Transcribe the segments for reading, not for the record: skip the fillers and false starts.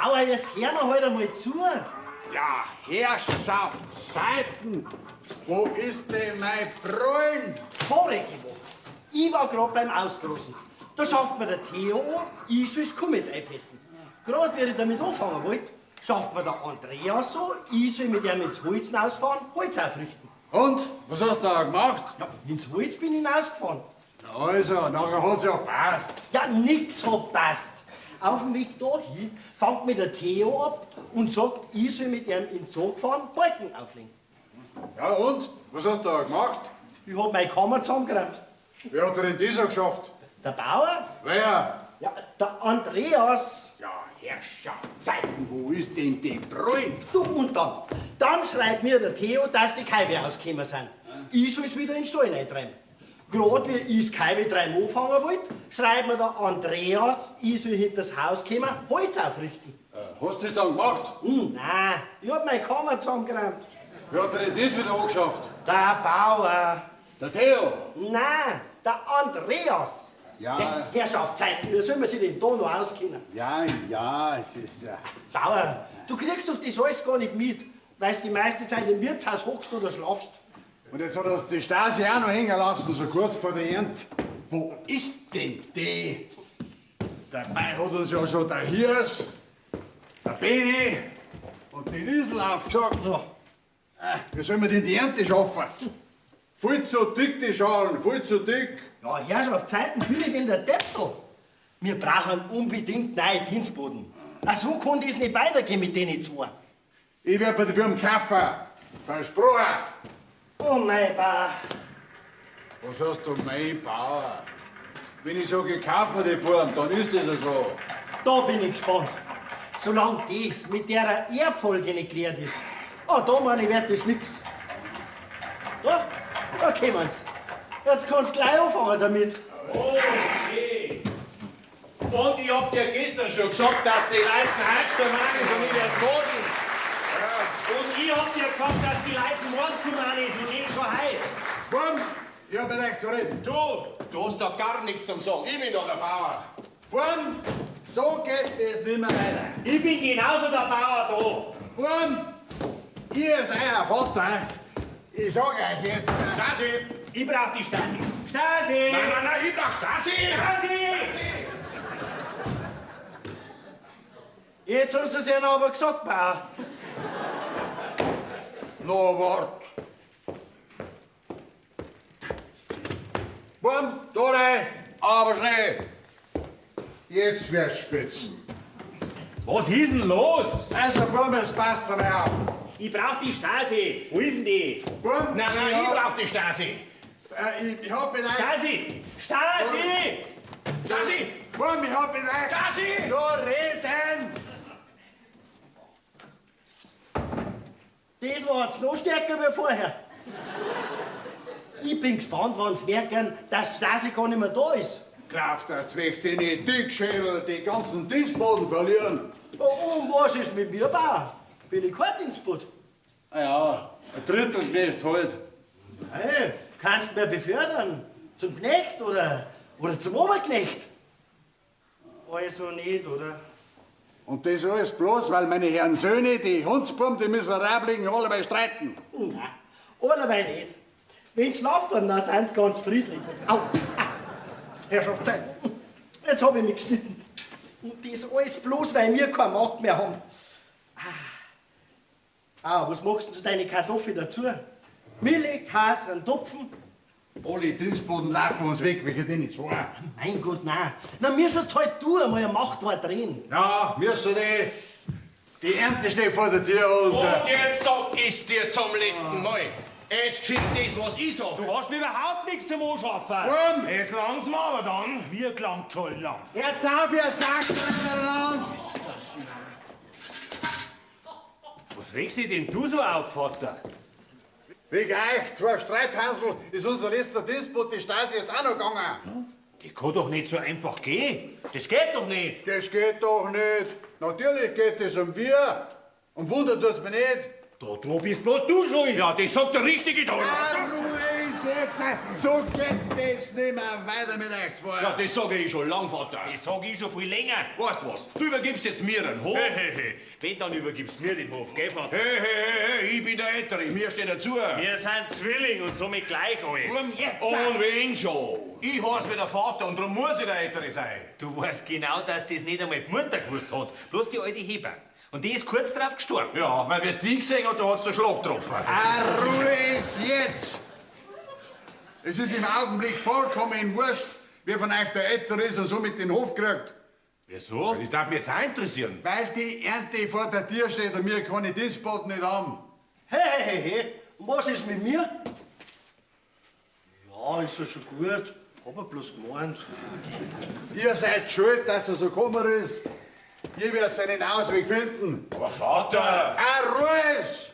Bauer, jetzt hör mir halt einmal zu. Ja, Herrschaftszeiten! Wo ist denn mein Freund? Vorige Woche. Ich war grad beim Ausgroßen. Da schafft mir der Theo an, ich soll's Kummet einfetten. Grad wie ich damit anfangen wollte, schafft mir der Andreas so, ich soll mit ihm ins Holz hinausfahren, Holz aufrichten. Und? Was hast du da gemacht? Ja, ins Holz bin ich hinausgefahren. Na also, nachher hat's ja passt. Ja, nix hat passt. Auf dem Weg dahin fängt mir der Theo ab und sagt, ich soll mit ihm in den Zoo fahren, Balken auflegen. Ja und? Was hast du da gemacht? Ich hab meine Kammer zusammengeräumt. Wer hat denn das geschafft? Der Bauer? Wer? Ja, der Andreas. Ja, Herrschaftszeiten, wo ist denn die Brünn? Du, und dann? Dann schreibt mir der Theo, dass die Kaibe ausgekommen sind. Ich soll's wieder in den Stall reintreiben. Grad wie ich's Kaibe treiben anfangen wollte, schreibt mir der Andreas, ich soll hinters Haus kommen, Holz aufrichten. Hast du das dann gemacht? Hm, nein, ich hab meine Kammer zusammengeräumt. Wer hat denn das wieder angeschafft? Der Bauer. Der Theo? Nein, der Andreas. Ja. Herrschaftszeiten, wie soll man sich denn da noch auskennen? Ja, ja, es ist... Bauer, du kriegst doch das alles gar nicht mit, weil du die meiste Zeit im Wirtshaus hockst oder schlafst. Und jetzt hat uns die Stasi auch noch hängen lassen, so kurz vor der Ernte. Wo ist denn die? Dabei hat uns ja schon der Hirs, der Beni und die Liesel aufgesagt. Ja. Wie sollen wir denn die Ernte schaffen? Viel zu dick, die Schalen, viel zu dick. Ja, Herrschaftszeiten, bin ich denn der Depp da? Wir brauchen unbedingt neue Dienstboden. Ach, so kann das nicht weitergehen mit denen zwei. Ich werd bei den Buben kaufen. Versprochen. Oh mein Bauer. Was hast du, mein Bauer? Wenn ich sage, ich kaufe mir die Buben, dann ist das ja so. Da bin ich gespannt. Solange das mit der Erbfolge nicht geklärt ist. Ah, da meine ich, wird das nix. Da, da kommen's. Jetzt kannst du gleich anfangen damit. Okay. Und ich hab dir gestern schon gesagt, dass die Leute heute zu meinen und nicht erst morgen. Und ich hab dir gesagt, dass die Leute morgen zu meinen ist und nicht schon heute. Buben, ich hab mit euch zu reden. Du hast doch gar nichts zum Sagen. Ich bin doch der Bauer. Buben, so geht das nicht mehr weiter. Ich bin genauso der Bauer da. Buben, ihr seid euer Vater. Ich sag euch jetzt... Stasi! Ich brauch die Stasi. Stasi! Nein, nein, nein, ich brauch Stasi! Stasi! Jetzt hast du es ihnen aber gesagt, Bauer. Na, wart. Buben, da rein, aber schnell. Jetzt wird's spitzen. Was ist denn los? Also, Buben, es passt mal auf. Ich brauch die Stasi. Wo ist denn die? Buben, Nein, nein, ich brauch die Stasi. Ich hab mit euch... Stasi! Stasi! Stasi! Buben, ich hab mit euch... Stasi! So reden! Das war jetzt noch stärker wie vorher. Ich bin gespannt, wann sie merken, dass die Stasi gar nicht mehr da ist. Glaubst du, dass wir die Dickschädel die ganzen Dienstboden verlieren? Oh, und was ist mit mir, Bauer? Bin ich kein Dienstbote? Ah ja, ein Drittelknecht halt. Hey, kannst mir befördern? Zum Knecht oder zum Oberknecht? Also nicht, oder? Und das alles bloß, weil meine Herren Söhne, die Hundsbuben, die Miserabligen, alleweil streiten. Nein, alleweil nicht. Wenn sie schlafen, dann sind sie ganz friedlich. Au! Ah, Herrschaftszeit. Jetzt hab ich mich geschnitten. Und das alles bloß, weil wir keine Macht mehr haben. Ah, was machst du zu deinen Kartoffeln dazu? Milch, Käse, einen Topfen? Alle Dienstboden laufen uns weg, wegen denen zwei. Mein Gott, nein. Na, müsstest halt du einmal ein Machtwort reden. Ja, müssen die. Die Ernte steht vor der Tür und... Und jetzt sag ich's dir zum letzten Mal. Es geschieht das, was ich sag. Du hast mir überhaupt nichts zum Anschaffen. Buben, Jetzt langt's mir aber dann. Mir gelangt schon lang. Hört's auf, ihr Sack! Was regst dich denn du so auf, Vater? Wegen euch, zwei Streithansel, ist unser letzter Dienstboot, die Stasi jetzt auch noch gegangen. Die kann doch nicht so einfach gehen. Das geht doch nicht. Das geht doch nicht. Natürlich geht es um wir. Und wundert es mich nicht. Da, da bist bloß du schuld. Ja, das sagt der Richtige da. Ah, Ruhe ist ist jetzt! So geht das nicht mehr weiter mit euch zwei. Ja, das sage ich schon lang, Vater. Das sag ich schon viel länger. Weißt was? Du übergibst jetzt mir den Hof. Hey, hey, hey. Wenn, dann übergibst mir den Hof, gell, Vater? Hey, hey, hey, hey, ich bin der Ältere, mir steht dazu. Wir sind Zwilling und somit gleich alt. Und wenn schon? Ich heiß wie der Vater und darum muss ich der Ältere sein. Du weißt genau, dass das nicht einmal die Mutter gewusst hat. Bloß die alte Hebamme. Und die ist kurz drauf gestorben. Ja, weil wir's die gesehen hat, da hat's den Schlag getroffen. Ah, Ruhe ist jetzt! Es ist im Augenblick vollkommen wurscht, wer von euch der Ältere ist und somit den Hof kriegt. Wieso? Das darf mich jetzt auch interessieren. Weil die Ernte vor der Tür steht und wir keine Dienstboten nicht haben. Hey, hey, hey, hey. Und was ist mit mir? Ja, ist ja schon gut. Hab ja bloß gemeint. Ihr seid schuld, dass er so gekommen ist. Ihr werdet einen Ausweg finden. Aber Vater! Ah, Ruhe ist!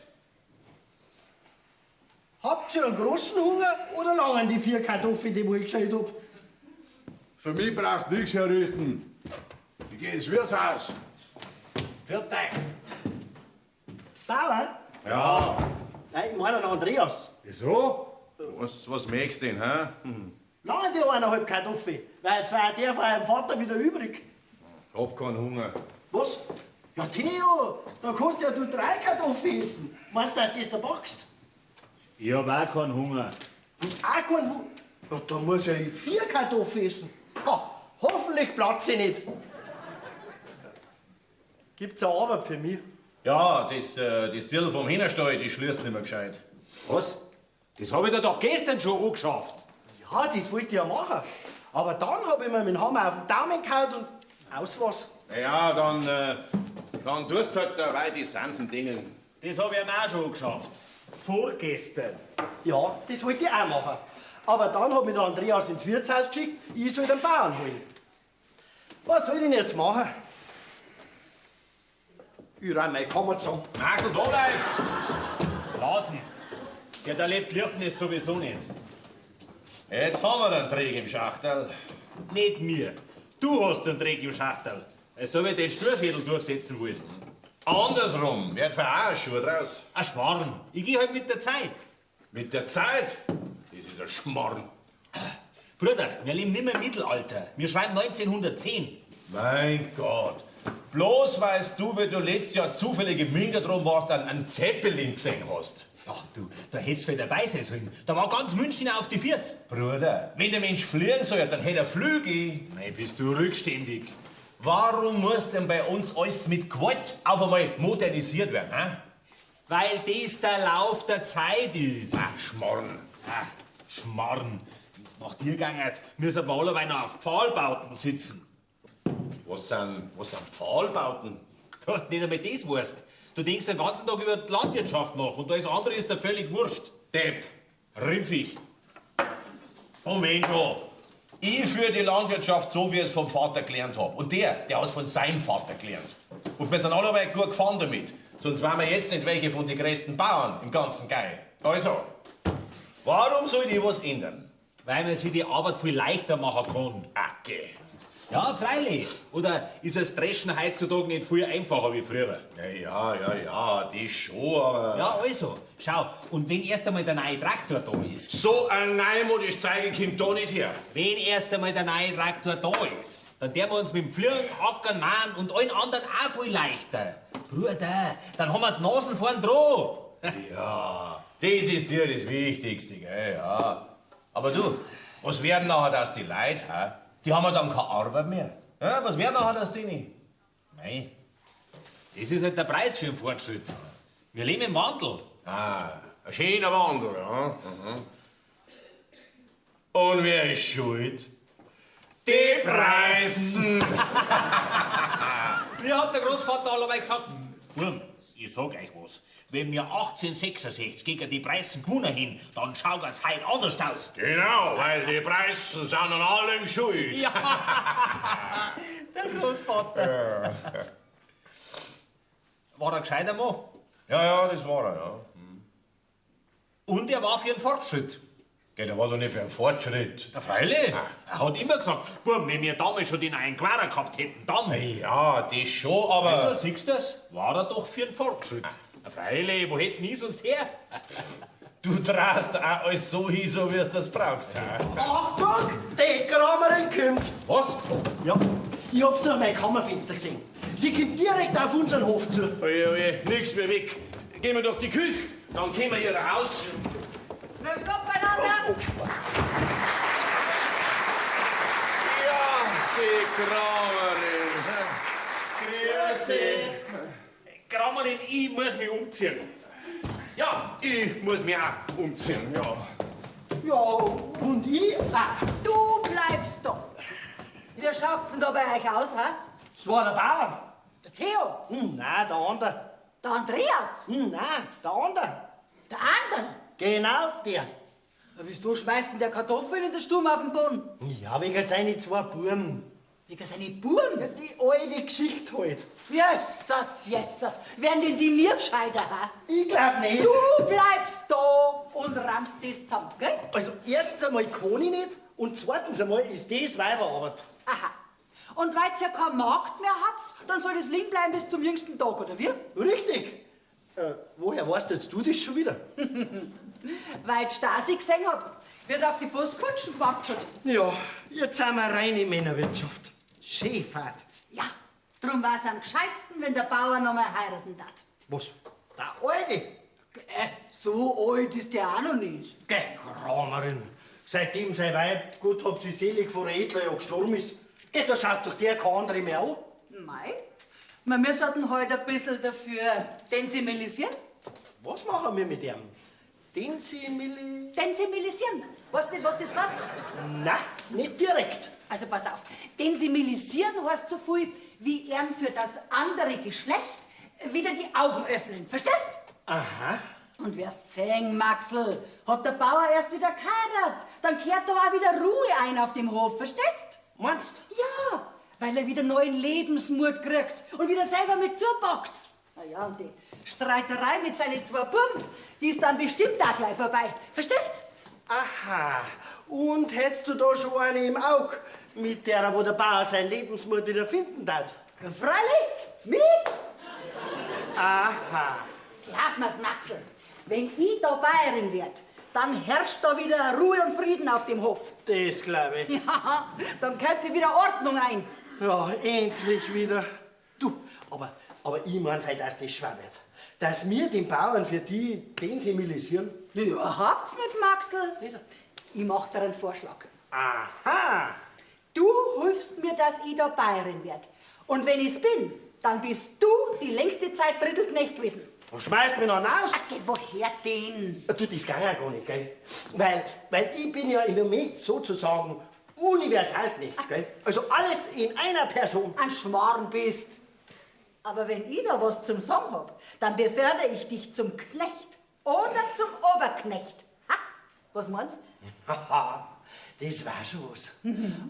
Habt ihr einen großen Hunger oder langen die 4 Kartoffeln, die ich geschält hab? Für mich brauchst du nichts herrichten. Ich geh ins Wirtshaus. Pfiat euch. Bauer? Ja. Nein, ich meine den Andreas. Wieso? Was möchtest du denn, hä? Langen die 1,5 Kartoffeln, weil jetzt war der von eurem Vater wieder übrig. Ich hab keinen Hunger. Was? Ja, Theo, da kannst ja du 3 Kartoffeln essen. Meinst du, dass du das da packst? Ich hab auch keinen Hunger. Und auch keinen Hunger? Ja, da muss ja ich 4 Kartoffeln essen. Ha, hoffentlich platze ich nicht. Gibt's eine Arbeit für mich? Ja, das Zirl vom Hühnerstall, das schließt nicht mehr gescheit. Was? Das hab ich dir doch gestern schon angeschafft. Ja, das wollte ich ja machen. Aber dann hab ich mir mit dem Hammer auf den Daumen gehauen und aus war's. Ja, dann tust du halt dabei die Sansen dingeln. Das hab ich ihm auch schon angeschafft. Vorgestern. Ja, das wollte ich auch machen. Aber dann hat mich der Andreas ins Wirtshaus geschickt, ich soll den Bauern holen. Was soll ich denn jetzt machen? Ich räum meine Kammer zusammen. Marco, da bleibst! Lassen. Ja, der lebt Lichten sowieso nicht. Jetzt haben wir den Dreck im Schachtel. Nicht mir. Du hast den Dreck im Schachtel. Als du mir den Sturschädel durchsetzen willst. Andersrum, wird für auch ein Schuh draus. Ein Schmarrn. Ich geh halt mit der Zeit. Mit der Zeit? Das ist ein Schmarrn. Bruder, wir leben nimmer im Mittelalter. Wir schreiben 1910. Mein Gott. Bloß weißt du, wie du letztes Jahr zufällig im Mingertrum warst, einen Zeppelin gesehen hast. Ja, du, da hättest du dabei sein sollen. Da war ganz München auf die Füße. Bruder, wenn der Mensch fliegen soll, dann hätte er Flügel. Nein, bist du rückständig. Warum muss denn bei uns alles mit Gewalt auf einmal modernisiert werden? Hä? Weil das der Lauf der Zeit ist. Ach, Schmarrn. Ach, Schmarrn. Wenn's nach dir gegangen, müssen wir alle noch auf Pfahlbauten sitzen. Was sind Pfahlbauten? Du, nicht einmal das weißt. Du denkst den ganzen Tag über die Landwirtschaft nach und alles andere ist dir völlig wurscht. Depp. Rimpfig. Und wenn schon. Ich führe die Landwirtschaft so, wie ich es vom Vater gelernt hab. Und der hat's von seinem Vater gelernt. Und wir sind alle gut gefahren damit. Sonst wären wir jetzt nicht welche von den größten Bauern im ganzen Gei. Also, warum soll ich was ändern? Weil man sich die Arbeit viel leichter machen kann. Okay. Ja, freilich. Oder ist das Dreschen heutzutage nicht viel einfacher wie früher? Ja, das schon, aber... Ja, also, schau, und wenn erst einmal der neue Traktor da ist... So ein neumodisch Zeigel kommt da nicht her. Wenn erst einmal der neue Traktor da ist, dann dürfen wir uns mit dem Pflügen, Ackern, Mähen und allen anderen auch viel leichter. Bruder, dann haben wir die Nasen vorn dran. Ja, das ist dir das Wichtigste, gell, ja. Aber du, was werden nachher das die Leute, hä? Die haben ja dann keine Arbeit mehr. Ja, was wäre nachher das Ding? Nein, das ist halt der Preis für den Fortschritt. Wir leben im Wandel. Ah, ein schöner Wandel, ja. Mhm. Und wer ist schuld? Die Preisen! Mir hat der Großvater alleweil gesagt, Burm, ich sag euch was, wenn wir 1866 gegen die Preußen gewonnen haben, dann schaut es heute anders aus. Genau, weil die Preußen sind an allem schuld. Ja, der Großvater. War er ein gescheiter Mann? Ja, das war er, ja. Und er war für einen Fortschritt. Gell, der war doch nicht für einen Fortschritt. Der freilich. Er hat immer gesagt, Burm, wenn wir damals schon den neuen Quader gehabt hätten, dann. Ja, das schon, aber... Also, siehst du das? War er doch für einen Fortschritt. Na, freilich, wo hätt's nie sonst her? Du drehst auch alles so hin, so wie du das brauchst. Ha? Achtung, die Kramerin kommt. Was? Ja, ich hab's durch mein Kammerfenster gesehen. Sie kommt direkt auf unseren Hof zu. Oje, oje, nix mehr weg. Gehen wir durch die Küche, dann kommen wir hier raus. Grüß Gott beieinander. Ja, die Kramerin. Grüß dich. Kramerin, ich muss mich umziehen. Ja, ich muss mich auch umziehen, ja. Ja, und ich auch. Du bleibst da. Wie schaut's denn da bei euch aus, hä? Es war der Bauer. Der Theo, Nein, der andere. der Andreas, Nein, der andere. der andere. Genau der. Ja, wieso schmeißt denn der Kartoffeln in der Sturm auf den Boden? Ja, wegen seine zwei Buben. Wegen seine Buben? Ja, die alte Geschichte halt. Jesus, Jesus. Werden denn die nie gescheiter, hä? Ich glaub nicht. Du bleibst da und rammst das zusammen, gell? Also, erstens einmal kann ich nicht und zweitens einmal ist das Weiberarbeit. Aha. Und weil ihr ja keinen Markt mehr habt, dann soll das liegen bleiben bis zum jüngsten Tag, oder wie? Richtig. Woher weißt jetzt du das schon wieder? Weil ich Stasi gesehen hab, wie es auf die Buskutschen gewartet hat. Ja, jetzt sind wir reine Männerwirtschaft. Schäfert. Ja, drum war's am gescheitsten, wenn der Bauer noch mal heiraten darf. Was? Der Alte? So alt ist der auch noch nicht. Geh, Kramerin. Seitdem sein Weib, Gott hab sie selig, vor etler Jahr gestorben ist, geh, da schaut doch der kein andere mehr an. Mei, wir müssen halt ein bisschen dafür sensibilisieren. Was machen wir mit ihm? Densimili... Sensibilisieren. Weißt du nicht, was das heißt? Na, nicht direkt. Also pass auf, sensibilisieren heißt so viel, wie ihm für das andere Geschlecht wieder die Augen öffnen. Verstehst? Aha. Und wirst sehen, Maxl, hat der Bauer erst wieder geheiratet, dann kehrt doch auch wieder Ruhe ein auf dem Hof, verstehst? Meinst? Ja, weil er wieder neuen Lebensmut kriegt und wieder selber mit zupackt. Na ja, und die Streiterei mit seinen zwei Buben, die ist dann bestimmt auch gleich vorbei. Verstehst? Aha. Und hättest du da schon eine im Auge, mit der, wo der Bauer seinen Lebensmut wieder finden darf? Ja, freilich, mit? Aha. Glaub mir's, Maxl, wenn ich da Bayerin werd, dann herrscht da wieder Ruhe und Frieden auf dem Hof. Das glaub ich. Ja, dann kommt hier wieder Ordnung ein. Ja, endlich wieder. Du, aber ich mein, dass das schwer wird. Dass wir den Bauern für die sensibilisieren. Ja, überhaupt nicht, Maxl. Nicht? Ich mach dir einen Vorschlag. Aha. Du hilfst mir, dass ich da Bayerin werd. Und wenn ich's bin, dann bist du die längste Zeit Drittelknecht gewesen. Und schmeißt mich noch raus? Ach, geh, woher denn? Du, das ging ja gar nicht, gell? Weil ich bin ja im Moment sozusagen Universalknecht, gell? Also alles in einer Person. Ein Schmarrn bist. Aber wenn ich da was zum Sagen hab, dann befördere ich dich zum Knecht oder zum Oberknecht. Ha? Was meinst? Haha, das war schon was.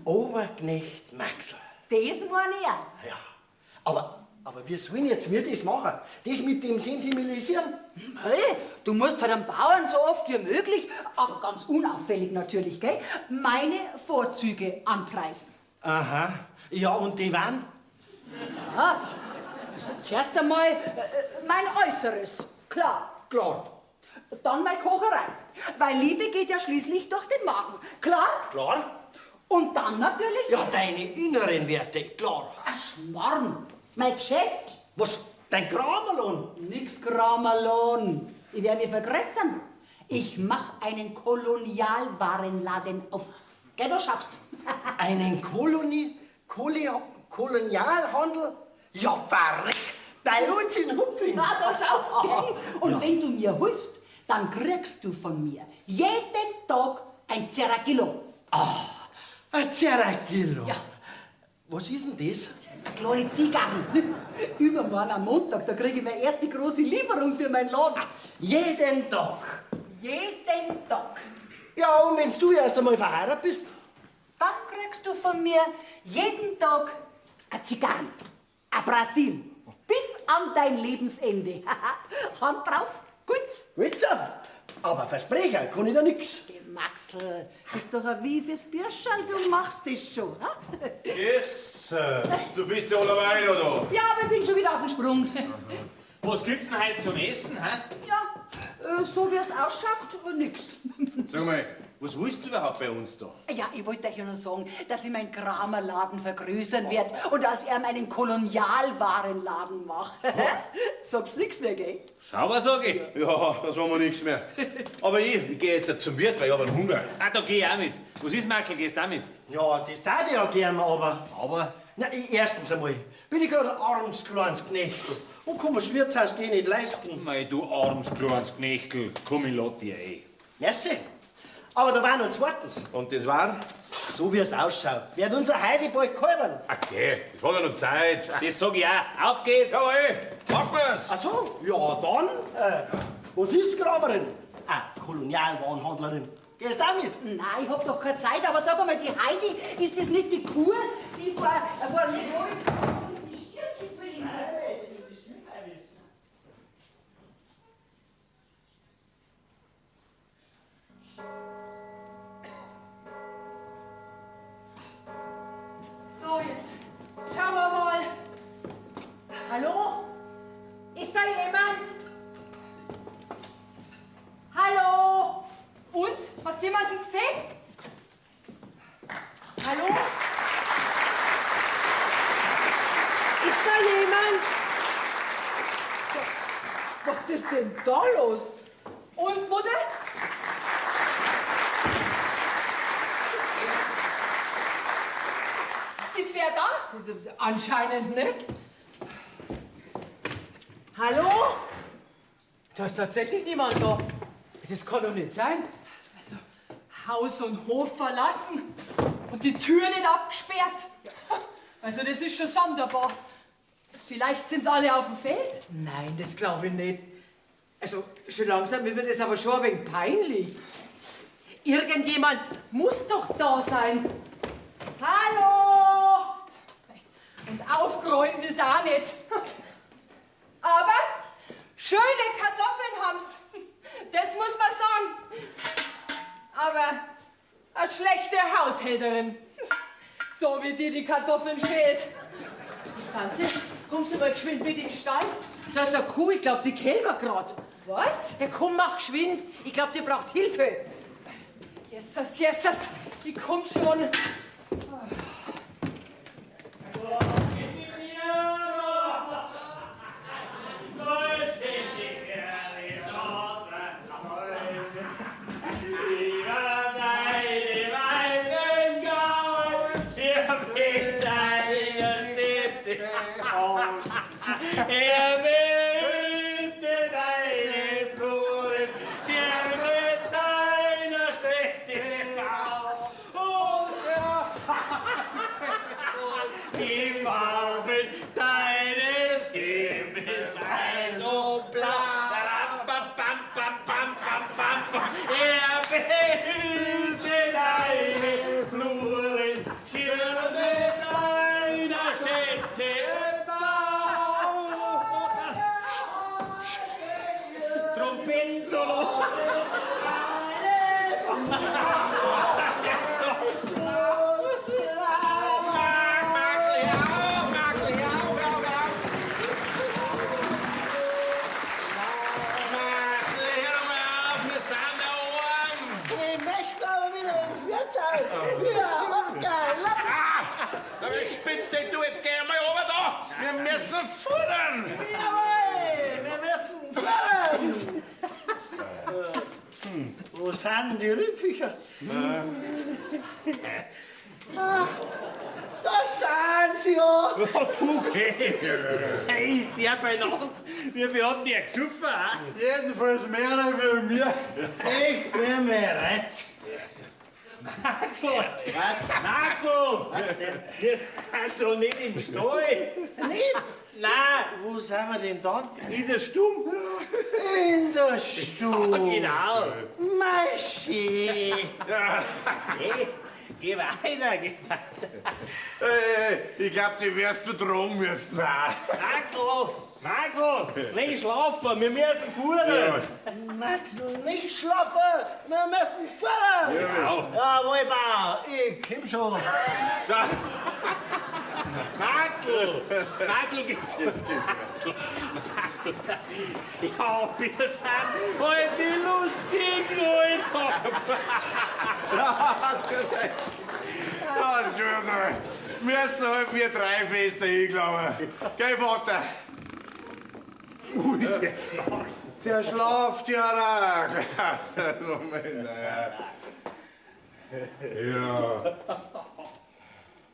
Oberknecht Maxl. Das meine ich auch. Ja, aber wie sollen jetzt wir das machen? Das mit dem Sensibilisieren? Hey, du musst halt am Bauern so oft wie möglich, aber ganz unauffällig natürlich, gell, meine Vorzüge anpreisen. Aha. Ja, und die waren? Ja, also zuerst einmal mein Äußeres, klar. Klar. Dann meine Kocherei, weil Liebe geht ja schließlich durch den Magen, klar? Klar. Und dann natürlich... Ja, deine inneren Werte, klar. Ein Schmarrn, mein Geschäft. Was, dein Kramerlohn? Nix Kramerlohn. Ich werde mich vergrößern. Ich mach einen Kolonialwarenladen auf. Gell, du schaust. Einen Kolonialhandel? Ja, verreck! Bei uns in Hupfing. Na, da schaust du. Und ja, wenn du mir hilfst, dann kriegst du von mir jeden Tag ein Zeragillo. Ah, ein Zeragillo? Ja. Was ist denn das? Eine kleine Zigarren. Übermorgen am Montag, da kriege ich meine erste große Lieferung für meinen Laden. Jeden Tag? Jeden Tag. Ja, und wenn du erst einmal verheiratet bist? Dann kriegst du von mir jeden Tag eine Zigarren, ein Brasil, bis an dein Lebensende. Hand drauf, gut. Gut so. Aber versprechen kann ich da nix. Geh, Maxl, bist doch ein wiefes Bürscherl, du machst das schon. Ha? Jesus, du bist ja allein, oder? Ja, aber ich bin schon wieder auf dem Sprung. Was gibt's denn heute zum Essen, hä? Ja, So wie es ausschaut, nix. Sag mal, was willst du überhaupt bei uns da? Ja, ich wollte euch ja nur sagen, dass ich meinen Kramerladen vergrößern werd und dass er meinen Kolonialwarenladen macht. Sagt's nix mehr, gell? Sauber, sag ich. Ja, da sagen wir nichts mehr. Aber ich geh jetzt zum Wirt, weil ich hab einen Hunger. Ah, da geh ich auch mit. Was ist, Maxl, gehst du auch mit? Ja, das tat ich ja gern, aber. Aber? Na, ich, erstens einmal bin ich gerade ein armes kleines Knechtel und kann mir's Wirtshaus gehen nicht leisten. Mei, du armes kleines Knechtel. Komm, ich lad dich ein. Merci. Aber da war noch zweitens. Und das war? So wie es ausschaut, wird unser Heidi bald kalbern. Okay, das hat ja noch Zeit. Das sag ich auch. Auf geht's! Jawohl, packen wir's! Ach so, ja dann. Was ist Graberin? Ah, Kolonialwarenhandlerin. Gehst du auch mit? Nein, ich hab doch keine Zeit, aber sag einmal, die Heidi, ist das nicht die Kuh, die vor die Stirn zu ihnen? So, jetzt schauen wir mal. Hallo? Ist da jemand? Hallo? Und? Hast du jemanden gesehen? Hallo? Ist da jemand? Was ist denn da los? Und, Mutter? Ist wer da? Anscheinend nicht. Hallo? Da ist tatsächlich niemand da. Das kann doch nicht sein. Also, Haus und Hof verlassen und die Tür nicht abgesperrt. Also, das ist schon sonderbar. Vielleicht sind's alle auf dem Feld? Nein, das glaube ich nicht. Also, schon langsam wird mir das aber schon ein wenig peinlich. Irgendjemand muss doch da sein. Hallo! Und aufgeräumt ist auch nicht. Aber schöne Kartoffeln haben's. Das muss man sagen. Aber eine schlechte Haushälterin. So wie die die Kartoffeln schält. Sanze, kommst du mal geschwind mit in den Stall? Da ist eine Kuh, ich glaub, die Kälber grad. Was? Ja, komm, mach geschwind. Ich glaub, die braucht Hilfe. Jesus, Jesus, ich komm schon. Er behüte deine Fluren, sie wird deiner Städte und die Farben deines Himmels weiß und blau. Bam, bam, bam, bam, bam, bam, bam. Er behüte deine Fluren, Schirme deiner Städte. Trompetensolo. Maxl, hör auf, Maxl, hör auf, hör auf, hör auf! Maxl, hör doch mal auf, wir sind da oben! Ich möchte aber wieder ins Wirtshaus. Ja, geil. Ah, da wie spitzt denn du jetzt geh mal runter da! Wir müssen futtern! Jawohl, wir müssen fahren. Wo sind denn die Rindviecher? Ah, da sind sie ja. Hey, ist der beieinander? Wie viel hat denn der gesoffen? ah? Jedenfalls mehr wie mir. Ich bin bereit. Maxl! Was? Maxl! Was denn? Wir sind doch nicht im Stall. Nicht? Nein, Wo sind wir denn dann? in der Stube. In der Stube. Genau. Maschi. Hey, geh weiter, geh weiter. Hey, ich glaub, die wirst du tragen müssen. Maxl! Maxl! Nicht schlafen, wir müssen fuhren. Maxl, nicht schlafen. Wir müssen fahren. Genau. Jawohl, Bauer. Ich komm schon. Maxl! Maxl, geht's jetzt? Maxl, Maxl, Ja, wir sind halt die lustigen Alter. Das kann sein. Das kann sein. Müssen halt wir drei Feste hinklammern. Gell, Vater? Ui, der schlaft. Der schlaft ja auch. Moment, ja. Ja.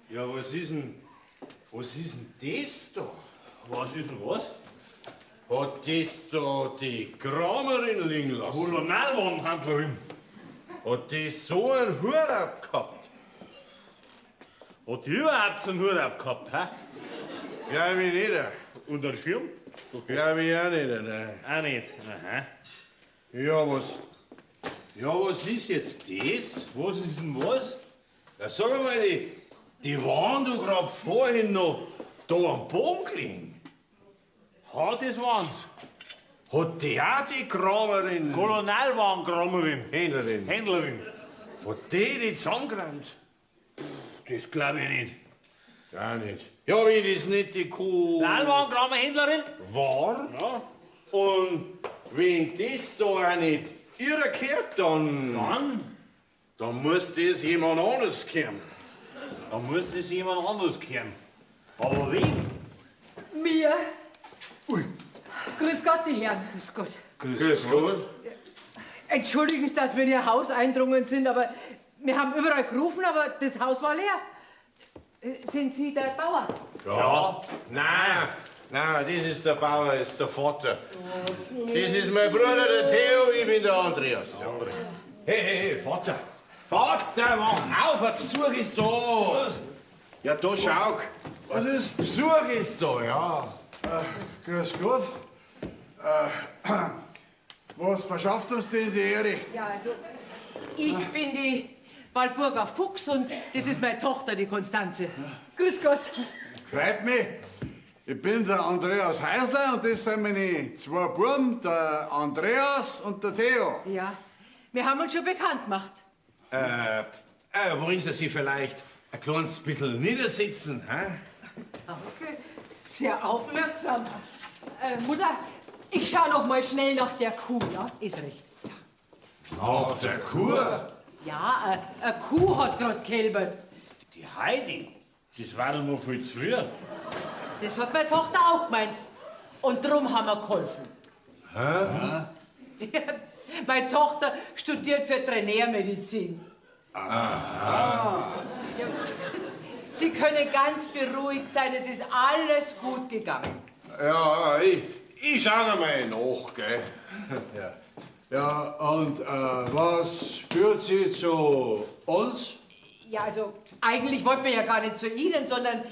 Ja, was ist denn, was ist denn das da? Was ist denn was? Hat das da die Kramerin liegen lassen? Kolonialwarenhandlerin. Hat die so einen Hut aufgehabt? Hat die überhaupt so einen Hut aufgehabt, hä? Glaub ich nicht. Und einen Schirm? Glaub ich auch nicht, nein. Auch nicht. Aha. Ja, was? Ja, was ist jetzt das? Was ist denn was? Ja, sag einmal, die waren doch grad vorhin noch da am Boden gelegen. Ha, das waren's. Hat die auch die Kramerin? Kolonialwarenkramerin. Händlerin. Händlerin. Hat die die zusammengerannt? Das glaub ich nicht. Gar nicht. Ja, wenn das nicht die Kuh Kolonialwarenkramerhändlerin? war. Ja. Und wenn das da auch nicht ihrer gehört, dann. Dann? Dann muss das jemand anderes kehren. Dann muss das jemand anderes kehren. Aber wem? Mir. Ui. Grüß Gott, die Herren. Grüß Gott. Grüß Gott. Entschuldigen Sie, dass wir in Ihr Haus eindrungen sind, aber wir haben überall gerufen, aber das Haus war leer. Sind Sie der Bauer? Ja. Nein, nein, das ist der Bauer, das ist der Vater. Das ist mein Bruder, der Theo, ich bin der Andreas. Hey, hey, hey, Vater. Vater, wach auf, ein Besuch ist da. Was? Ja, da schau. Was ist? Besuch ist da, ja. Grüß Gott. Was verschafft uns denn die Ehre? Ja, also, ich bin die Walburga Fuchs und das ist meine Tochter, die Konstanze. Grüß Gott. Freut mich. Ich bin der Andreas Heisler und das sind meine zwei Buben, der Andreas und der Theo. Ja, wir haben uns schon bekannt gemacht. Wollen Sie sich vielleicht ein kleines bisschen niedersitzen, hä? Danke, sehr aufmerksam. Mutter, ich schau noch mal schnell nach der Kuh, ja? Ist recht. Nach der Kuh? Ja, eine Kuh hat grad gekälbert. Die Heidi? Das war doch noch viel zu früh. Das hat meine Tochter auch gemeint. Und drum haben wir geholfen. Hä? Ja, meine Tochter studiert für Veterinärmedizin. Aha. Ja, Sie können ganz beruhigt sein, es ist alles gut gegangen. Ja, ich schau noch mal nach, gell? Ja. Ja, und was führt Sie zu uns? Ja, also eigentlich wollten wir ja gar nicht zu Ihnen, sondern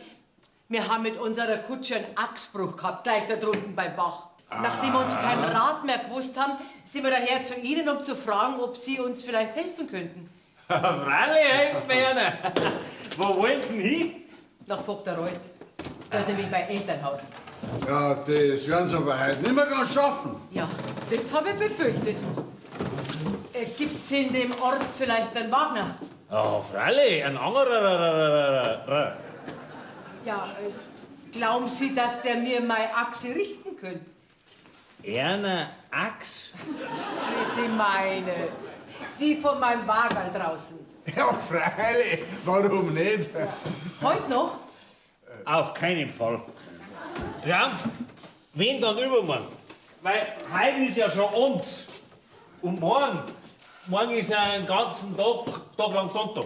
wir haben mit unserer Kutsche einen Achsbruch gehabt, gleich da drunten beim Bach. Nachdem wir uns keinen Rat mehr gewusst haben, sind wir daher zu Ihnen, um zu fragen, ob Sie uns vielleicht helfen könnten. Freilich helfen wir Ihnen. Wo wollen Sie denn hin? Nach Vogtereuth. Da ist nämlich mein Elternhaus. Ja, das werden Sie aber heute nicht mehr ganz schaffen. Ja, das habe ich befürchtet. Gibt's in dem Ort vielleicht einen Wagner? Ja, freilich, ein anderer. Ja, glauben Sie, dass der mir meine Achse richten könnte? Erna Achs? Nicht die meine. Die von meinem Wagerl draußen. Ja, freilich. Warum nicht? Heute noch? Auf keinen Fall. Schauen Sie, wenn dann übermorgen. Weil heute ist ja schon uns. Und morgen ist ja einen ganzen Tag lang Sonntag.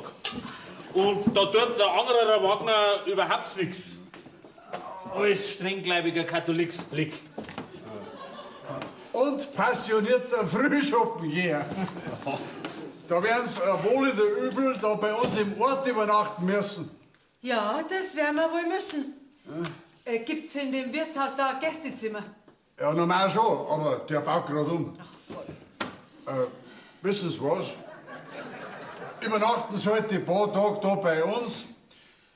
Und da tut der andere Wagner überhaupt nichts. Alles strenggläubiger Katholiksblick. Und passionierter Frühschoppengeher. Da werden sie wohl oder übel da bei uns im Ort übernachten müssen. Ja, das werden wir wohl müssen. Gibt's in dem Wirtshaus da ein Gästezimmer? Ja, normal schon, aber der baut grad um. Ach, wissen Sie was? Übernachten Sie halt die paar Tage da bei uns.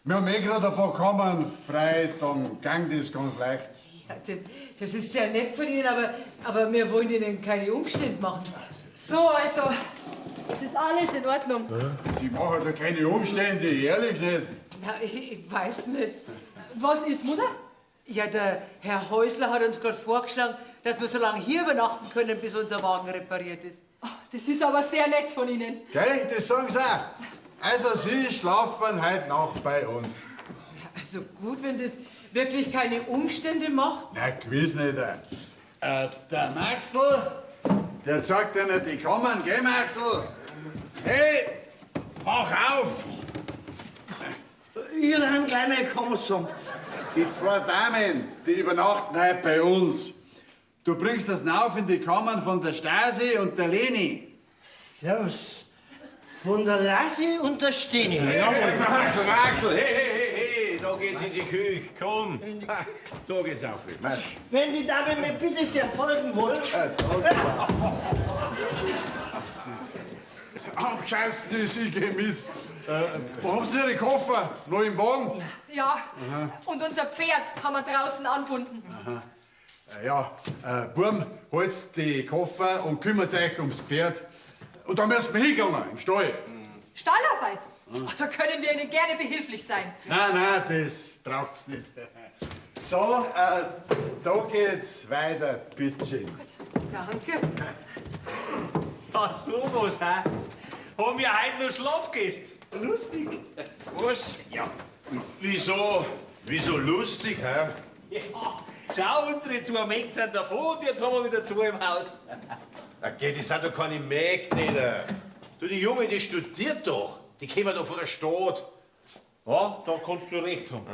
Wir haben eh grad ein paar Kammern frei, dann ging das ganz leicht. Ja, das ist sehr nett von Ihnen, aber wir wollen Ihnen keine Umstände machen. So, also, es ist alles in Ordnung. Ja. Sie machen da keine Umstände, ehrlich nicht. Na, ich weiß nicht. Was ist, Mutter? Ja, der Herr Häusler hat uns gerade vorgeschlagen, dass wir so lange hier übernachten können, bis unser Wagen repariert ist. Oh, das ist aber sehr nett von Ihnen. Gell, das sagen sie auch. Also, Sie schlafen heute Nacht bei uns. Also gut, wenn das wirklich keine Umstände macht. Na, gewiss nicht. Der Maxl, der zeigt ihnen die Kammern, gell, Maxl? Hey, mach auf! Ich räum gleich meine Kammer zusammen. Die zwei Damen, die übernachten heute bei uns. Du bringst das auf in die Kammern von der Stasi und der Leni. Servus. Von der Lassi und der Stini. Hey, Maxl, Maxl, hey, hey, hey, hey, da geht's in die Küche, komm. Ha, da geht's auf. Marsch. Wenn die Damen mir bitte sehr folgen wollen. Abgescheißt ist, ich geh mit. Wo haben Sie denn Ihre Koffer? Noch im Wagen? Ja, und unser Pferd haben wir draußen anbunden. Ja, Burm, holt's die Koffer und kümmert euch ums Pferd. Und da müssen wir hingegangen, im Stall. Stallarbeit? Oh, da können wir Ihnen gerne behilflich sein. Nein, nein, das braucht's nicht. So, da geht's weiter, bitteschön. Danke. Ach, so was, hä? Haben wir heute noch Schlafgäste? Lustig. Was? Ja. Wieso? Wieso lustig, hä? Ja, schau, unsere zwei Mägde sind davon und jetzt haben wir wieder zwei im Haus. Okay, die sind doch keine Mägde, nicht. Du, die Junge, die studiert doch. Die kommen doch von der Stadt. Ja, da kannst du recht haben.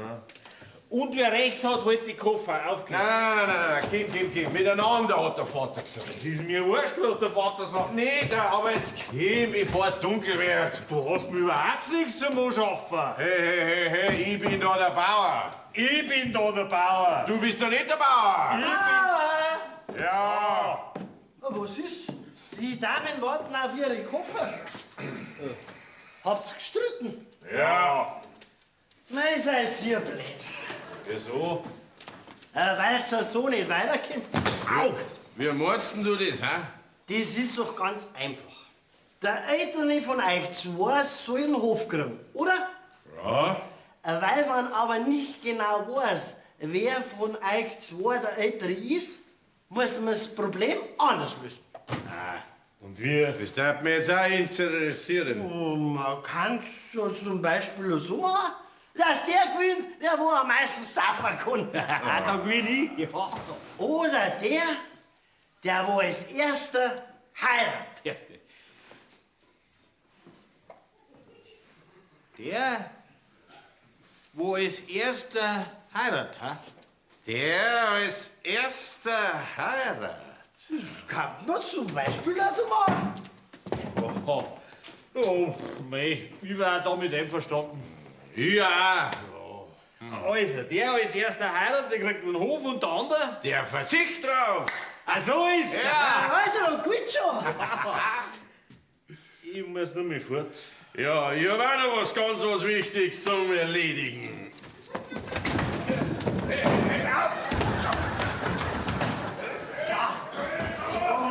Und wer recht hat, holt die Koffer. Auf geht's. Nein, nein, nein, nein, komm, komm, komm. Miteinander, hat der Vater gesagt. Es ist mir wurscht, was der Vater sagt. Nee, da, aber jetzt komm, bevor es dunkel wird. Du hast mir überhaupt nichts zum Anschaffen. Hey, hey, hey, hey, ich bin da der Bauer. Ich bin da der Bauer. Du bist doch nicht der Bauer. Ah, Ja. was ist? Die Damen warten auf ihre Koffer. Habt's gestritten? Ja. Mei, seid ihr blöd. Wieso? Weil's ja so nicht weiterkommt. Au. Wie meinst denn du das, hä? Das ist doch ganz einfach. Der Ältere von euch zwei soll einen Hof kriegen, oder? Ja. Weil man aber nicht genau weiß, wer von euch zwei der Ältere ist, muss man das Problem anders lösen. Und wir? Das darf mich jetzt auch interessieren. Und man kann es ja zum Beispiel so machen, dass der gewinnt, der wo am meisten saufen kann. Da gewinne ich. Ja. Oder der, der wo als erster heiratet. Der, wo als erster heiratet, hä? Der als erster heiratet. Das kann man zum Beispiel also machen. Oh, oh mei, ich war damit einverstanden. Ja. Also, der als erster heiratet, der kriegt den Hof und der andere? Der verzichtet drauf. Ah, so ist. Ja. Also, gut schon. Ich muss nur mal fort. Ja, ich hab auch noch was ganz was Wichtiges zum Erledigen.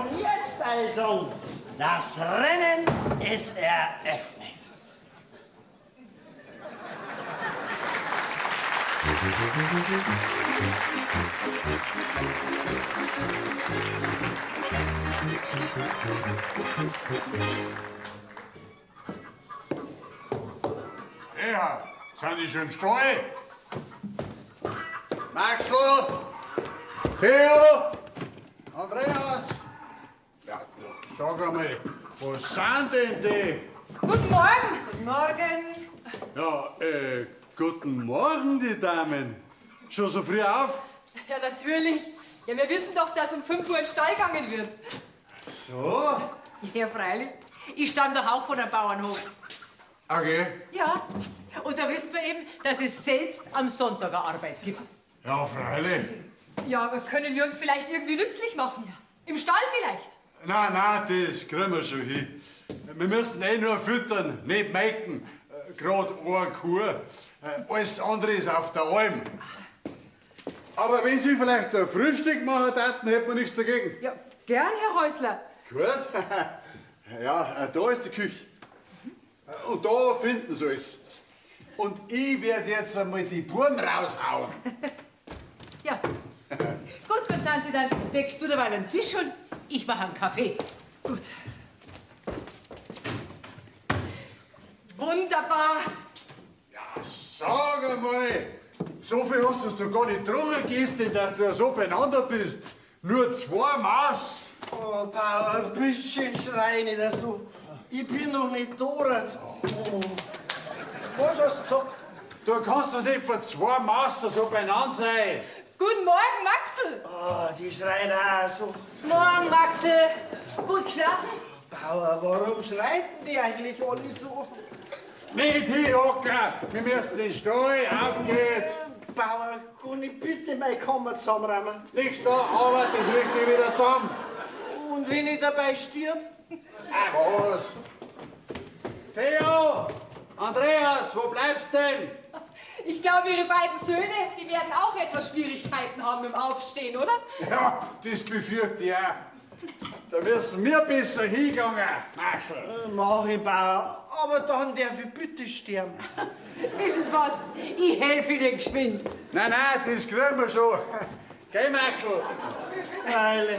Und jetzt also, das Rennen ist eröffnet. Ja, sind die schon im Stall? Maxl! Theo! Andreas! Ja, sag einmal, wo sind denn die? Guten Morgen. Guten Morgen. Ja, guten Morgen, die Damen. Schon so früh auf? Ja, natürlich. Ja, wir wissen doch, dass um 5 Uhr in den Stall gegangen wird. So? Ja, freilich. Ich stamm doch auch von einem Bauernhof. Okay. Ja. Und da wissen wir eben, dass es selbst am Sonntag eine Arbeit gibt. Ja, freilich. Ja, aber können wir uns vielleicht irgendwie nützlich machen? Im Stall vielleicht? Nein, nein, das kriegen wir schon hin. Wir müssen eh nur füttern, nicht melken. Grad eine Kuh. Alles andere ist auf der Alm. Aber wenn Sie vielleicht ein Frühstück machen täten, hätten wir nichts dagegen. Ja, gern, Herr Häusler. Gut. Ja, da ist die Küche. Und da finden Sie alles. Und ich werde jetzt einmal die Buben raushauen. Ja. Gut, Konstanze, dann deckst du derweil einen Tisch und ich mache einen Kaffee. Gut. Wunderbar. Ja, sag einmal, so viel hast du gar nicht getrunken gestern, dass du so beieinander bist. Nur 2 Maß. Oh, Bauer, bitte schrei nicht so. Ich bin noch nicht dort. Oh. Was hast du gesagt? Du kannst doch nicht vor 2 Maß so beieinander sein. Guten Morgen, Maxl. Oh, die schreien auch so. Morgen, Maxl. Gut geschlafen? Bauer, warum schreien die eigentlich alle so? Nicht hinhocken! Wir müssen in den Stall, auf geht's! Bauer, kann ich bitte meine Kammer zusammenräumen? Nix da, aber das rückt dich wieder zusammen. Und wenn ich dabei stirb? Ach was! Theo! Andreas, wo bleibst denn? Ich glaube, Ihre beiden Söhne, die werden auch etwas Schwierigkeiten haben im Aufstehen, oder? Ja, das befürchte ich auch. Da müssen wir besser hingegangen, Maxl. Mach ich, Bauer. Aber dann darf ich bitte sterben. Wissen Sie was? Ich helfe Ihnen geschwind. Nein, nein, das kriegen wir schon. Geh, Maxl. Freilich.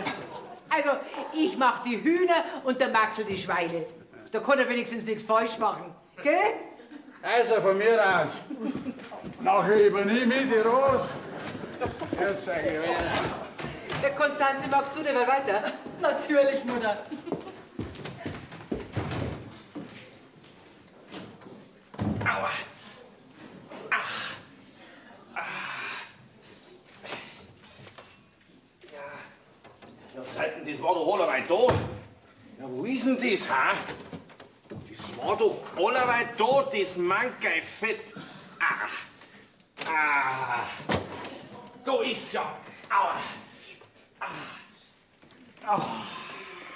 Also, ich mach die Hühner und der Maxl die Schweine. Da kann er wenigstens nichts falsch machen. Gell? Also, von mir aus. Nachher übernehme ich die Rose. Jetzt sag ich wieder. Ja, Konstanze, magst du denn mal weiter? Natürlich, Mutter. Aua. Ah. Ah. Ja. Ja, Seiten, das war doch allerweil da. Ja, wo ist denn das, ha? Das war doch allerweil da, das Mankerl Fett. Ah. Ah. Da ist's ja. Aua. Ah.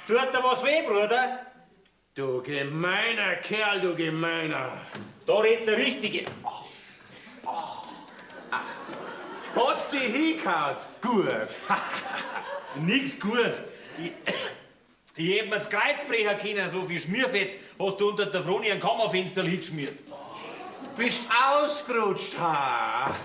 Tut dir was weh, Bruder? Du gemeiner Kerl, du gemeiner. Da redet der Richtige. Oh. Oh. Ah. Hat's dich hingehauen? Gut. Nix gut. Ich hätt mir das Kreuz brechen können, so viel Schmierfett hast du unter der Froni ein Kammerfenster hingeschmiert. Bist ausgerutscht, ha?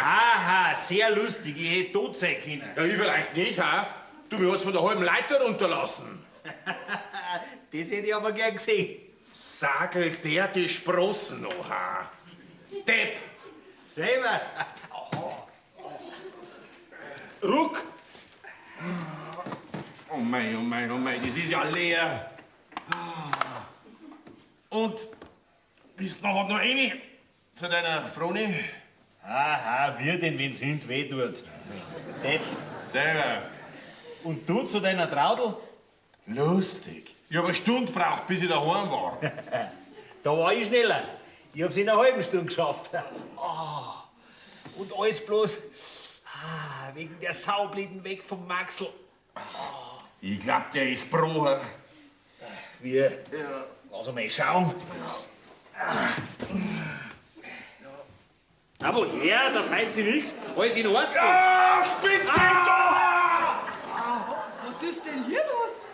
Haha, sehr lustig. Ich hätt tot sein können. Ja, ich vielleicht nicht, ha? Du, mir hast von der halben Leiter runterlassen. Das hätte ich aber gern gesehen. Sagelt der die Sprossen noch, ha? Depp! Selber! Ruck! Oh mei, oh mei, oh mei, das ist ja leer. Und bist noch eine zu deiner Froni? Aha, wir denn, wenn's hint weh tut. Depp. Selber. Und du zu deiner Traudl? Lustig. Ich hab eine Stunde gebraucht, bis ich daheim war. Da war ich schneller. Ich hab's in einer halben Stunde geschafft. Oh. Und alles bloß wegen der saublöden Weg vom Maxl. Oh. Ich glaub, der ist gebrochen. Wir? Ja. Lass mal schauen. Na, woher? Da fällt sich nichts. Alles in Ordnung. Ah, spitz dich da! Was ist denn hier los?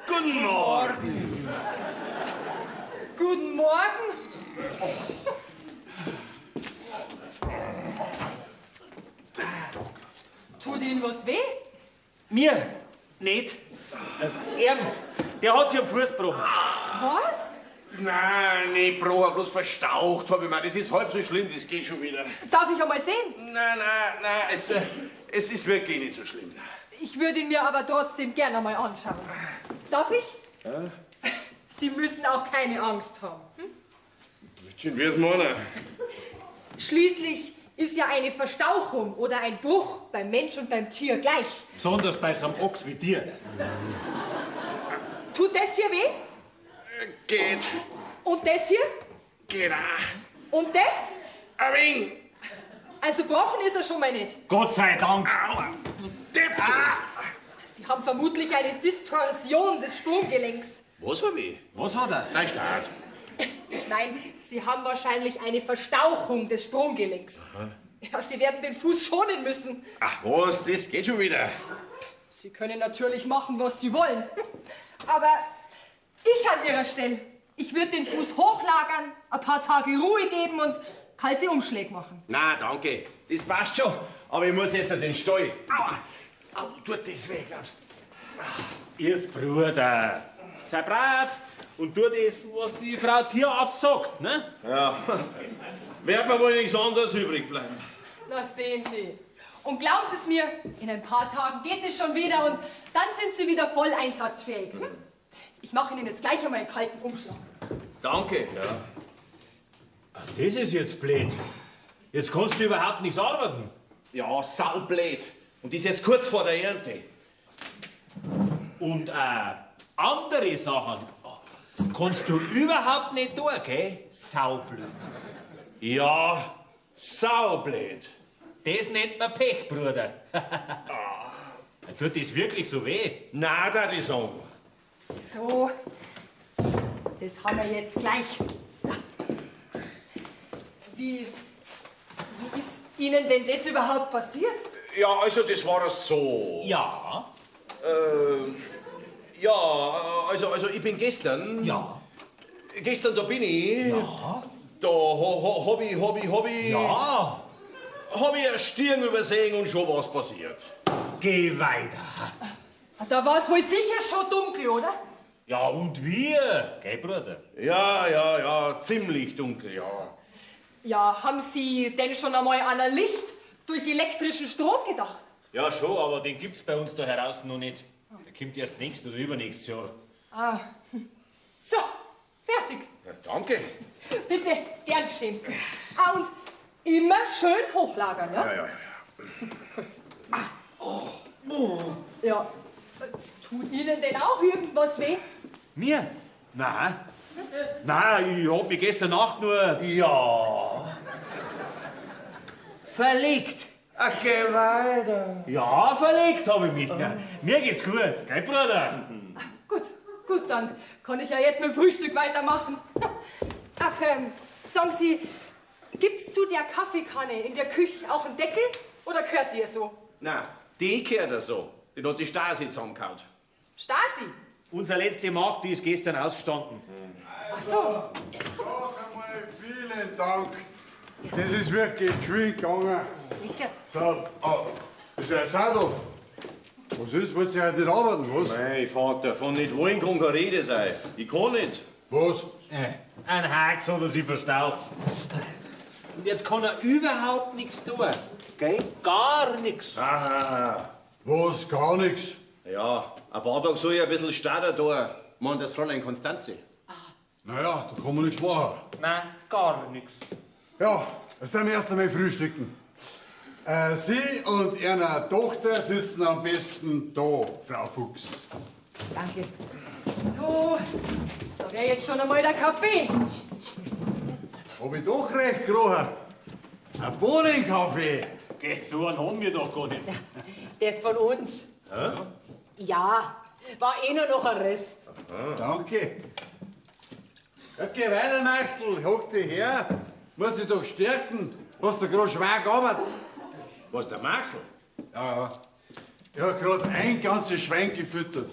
Guten Morgen. Guten Morgen. Tut Ihnen was weh? Mir? Nicht. Er, der hat sich am Fuß gebrochen. Was? Nein, nicht gebrochen, bloß verstaucht hab ich mir. Das ist halb so schlimm, das geht schon wieder. Darf ich einmal sehen? Nein, nein, nein, es ist wirklich nicht so schlimm. Ich würde ihn mir aber trotzdem gerne einmal anschauen. Darf ich? Ja? Sie müssen auch keine Angst haben. Hm? Schön wär's meiner. Schließlich ist ja eine Verstauchung oder ein Bruch beim Mensch und beim Tier gleich. Besonders bei so einem Ochs wie dir. Tut das hier weh? Geht. Und das hier? Geht auch. Und das? Ein wenig. Also gebrochen ist er schon mal nicht. Gott sei Dank. Aua. Depp. Ah. Sie haben vermutlich eine Distorsion des Sprunggelenks. Was hab ich? Was hat er? Nein, Start. Nein, Sie haben wahrscheinlich eine Verstauchung des Sprunggelenks. Aha. Ja, Sie werden den Fuß schonen müssen. Ach was, das geht schon wieder. Sie können natürlich machen, was Sie wollen. Aber ich an Ihrer Stelle, ich würde den Fuß hochlagern, ein paar Tage Ruhe geben und kalte Umschläge machen. Na, danke. Das passt schon. Aber ich muss jetzt in den Stall. Aua! Au, tut das weh, glaubst Jetzt, Bruder, sei brav und tu das, was die Frau Tierarzt sagt, ne? Ja. Wird mir wohl nichts anderes übrig bleiben. Na, sehen Sie. Und glauben Sie es mir, in ein paar Tagen geht es schon wieder und dann sind Sie wieder voll einsatzfähig. Hm? Ich mache Ihnen jetzt gleich einmal einen kalten Umschlag. Danke, ja. Das ist jetzt blöd. Jetzt kannst du überhaupt nichts arbeiten. Ja, saublöd. Und ist jetzt kurz vor der Ernte. Und andere Sachen kannst du überhaupt nicht tun, gell? Saublöd. Ja, saublöd. Das nennt man Pech, Bruder. Tut das wirklich so weh? Na, da die sagen. So, das haben wir jetzt gleich. So. Wie ist Ihnen denn das überhaupt passiert? Ja, also das war so. Ja. Ja, also ich bin gestern. Ja. Gestern da bin ich. Ja. Da hab ich. Ja. Hab ich eine Stirn übersehen und schon was passiert. Geh weiter. Da war's wohl sicher schon dunkel, oder? Ja, und wir? Gell, Bruder? Ja, ziemlich dunkel, ja. Ja, haben Sie denn schon einmal an ein Licht durch elektrischen Strom gedacht? Ja, schon, aber den gibt's bei uns da heraus noch nicht. Der kommt erst nächstes oder übernächstes Jahr. Ah, so, fertig. Ja, danke. Bitte, gern geschehen. Ah, und immer schön hochlagern, ja? Ja. Gut. Ah. Oh. Ja, tut Ihnen denn auch irgendwas weh? Mir? Nein. Nein, ich hab mich gestern Nacht nur... Ja. Verlegt. Ach, geh weiter. Ja, verlegt hab ich mich. Ja. Mir geht's gut, gell, Bruder? Gut, dann kann ich ja jetzt mit dem Frühstück weitermachen. Ach, sagen Sie, gibt's zu der Kaffeekanne in der Küche auch einen Deckel oder gehört die so? Nein, die gehört ja so. Den hat die Stasi zusammengehauen. Stasi? Unser letzte Magd, die ist gestern ausgestanden. Ach so. Sag einmal vielen Dank. Das ist wirklich geschwind gegangen. Sicher. So, oh, ist ja jetzt auch da. Was ist? Wollt ihr heute nicht arbeiten, was? Nein, Vater, von nicht wollen kann keine Rede sein. Ich kann nicht. Was? Ein Hax hat er sich verstaucht. Und jetzt kann er überhaupt nichts tun. Gell? Gar nichts. Aha. Was? Gar nichts? Ja, ein paar Tage soll ich ein bisschen starter da. Meint das Fräulein Konstanze. Naja, da kann man nichts machen. Nein, gar nichts. Ja, jetzt werden wir erst einmal frühstücken. Sie und Ihre Tochter sitzen am besten da, Frau Fuchs. Danke. So, da wäre jetzt schon einmal der Kaffee. Hab ich doch recht gerochen. Ein Bohnenkaffee. Geh, so einen haben wir doch gar nicht. Ja, der ist von uns. Hä? Ja, war eh nur noch ein Rest. Aha. Danke. Ja, geh weiter, Maxl, hock dich her. Muss dich doch stärken. Hast du grad schwer gearbeitet? Was, der Maxl? Ja, ja. Ich hab grad ein ganzes Schwein gefüttert.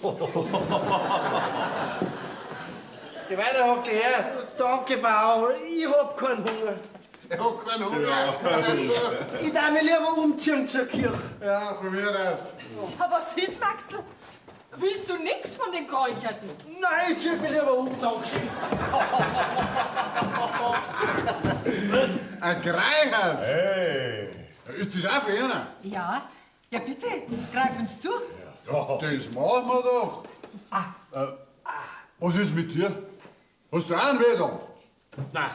Geh weiter, hock dich her. Danke, Bauer. Ich hab keinen Hunger. Ich hab keinen Hunger. Ja. Also. Ich darf mich lieber umziehen zur Kirche. Ja, von mir aus. Aber was ist, Maxl? Willst du nix von den Kräucherten? Nein, ich zieh mich lieber um, danke. Was? Ein Kreichers? Hey. Ist das auch für einer? Ja, ja bitte, greifen Sie zu. Ja, das machen wir doch. Ah. Was ist mit dir? Hast du auch einen Weh da? Nein,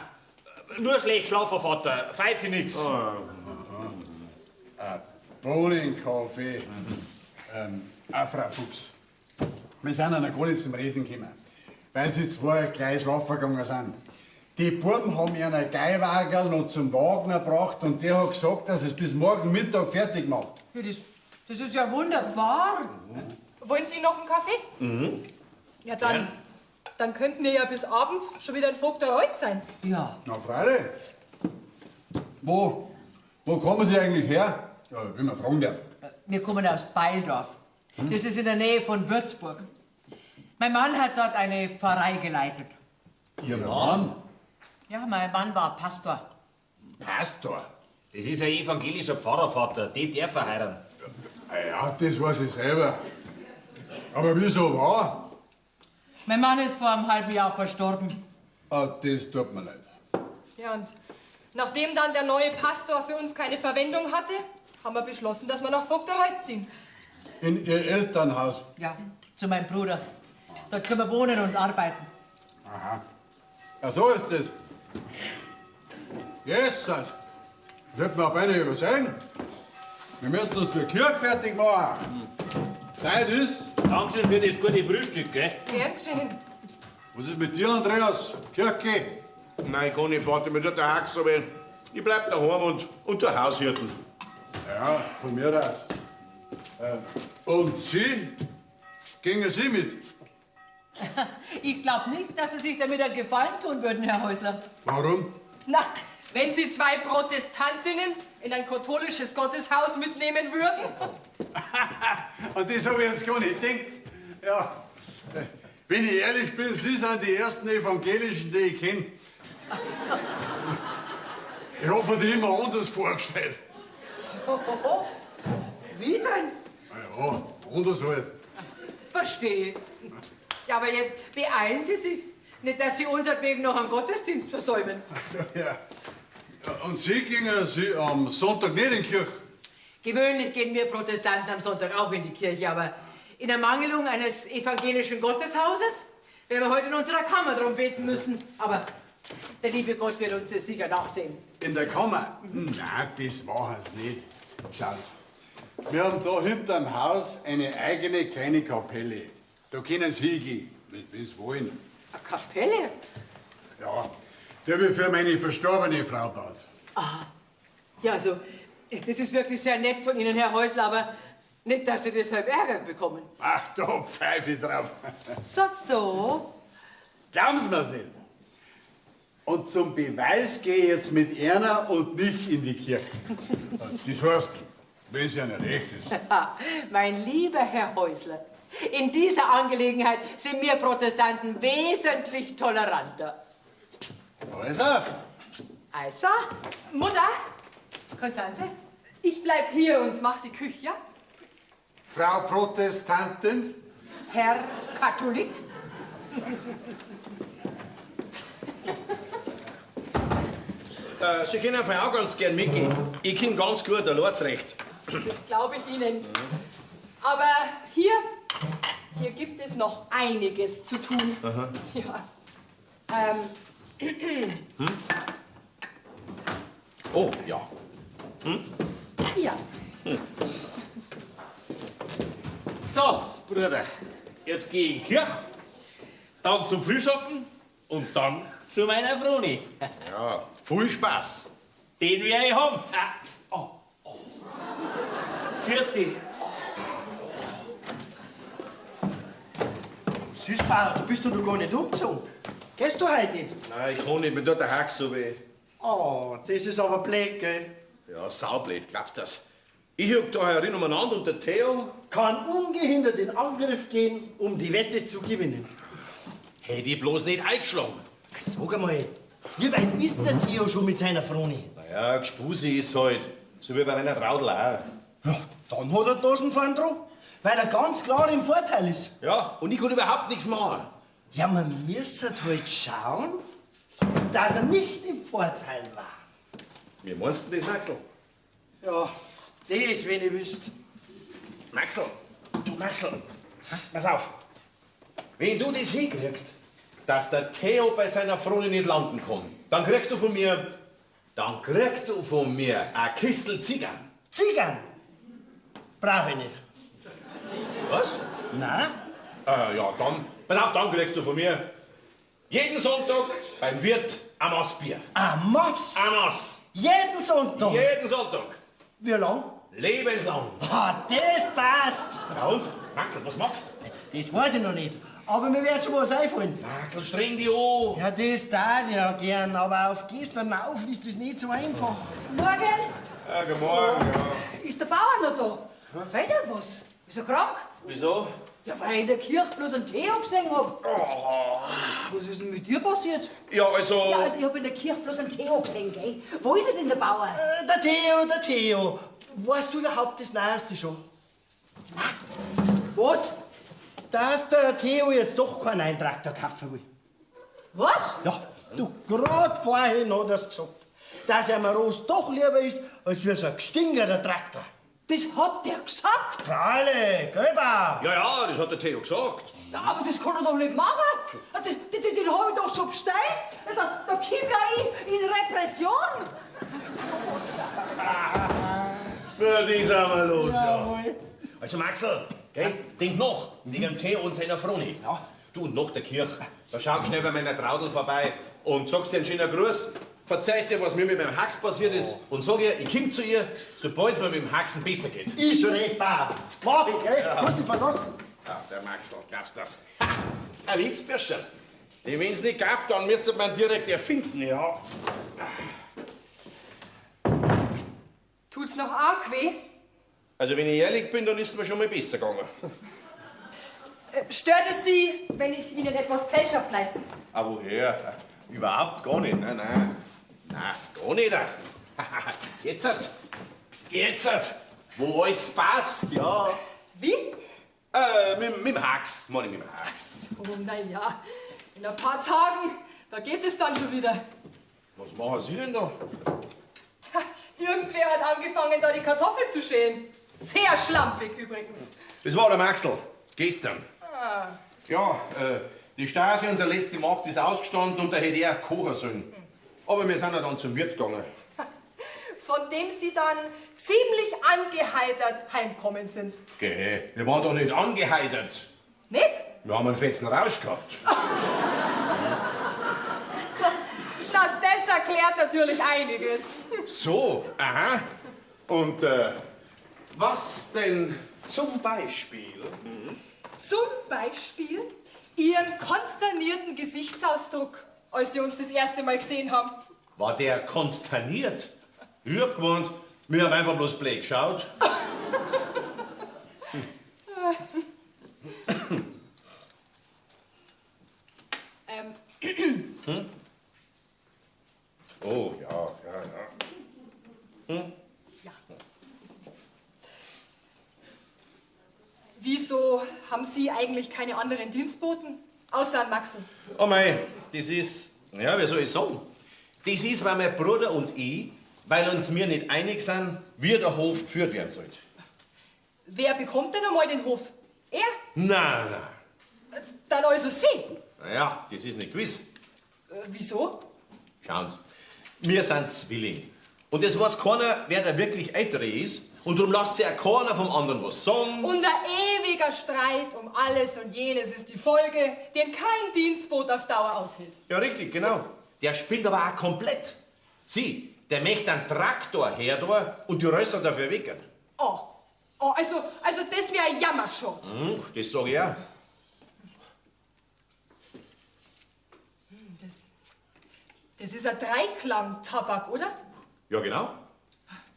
nur schlecht schlafen, Vater. Feit sie nix. Ah. Ein Bohnenkaffee. Auch Frau Fuchs. Wir sind ja noch gar nicht zum Reden gekommen, weil sie zwei gleich schlafen gegangen sind. Die Buben haben ihren Geihwagerl noch zum Wagner gebracht und der hat gesagt, dass es bis morgen Mittag fertig macht. Ja, das ist ja wunderbar. Mhm. Wollen Sie noch einen Kaffee? Mhm. Ja, dann könnten wir ja bis abends schon wieder in Vogtereuth sein. Ja. Na, freilich. Wo kommen Sie eigentlich her? Ja, wenn man fragen darf. Wir kommen aus Beildorf. Das ist in der Nähe von Würzburg. Mein Mann hat dort eine Pfarrei geleitet. Ihr Mann? Ja, mein Mann war Pastor. Pastor? Das ist ein evangelischer Pfarrervater, den darf er heiraten. Ja, das weiß ich selber. Aber wieso war? Mein Mann ist vor einem halben Jahr verstorben. Ah, das tut mir leid. Ja, und nachdem dann der neue Pastor für uns keine Verwendung hatte, haben wir beschlossen, dass wir nach Vogtereuth ziehen. In Ihr Elternhaus? Ja, zu meinem Bruder. Dort können wir wohnen und arbeiten. Aha. Ja, so ist das. Jesus, das wird mir beinahe übersehen. Wir müssen uns für die Kirche fertig machen. Zeit ist. Dankeschön für das gute Frühstück, gell? Gern geschehen. Was ist mit dir, Andreas? Kirche? Nein, ich kann nicht, Vater, mir tut der Hax so weh. Ich bleib daheim und der Haushirten. Ja, von mir aus. Und Sie? Gingen Sie mit? Ich glaube nicht, dass Sie sich damit einen Gefallen tun würden, Herr Häusler. Warum? Na, wenn Sie zwei Protestantinnen in ein katholisches Gotteshaus mitnehmen würden. An das habe ich jetzt gar nicht gedacht. Ja, wenn ich ehrlich bin, Sie sind die ersten Evangelischen, die ich kenne. Ich hab mir die immer anders vorgestellt. So, wie denn? Ja, anders halt. Verstehe. Ja, aber jetzt beeilen Sie sich. Nicht, dass Sie unsertwegen noch einen Gottesdienst versäumen. Also, ja. Und Sie gingen Sie am Sonntag nicht in die Kirche? Gewöhnlich gehen wir Protestanten am Sonntag auch in die Kirche, aber in Ermangelung eines evangelischen Gotteshauses werden wir heute in unserer Kammer drum beten müssen. Aber der liebe Gott wird uns das sicher nachsehen. In der Kammer? Nein, das machen sie nicht. Schauen Sie, wir haben da hinterm Haus eine eigene kleine Kapelle. Da können Sie hingehen, wenn Sie wollen. Eine Kapelle? Ja, die habe ich für meine verstorbene Frau gebaut. Ah, ja, also, das ist wirklich sehr nett von Ihnen, Herr Häusler, aber nicht, dass Sie deshalb Ärger bekommen. Ach, da pfeife ich drauf. So, so. Glauben Sie mir's nicht. Und zum Beweis gehe ich jetzt mit Erna und nicht in die Kirche. Das heißt, wenn es ja nicht recht ist. Mein lieber Herr Häusler, in dieser Angelegenheit sind wir Protestanten wesentlich toleranter. Also? Also? Mutter? Konstanze? Ich bleib hier und mach die Küche, ja? Frau Protestantin? Herr Katholik? Sie können einfach auch ganz gern mitgehen. Ich komm ganz gut allein zurecht. Das glaube ich Ihnen. Aber hier gibt es noch einiges zu tun. Aha. Ja. Hm? Oh, ja. Hm? Ja. Hm. So, Bruder, jetzt geh ich in die Kirche, dann zum Frühschoppen und dann zu meiner Froni. Ja, viel Spaß. Den werde ich haben. Ah, oh, oh. Vierte. Süßbauer, du bist doch noch gar nicht umgezogen. Gehst du heute nicht? Nein, ich kann nicht, mir tut der Hack so weh. Oh, das ist aber blöd, gell? Ja, saublöd, glaubst du das? Ich hock da herin umeinander und der Theo kann ungehindert in Angriff gehen, um die Wette zu gewinnen. Hätte ich bloß nicht eingeschlagen. Sag einmal, wie weit ist denn der Theo schon mit seiner Froni? Naja, Gspusi ist halt, so wie bei meiner Traudl auch. Ja, dann hat er die Nasen vorn dran, weil er ganz klar im Vorteil ist. Ja, und ich kann überhaupt nichts machen. Ja, man müsste halt schauen, dass er nicht im Vorteil war. Wie meinst du denn das, Maxl? Ja, das, wenn ich wüsste. Maxl, du Maxl, pass auf. Wenn du das hinkriegst, dass der Theo bei seiner Froni nicht landen kann, dann kriegst du von mir, ein Kistel Ziggern. Ziggern? Brauche ich nicht. Was? Nein. Ja, dann, pass auf, dann kriegst du von mir jeden Sonntag beim Wirt ein Maß Bier. Ein Maß? Ein Maß. Jeden Sonntag? Jeden Sonntag. Wie lang? Lebenslang. Ah, das passt. Ja und? Maxl, was machst du? Das weiß ich noch nicht. Aber mir wird schon was einfallen. Maxl, streng dich an. Ja, das tat ich ja gern, aber auf gestern auf ist das nicht so einfach. Morgen. Ja, guten Morgen, ja. Ist der Bauer noch da? Fehlt ihm was? Ist er krank? Wieso? Ja, weil ich in der Kirche bloß einen Theo gesehen hab. Was ist denn mit dir passiert? Ja, also... Ja, also ich hab in der Kirche bloß einen Theo gesehen, gell? Wo ist er denn, der Bauer? Der Theo, der Theo. Weißt du überhaupt das Neueste schon? Was? Dass der Theo jetzt doch keinen neuen Traktor kaufen will. Was? Ja, du, grad vorhin hat er's gesagt, dass er mir Rost doch lieber ist, als für so ein gestinkerter Traktor. Das hat der gesagt? Freilich, gell, Bauer? Ja, ja, das hat der Theo gesagt. Ja, aber das kann er doch nicht machen. Den hab ich doch schon bestellt. Da komm ja ich in Repression. Na, die sind wir los, ja. Also, Maxl, gell, denk noch, wegen dem Theo und seiner Froni. Ja. Du und noch der Kirche. Da schau schnell bei meiner Traudel vorbei und sagst dir einen schönen Gruß. Verzeihst dir, was mir mit meinem Hax passiert ist. Und sag ihr, ich komm zu ihr, sobald es mir mit dem Haxen besser geht. Ist schon recht, Bauer. Mach ich, gell? Ja. Musst dich verlassen. Ja, der Maxl, glaubst du das? Ha, ein Liebsbürscherl. Wenn's nicht gab, dann müsste man direkt erfinden, ja. Tut's noch arg weh? Also, wenn ich ehrlich bin, dann ist mir schon mal besser gegangen. Stört es Sie, wenn ich Ihnen etwas Gesellschaft leiste? Ah, woher? Überhaupt gar nicht. Nein, nein. Nein, gar nicht. Jetzt hat. Jetzt hat. Wo alles passt, ja. Wie? Mit dem Hax, meine ich, mit dem Hax. Oh, na ja. In ein paar Tagen, da geht es dann schon wieder. Was machen Sie denn da? Tja, irgendwer hat angefangen, da die Kartoffeln zu schälen. Sehr schlampig übrigens. Das war der Maxl. Gestern. Ah. Ja, die Stasi, unser letzte Markt, ist ausgestanden und da hätte er kochen sollen. Aber wir sind ja dann zum Wirt gegangen. Von dem Sie dann ziemlich angeheitert heimkommen sind. Geh, wir waren doch nicht angeheitert. Nicht? Wir haben einen fetzen Rausch gehabt. Na, das erklärt natürlich einiges. So, aha. Und was denn zum Beispiel? Zum Beispiel Ihren konsternierten Gesichtsausdruck, als Sie uns das erste Mal gesehen haben. War der konsterniert? Ich hab gemeint, wir haben einfach bloß blöd geschaut. Hm? Oh, ja, ja, ja. Hm? Ja. Wieso haben Sie eigentlich keine anderen Dienstboten, außer an Maxl? Oh mei, das ist, ja, wie soll ich sagen? Das ist, weil mein Bruder und ich, weil uns wir nicht einig sind, wie der Hof geführt werden sollte. Wer bekommt denn einmal den Hof? Er? Nein, nein. Dann also Sie. Naja, das ist nicht gewiss. Wieso? Schauen Sie, wir sind Zwillinge. Und es weiß keiner, wer der wirklich Ältere ist. Und darum lässt sich auch keiner vom anderen was sagen. Und ein ewiger Streit um alles und jenes ist die Folge, den kein Dienstboot auf Dauer aushält. Ja, richtig, genau. Der spinnt aber auch komplett. Sie, der möchte einen Traktor her da und die Rösser dafür wecken. Oh, oh, also das wär ein Jammerschot. Hm, das sag ich auch. Das ist ein Dreiklang-Tabak, oder? Ja, genau.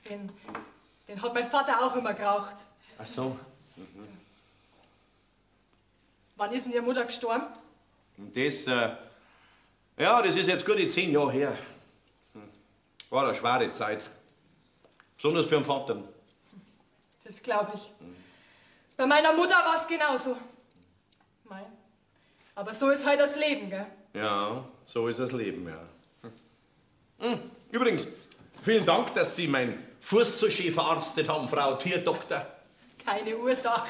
Den hat mein Vater auch immer geraucht. Ach so. Mhm. Wann ist denn Ihre Mutter gestorben? Das, ja, das ist jetzt gute 10 Jahre her. War eine schwere Zeit. Besonders für den Vater. Das glaub ich. Bei meiner Mutter war's genauso. Mei. Aber so ist halt das Leben, gell? Ja, so ist das Leben, ja. Übrigens, vielen Dank, dass Sie mein Fuß so schön verarztet haben, Frau Tierdoktor. Keine Ursache.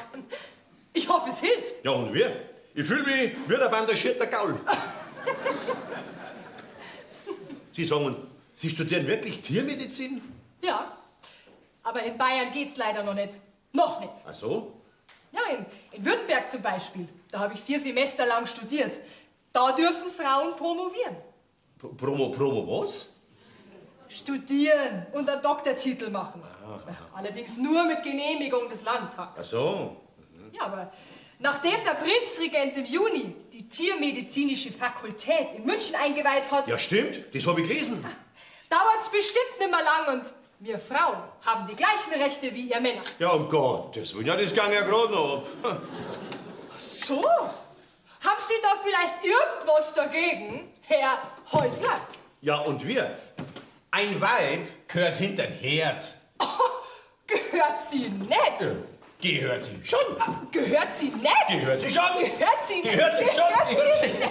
Ich hoffe, es hilft. Ja, und wir? Ich fühle mich wie der bandagierter Gaul. Sie sagen, Sie studieren wirklich Tiermedizin? Ja, aber in Bayern geht's leider noch nicht. Noch nicht. Ach so? Ja, in Württemberg zum Beispiel. Da habe ich 4 Semester lang studiert. Da dürfen Frauen promovieren. Promo was? Studieren und einen Doktortitel machen. Aha. Allerdings nur mit Genehmigung des Landtags. Ach so. Mhm. Ja, aber nachdem der Prinzregent im Juni die Tiermedizinische Fakultät in München eingeweiht hat... Ja, stimmt. Das habe ich gelesen. Dauert's bestimmt nimmer lang und wir Frauen haben die gleichen Rechte wie ihr Männer. Ja, um Gottes Willen. Ja, das ging ja gerade noch ab. So? Haben Sie da vielleicht irgendwas dagegen, Herr Häusler? Ja, und wir? Ein Weib gehört hintern Herd. Gehört sie nicht? Gehört sie schon. Gehört sie nicht? Gehört sie schon. Gehört sie nicht? Gehört sie schon. Gehört sie nicht?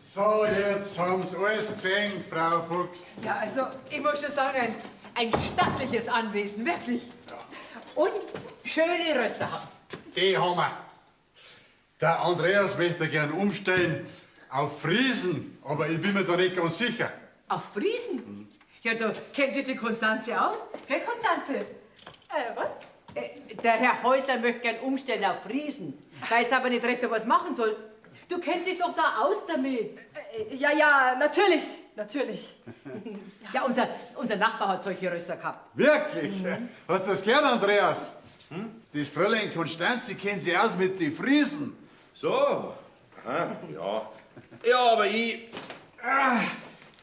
So, jetzt haben Sie alles gesehen, Frau Fuchs. Ja, also, ich muss schon sagen, ein stattliches Anwesen, wirklich. Und schöne Rösser haben's. Die haben wir. Der Andreas möchte gern umstellen auf Friesen, aber ich bin mir da nicht ganz sicher. Auf Friesen? Ja, da kennt sich die Konstanze aus. Gell, Konstanze? Was? Der Herr Häusler möchte gern umstellen auf Friesen, weiß aber nicht recht, ob er was machen soll. Du kennst dich doch da aus damit. Ja, ja, natürlich, natürlich. Ja, unser Nachbar hat solche Rösser gehabt. Wirklich? Hast du das gern, Andreas? Das Fräulein Konstanze kennt sich aus mit den Friesen. So. Aha, ja. Ja, aber ich.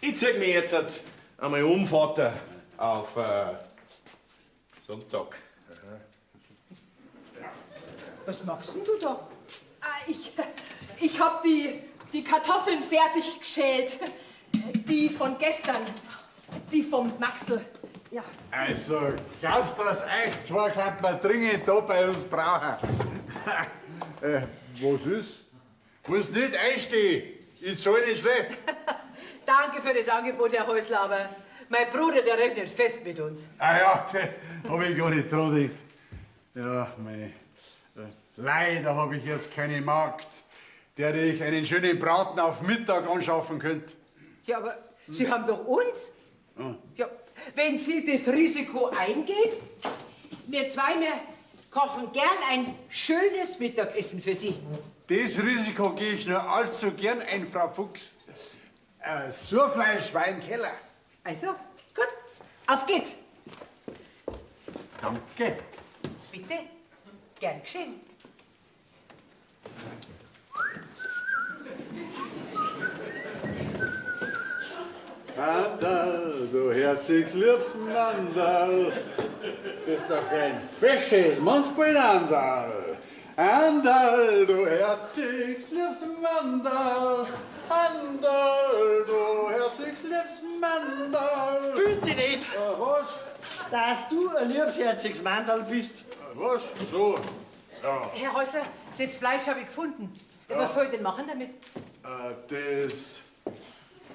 Ich zieh mich jetzt halt einmal um, Vater, auf Sonntag. Was machst denn du da? Ah, ich hab die Kartoffeln fertig geschält. Die von gestern. Die vom Maxl. Ja. Also, glaubst du, dass euch zwei könnte man dringend da bei uns brauchen? Was ist? Muss nicht einstehen. Ich zahl nicht schlecht. Danke für das Angebot, Herr Häusler, aber mein Bruder, der rechnet fest mit uns. Ah ja, da hab ich gar nicht dran gedacht. Ja, mei. Leider hab ich jetzt keine Magd, der ich einen schönen Braten auf Mittag anschaffen könnte. Ja, aber Sie haben doch uns. Ja, wenn Sie das Risiko eingehen, wir zwei, wir kochen gern ein schönes Mittagessen für Sie. Das Risiko gehe ich nur allzu gern ein, Frau Fuchs. Surfleisch war im Keller. Also, gut, auf geht's. Danke. Bitte, gern geschehen. Anderl, du herzigs liebst Mandal, bist doch ein fesches Mannsbein, Anderl. Anderl, du herzigs liebst Mandal, Anderl, du herzigs liebst Mandal. Fühlt dich nicht, Was? dass du ein liebsherziges Mandal bist. Was? So? Ja. Herr Häusler, das Fleisch habe ich gefunden. Was soll ich denn machen damit? Das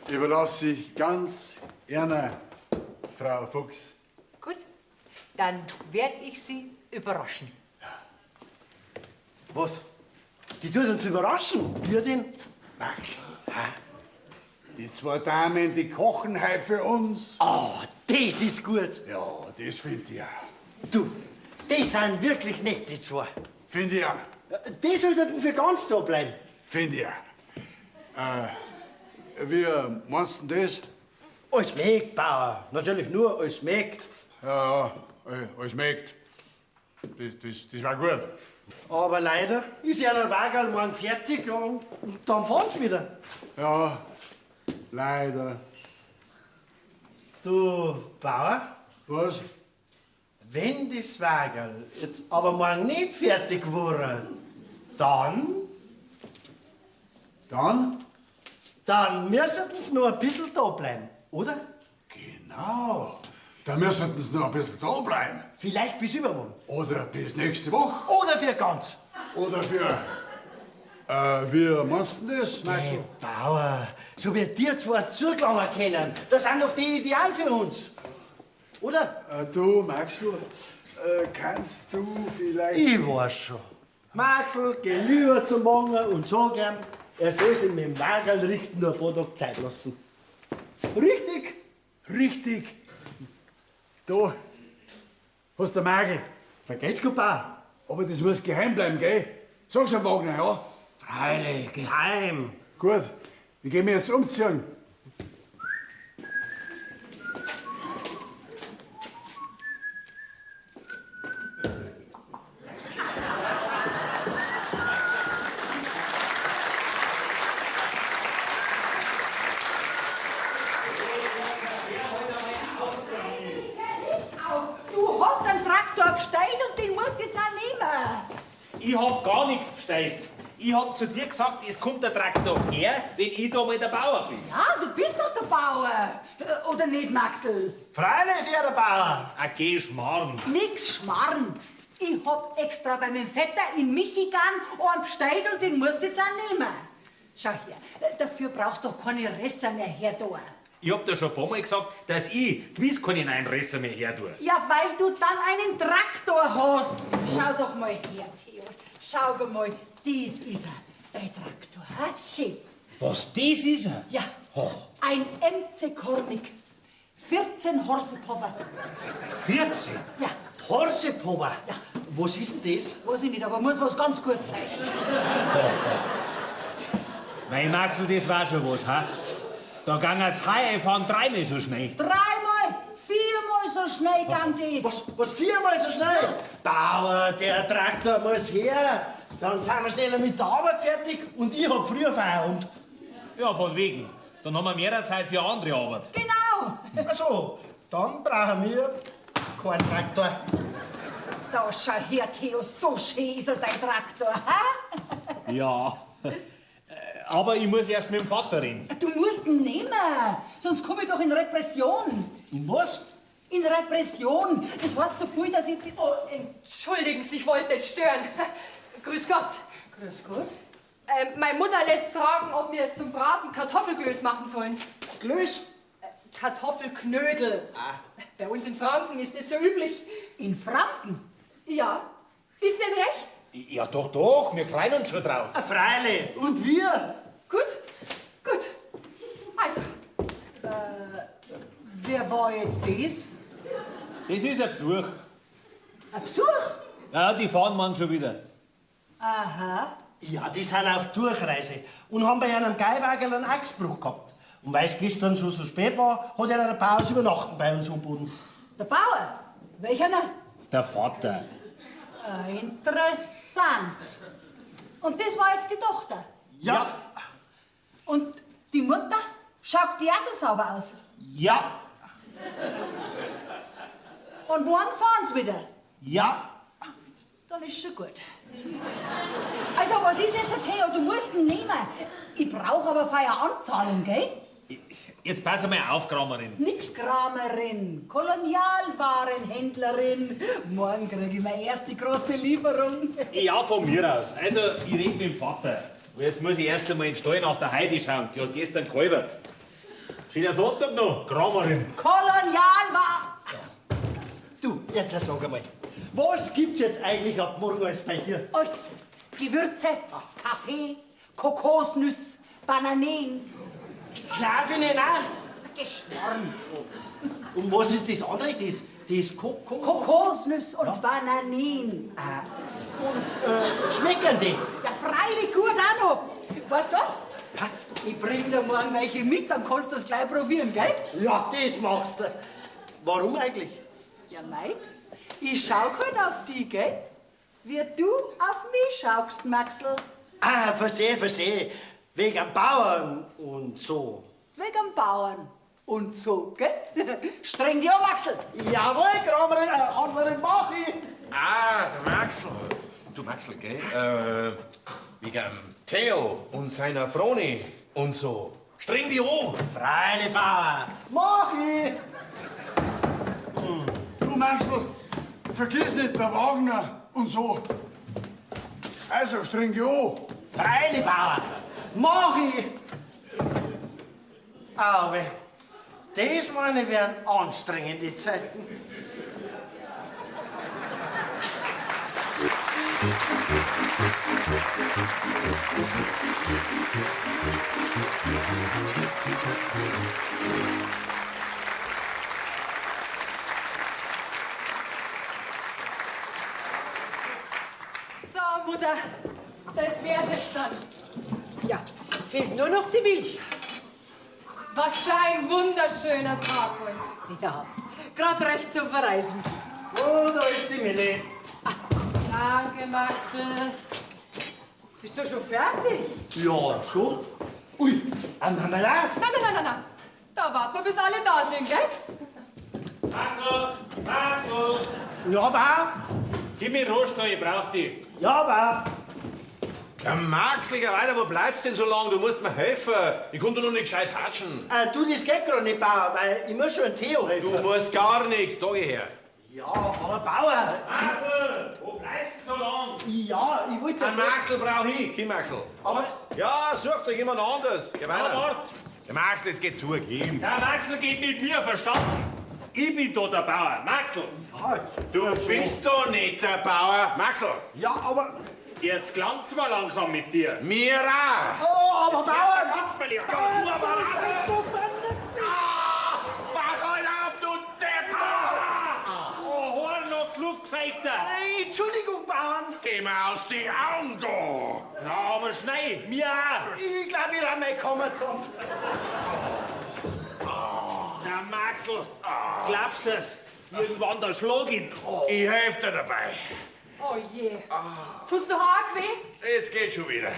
überlasse ich ganz Ihnen, Frau Fuchs. Gut, dann werde ich Sie überraschen. Was? Die tut uns überraschen. Wir denn? Maxl, die zwei Damen, die kochen heute für uns. Oh, das ist gut. Ja, das find ich auch. Du, die sind wirklich nett, die zwei. Find ich auch. Die sollten für ganz da bleiben. Find ich auch. Wie meinst du denn das? Als Mägd, Bauer. Natürlich nur als Mägd. Ja, ja, als Mägd. Das war gut. Aber leider ist ja der Wagerl morgen fertig und dann fahren sie wieder. Ja, leider. Du, Bauer? Was? Wenn das Wagerl jetzt aber morgen nicht fertig wurde, dann? Dann? Dann müssten sie noch ein bisschen da bleiben, oder? Genau. Da müssten sie noch ein bisschen da bleiben. Vielleicht bis übermorgen. Oder bis nächste Woche. Oder für ganz. Oder für... Wie meinst du das, Maxl? Hey, Bauer, so wie dir zwei zugelangen können, das sind doch die ideal für uns. Oder? Du, Maxl, kannst du vielleicht... Ich weiß schon. Maxl, geh lieber zum Manger und sag ihm, er soll sich mit dem Wagerl richten nur ein paar Tage Zeit lassen. Richtig? Richtig. Da hast du Magel. Vergeht's gut, Bauer. Aber das muss geheim bleiben, gell? Sag's dem Wagner, ja? Freilich, geheim. Gut, ich geh mir jetzt umziehen. Ich hab gar nichts bestellt. Ich hab zu dir gesagt, es kommt der Traktor her, wenn ich da mal der Bauer bin. Ja, du bist doch der Bauer. Oder nicht, Maxl? Freilich ist er der Bauer. Ah, geh, Schmarrn. Nix Schmarrn. Ich hab extra bei meinem Vetter in Michigan einen bestellt und den musst du jetzt auch nehmen. Schau her, dafür brauchst du doch keine Resser mehr her da. Ich hab dir schon ein paar Mal gesagt, dass ich gewiss keine neuen Resser mehr her tue. Ja, weil du dann einen Traktor hast. Schau doch mal her, Theo. Schau mal, dies ist er, dein Traktor. Ha? Schön. Was, das ist er? Ja, ein MC Kornig. 14 Horsepower. 14? Ja. Horsepower? Ja. Was ist denn das? Weiß ich nicht, aber muss was ganz gut sein. Mein Maxl, das war schon was, ha? Da gangen's heuer fahren dreimal so schnell. Dreimal, viermal so schnell gang das. Was, viermal so schnell? Bauer, der Traktor muss her. Dann sind wir schneller mit der Arbeit fertig und ich hab früher Feierabend. Ja, von wegen. Dann haben wir mehr Zeit für andere Arbeit. Genau. Ach so, dann brauchen wir keinen Traktor. Da schau her, Theo, so schön ist er, dein Traktor. Ha? Ja. Aber ich muss erst mit dem Vater reden. Du musst ihn nehmen, sonst komme ich doch in Repression. In was? In Repression. Das heißt so viel, dass ich... Oh, entschuldigen Sie, ich wollte nicht stören. Grüß Gott. Grüß Gott. Meine Mutter lässt fragen, ob wir zum Braten Kartoffelklöß machen sollen. Klöß? Kartoffelknödel. Ah. Bei uns in Franken ist das so üblich. In Franken? Ja. Ist nicht recht? Ja, doch, doch. Wir freuen uns schon drauf. Ah, freilich. Und wir? Gut, gut. Also. Wer war jetzt das? Das ist ein Besuch. Ein Besuch? Ja, die fahren morgen schon wieder. Aha. Ja, die sind auf Durchreise und haben bei einem Geihwagen einen Achsbruch gehabt. Und weil es gestern schon so spät war, hat er eine Pause übernachten bei uns angeboten. Der Bauer? Welcher noch? Der Vater. Interessant. Und das war jetzt die Tochter? Ja. Und die Mutter? Schaut die auch so sauber aus? Ja. Und morgen fahren sie wieder? Ja. Dann ist schon gut. Also, was ist jetzt, Theo? Du musst ihn nehmen. Ich brauche aber vorher Anzahlung, gell? Jetzt pass mal auf, Kramerin. Nix Kramerin, Kolonialwarenhändlerin. Morgen kriege ich meine erste große Lieferung. Ja, von mir aus. Also, ich rede mit dem Vater. Aber jetzt muss ich erst einmal in den Stall nach der Heidi schauen. Die hat gestern gekalbert. Schöner Sonntag noch, Kramerin. Kolonialwaren... Du, jetzt sag einmal, was gibt's jetzt eigentlich ab morgen alles bei dir? Alles. Gewürze, Kaffee, Kokosnüsse, Bananen. Sklavinnen auch? Geschmarrn. Und was ist das andere? Das Koko? Kokosnüsse und ja. Bananen. Ah. Und schmecken die? Ja, freilich gut auch noch. Weißt du was? Ha? Ich bring dir morgen welche mit, dann kannst du das gleich probieren, gell? Ja, das machst du. Warum eigentlich? Ja, mei, ich schau halt auf die, gell? Wie du auf mich schaust, Maxl. Ah, verstehe, verstehe. Wegen am Bauern und so. Wegen am Bauern und so, gell? Streng dich an, Maxl. Jawohl, Kramerin, Handlerin, mach ich. Ah, der Maxl. Du, Maxl, gell? Wegen Theo und seiner Froni und so. Streng dich an. Freilich, Bauer. Mach ich. Du, Maxl, vergiss nicht der Wagner und so. Also, streng dich an. Freilich, Bauer. Mach ich! Aber das meine wären anstrengende Zeiten. So, Mutter, das wär's jetzt dann. Ja, fehlt nur noch die Milch. Was für ein wunderschöner Tag heute. Ja, grad recht zum Verreisen. So, da ist die Milch. Ah, danke, Maxl. Bist du schon fertig? Ja, schon. Ui, eine Marmelade. Nein, nein, nein, nein, nein. Da warten wir, bis alle da sind, gell? Maxl, Maxl. Ja, da. Gib mir den Rohstall, ich brauch die. Ja, Bauer. Der Maxl, geh weiter, wo bleibst denn so lange? Du musst mir helfen. Ich konnte noch nicht gescheit hatschen. Du, das geht gerade nicht, Bauer, weil ich muss schon Theo helfen. Du musst gar nichts, da geh her. Ja, aber Bauer. Maxl, wo bleibst du so lang? Ja, ich wollte... Der Maxl brauch ich. Komm, Maxl. Aber... Ja, such doch jemand anders. Geh weiter. Ja, wart. Der Maxl, jetzt geh zu, komm. Der Maxl geht mit mir, verstanden? Ich bin da der Bauer. Maxl. Ja, du bist doch nicht der Bauer. Maxl. Ja, aber... Jetzt klang's mal langsam mit dir. Mir auch. Oh, aber Bauer! Bauer, Pass halt auf, du Depp! Oh, Hornochs, Luftgeseichter! Entschuldigung, Bauern! Geh mir aus die Augen, du! Na, aber schnell, mir auch! Ich glaub, ich hab meine Kammer zusammen. Na, Maxl, glaubst du's? Irgendwann der Schlag ihn. Oh. Ich helf dir dabei. Oh je. Tut's noch arg weh? Es geht schon wieder.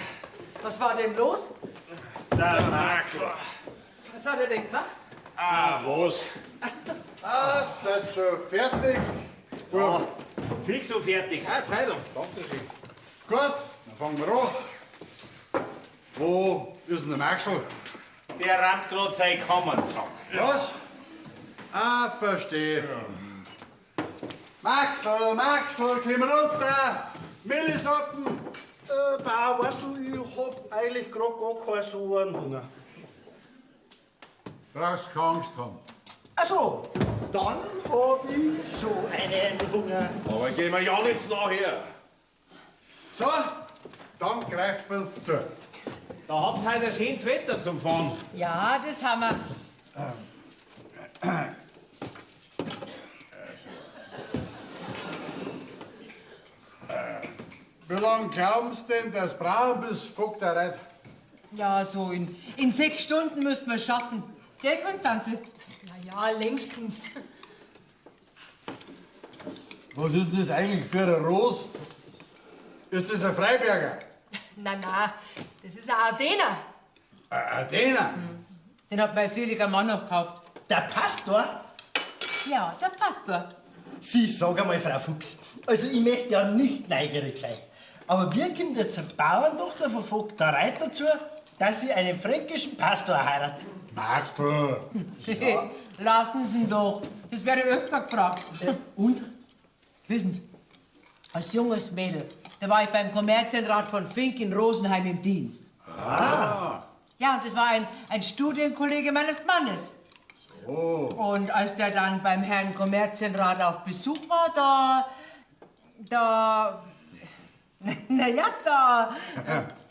Was war denn los? Der Maxl. Was hat er denn gemacht? Ah, was? Ah, seid schon fertig? Ja, fix und fertig. Ah, Zeitung. Dankeschön. Gut, dann fangen wir an. Wo ist denn der Maxl? Der rammt grad seine Kammer zusammen. Was? Ah, verstehe. Ja. Maxl, Maxl, komm runter! Milchsuppen! Bauer, weißt du, ich hab eigentlich grad gar keinen so einen Hunger. Brauchst keine Angst haben. Ach so, dann hab ich schon einen Hunger. Aber gehen wir ja nichts nachher. So, dann greifen wir's zu. Da habt ihr heute ein schönes Wetter zum Fahren. Ja, das haben wir. Wie lange glauben Sie denn, dass brauchen bis Vogtereit? Ja, so in 6 Stunden müssten wir schaffen. Gell, Konstanze? Na ja, längstens. Was ist denn das eigentlich für ein Ros? Ist das ein Freiberger? Na, na, das ist ein Ardener. Ein Ardener? Den hat mein seliger Mann noch gekauft. Der Pastor? Ja, der Pastor. Sie, sag einmal, Frau Fuchs, also ich möchte ja nicht neugierig sein, aber wie kommt jetzt eine Bauerntochter von Vogterei dazu, dass sie einen fränkischen Pastor heiratet? Magst du? Ja. Lassen Sie ihn doch. Das werde ich öfter gefragt. Und? Wissen Sie, als junges Mädel, da war ich beim Kommerzienrat von Fink in Rosenheim im Dienst. Ah. Ja, und das war ein Studienkollege meines Mannes. So. Und als der dann beim Herrn Kommerzienrat auf Besuch war, da na ja, da...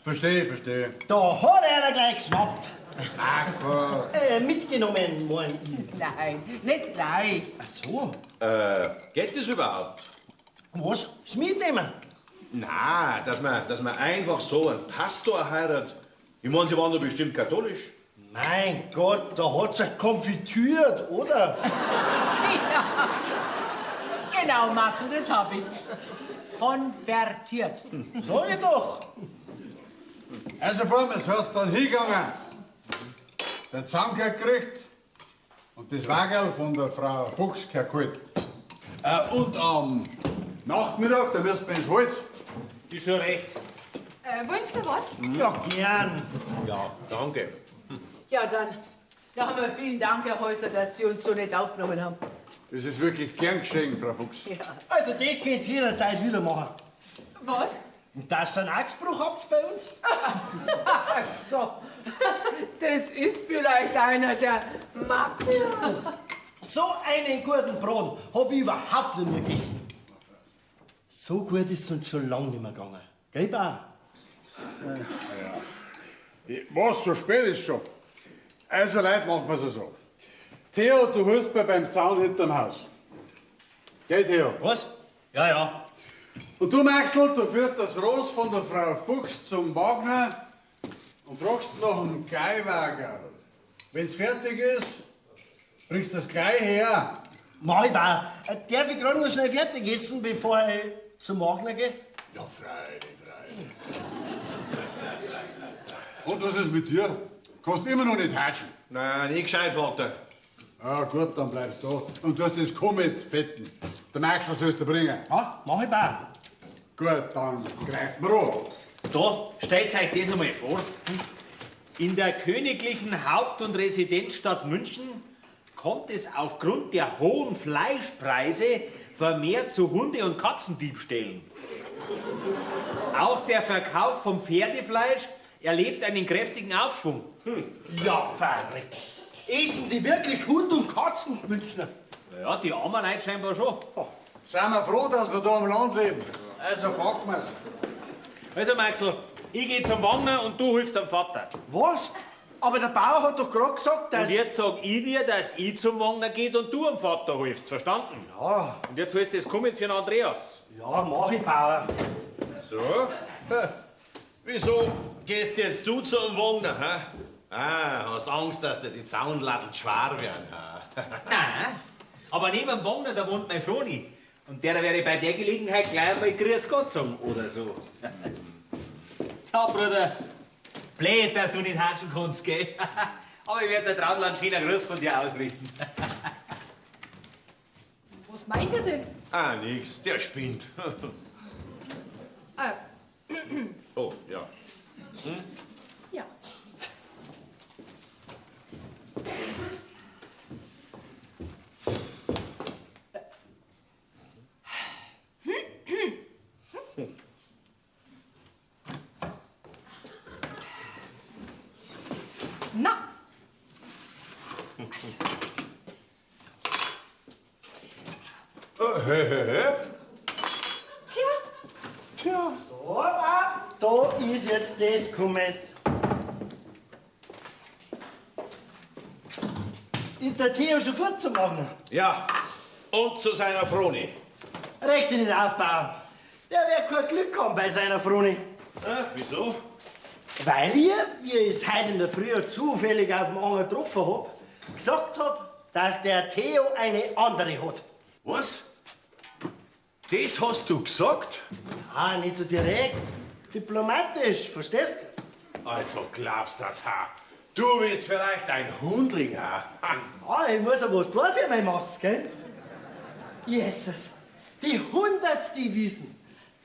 Verstehe, verstehe. Da hat er gleich geschnappt. Axel. Mitgenommen, mein ich. Nein, nicht gleich. Ach so. Geht das überhaupt? Was? Das Mitnehmen? Na, dass man einfach so einen Pastor heiratet. Ich meine, Sie waren doch bestimmt katholisch. Mein Gott, da hat's sich konfitürt, oder? Ja. Genau, Maxl, das hab ich. Konvertiert. Sag ich doch. Also, Bub, es hast dann hingegangen. Der Zaun gehört gekriegt und das Wagerl von der Frau Fuchs gehört geholt. Und am Nachmittag, da müssen wir ins Holz. Ist schon recht. Wollen Sie noch was? Ja, gern. Ja, danke. Ja, dann haben wir vielen Dank, Herr Häusler, dass Sie uns so nett aufgenommen haben. Das ist wirklich gern geschehen, Frau Fuchs. Ja. Also, das könnt ihr jederzeit wieder machen. Was? Und dass ihr einen Achsbruch habt bei uns? So, das ist vielleicht einer der Max. So einen guten Braten hab ich überhaupt noch nie gegessen. So gut ist es uns schon lange nicht mehr gegangen. Gell, Bauer? Ja. Was, so spät ist schon. Also, Leute, machen wir's so. Theo, du hilfst mir beim Zaun hinterm Haus. Gell, Theo? Was? Ja, ja. Und du, Maxl, du führst das Ross von der Frau Fuchs zum Wagner und fragst nach dem Geiwagerl. Wenn's fertig ist, bringst du das gleich her. Mach ich, Bauer. Darf ich gerade noch schnell fertig essen, bevor ich zum Wagner gehe? Ja, freilich, freilich. Und was ist mit dir? Kannst immer noch nicht hatschen. Nein, nicht gescheit, Vater. Ah, gut, dann bleibst du da. Und du hast das Komet fetten. Der Maxl sollst du bringen. Ja, mach ich auch. Gut, dann greifen wir an. Da, stellt euch das einmal vor. In der königlichen Haupt- und Residenzstadt München kommt es aufgrund der hohen Fleischpreise vermehrt zu Hunde- und Katzendiebstählen. Auch der Verkauf vom Pferdefleisch erlebt einen kräftigen Aufschwung. Ja, verreck. Essen die wirklich Hund und Katzen, Münchner? Ja, die armen Leute scheinbar schon. Sind wir froh, dass wir da am Land leben. Also packen wir's. Also Maxl, ich geh zum Wagner und du hilfst am Vater. Was? Aber der Bauer hat doch gerade gesagt, dass... Und jetzt sag ich dir, dass ich zum Wagner geht und du am Vater hilfst, verstanden? Ja. Und jetzt holst du das Kummet für den Andreas. Ja, mach ich, Bauer. So? Wieso gehst jetzt du zum Wagner, hä? Ah, hast Angst, dass dir die Zaunlatten schwer werden, hä? Nein, aber neben dem Wagner, da wohnt mein Froni. Und der werde ich bei der Gelegenheit gleich einmal Grüß Gott sagen oder so. Ja, Bruder, blöd, dass du nicht hatschen kannst, gell? Aber ich werde der Traudl einen schönen Gruß von dir ausrichten. Was meint er denn? Ah, nix, der spinnt. Ah, Oh, ja. Hm? ja. Na. Also. Hä, hä, hä? Tja. Tja. So, da ist jetzt das Komet. Ist der Theo schon fort zum Wagner? Ja, und zu seiner Froni. Recht dich nicht auf, Bauer. Der wird kein Glück haben bei seiner Froni. Wieso? Weil ich, wie ich es heute in der Früh zufällig auf dem Anger getroffen hab, gesagt hab, dass der Theo eine andere hat. Was? Das hast du gesagt? Ja, nicht so direkt. Diplomatisch, verstehst? Also glaubst das, ha? Du bist vielleicht ein Hundling, ha? Ja, ich muss ja was tun für meine Maske, gell? Jesus, die hundertste Wiesen.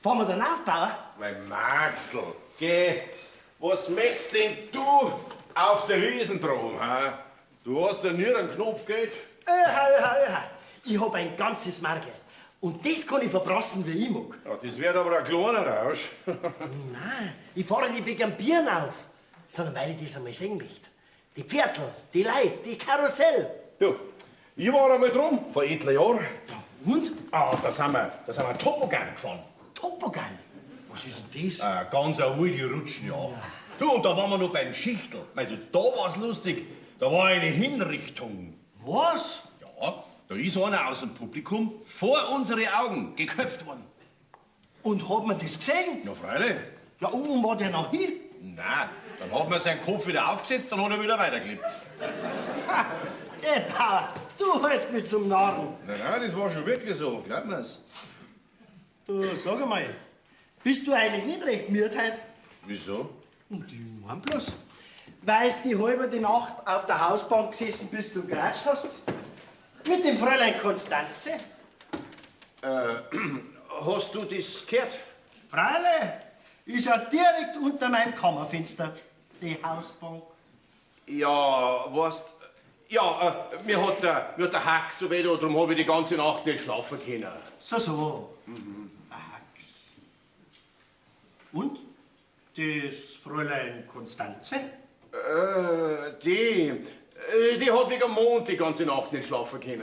Fahren wir dann auf, Bauer? Mein Maxl, geh, was möchtest denn du auf der Wiesen drum, ha? Du hast ja nie einen Knopf Geld. Öha, öha, öha. Ich hab ein ganzes Markel. Und das kann ich verbrassen, wie ich mag. Ja, das wird aber ein kleiner Rausch. Nein, ich fahre nicht wegen dem Bieren auf, sondern weil ich das einmal sehen möchte. Die Pferdl, die Leute, die Karussell. Du, ich war einmal drum, vor etlichen Jahren. Ja, und? Ah, da sind wir Topogan gefahren. Topogan? Was ist denn das? Ganz eine wilde Rutschen, ja. Du, und da waren wir noch beim Schichtel. Mei, du, da war's lustig. Da war eine Hinrichtung. Was? Ja, da ist einer aus dem Publikum vor unsere Augen geköpft worden. Und hat man das gesehen? Ja, freilich. Ja, und war der noch hin? Nein, dann hat man seinen Kopf wieder aufgesetzt, dann hat er wieder weitergelebt. Ha, geh, Bauer, du hältst mich zum Narren. Nein, nein, das war schon wirklich so, glaub mir's. Du, sag einmal, bist du eigentlich nicht recht müde heute? Wieso? Und ich mein bloß, weil du die halbe die Nacht auf der Hausbank gesessen bist und geratscht hast. Mit dem Fräulein Konstanze. Hast du das gehört? Freilich, ist ja direkt unter meinem Kammerfenster, die Hausbank. Ja, weißt, ja, mir hat der Hack so weh, darum hab ich die ganze Nacht nicht schlafen können. So, so. Mhm. Der Hacks. Und? Das Fräulein Konstanze? Die hat wegen dem Mond die ganze Nacht nicht schlafen können.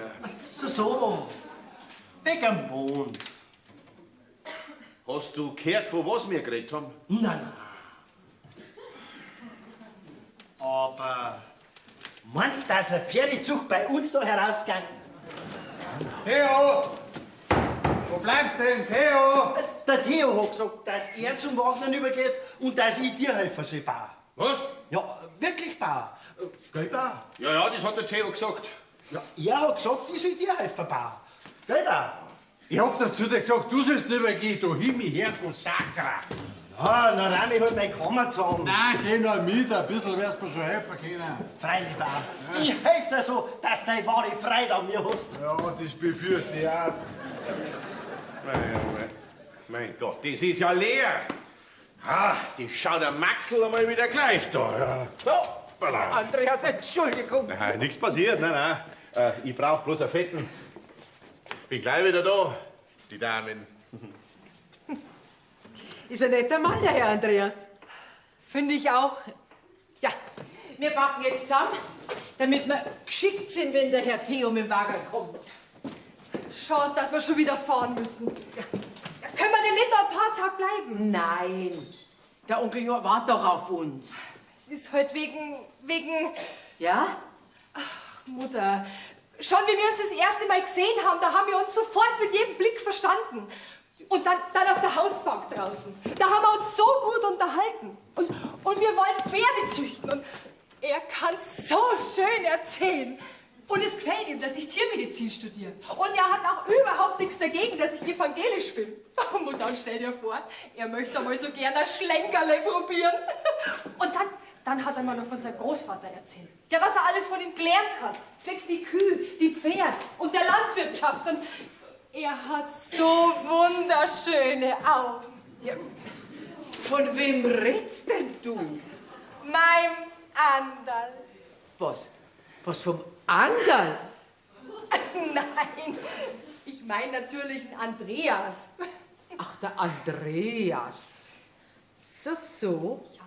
So, so. Wegen dem Mond. Hast du gehört, von was wir geredet haben? Nein, nein. Aber meinst du, dass ein Pferdezug bei uns da herausgegangen? Theo! Wo bleibst denn, Theo? Der Theo hat gesagt, dass er zum Wagner übergeht und dass ich dir helfen soll, Bauer. Was? Ja, wirklich, Bauer. Gell, Bauer? Ja, ja, das hat der Theo gesagt. Ja, er hat gesagt, ich soll dir helfen, Bauer. Gell, Bauer? Ich hab doch zu dir gesagt, du sollst übergehen, du Himmel, Herr, du Sakra. Ah, dann räum ich halt meine Kammer zusammen. Nein, geh noch mit, ein bisschen wirst du mir schon helfen können. Freilich, Bauer. Ich helf dir so, dass du deine wahre Freude an mir hast. Ja, das befürchte ich auch. Mein Gott, das ist ja leer. Ah, die schaut der Maxl einmal wieder gleich da. Ja. Hoppala. Andreas, Entschuldigung. Nein, nichts passiert, nein, nein. Ich brauch bloß einen Fetten. Bin gleich wieder da, die Damen. Ist ein netter Mann, der Herr Andreas. Finde ich auch. Ja, wir packen jetzt zusammen, damit wir geschickt sind, wenn der Herr Theo mit dem Wagen kommt. Schade, dass wir schon wieder fahren müssen. Ja, können wir denn nicht noch ein paar Tage bleiben? Nein, der Onkel Jo wartet doch auf uns. Es ist halt wegen... Ja? Ach, Mutter, schon wie wir uns das erste Mal gesehen haben, da haben wir uns sofort mit jedem Blick verstanden. Und dann auf der Hausbank draußen. Da haben wir uns so gut unterhalten. Und wir wollen Pferde züchten. Und er kann so schön erzählen. Und es gefällt ihm, dass ich Tiermedizin studiere. Und er hat auch überhaupt nichts dagegen, dass ich evangelisch bin. Und dann stell dir vor, er möchte einmal so gerne ein Schlenkerle probieren. Und dann hat er mir noch von seinem Großvater erzählt. Ja, was er alles von ihm gelernt hat. Zwecks die Kühe, die Pferd und der Landwirtschaft. Und er hat so wunderschöne Augen. Ja, von wem redst denn du? Meinem Anderl. Was? Was vom Anderl? Nein, ich meine natürlich den Andreas. Ach, der Andreas. So, so. Ja.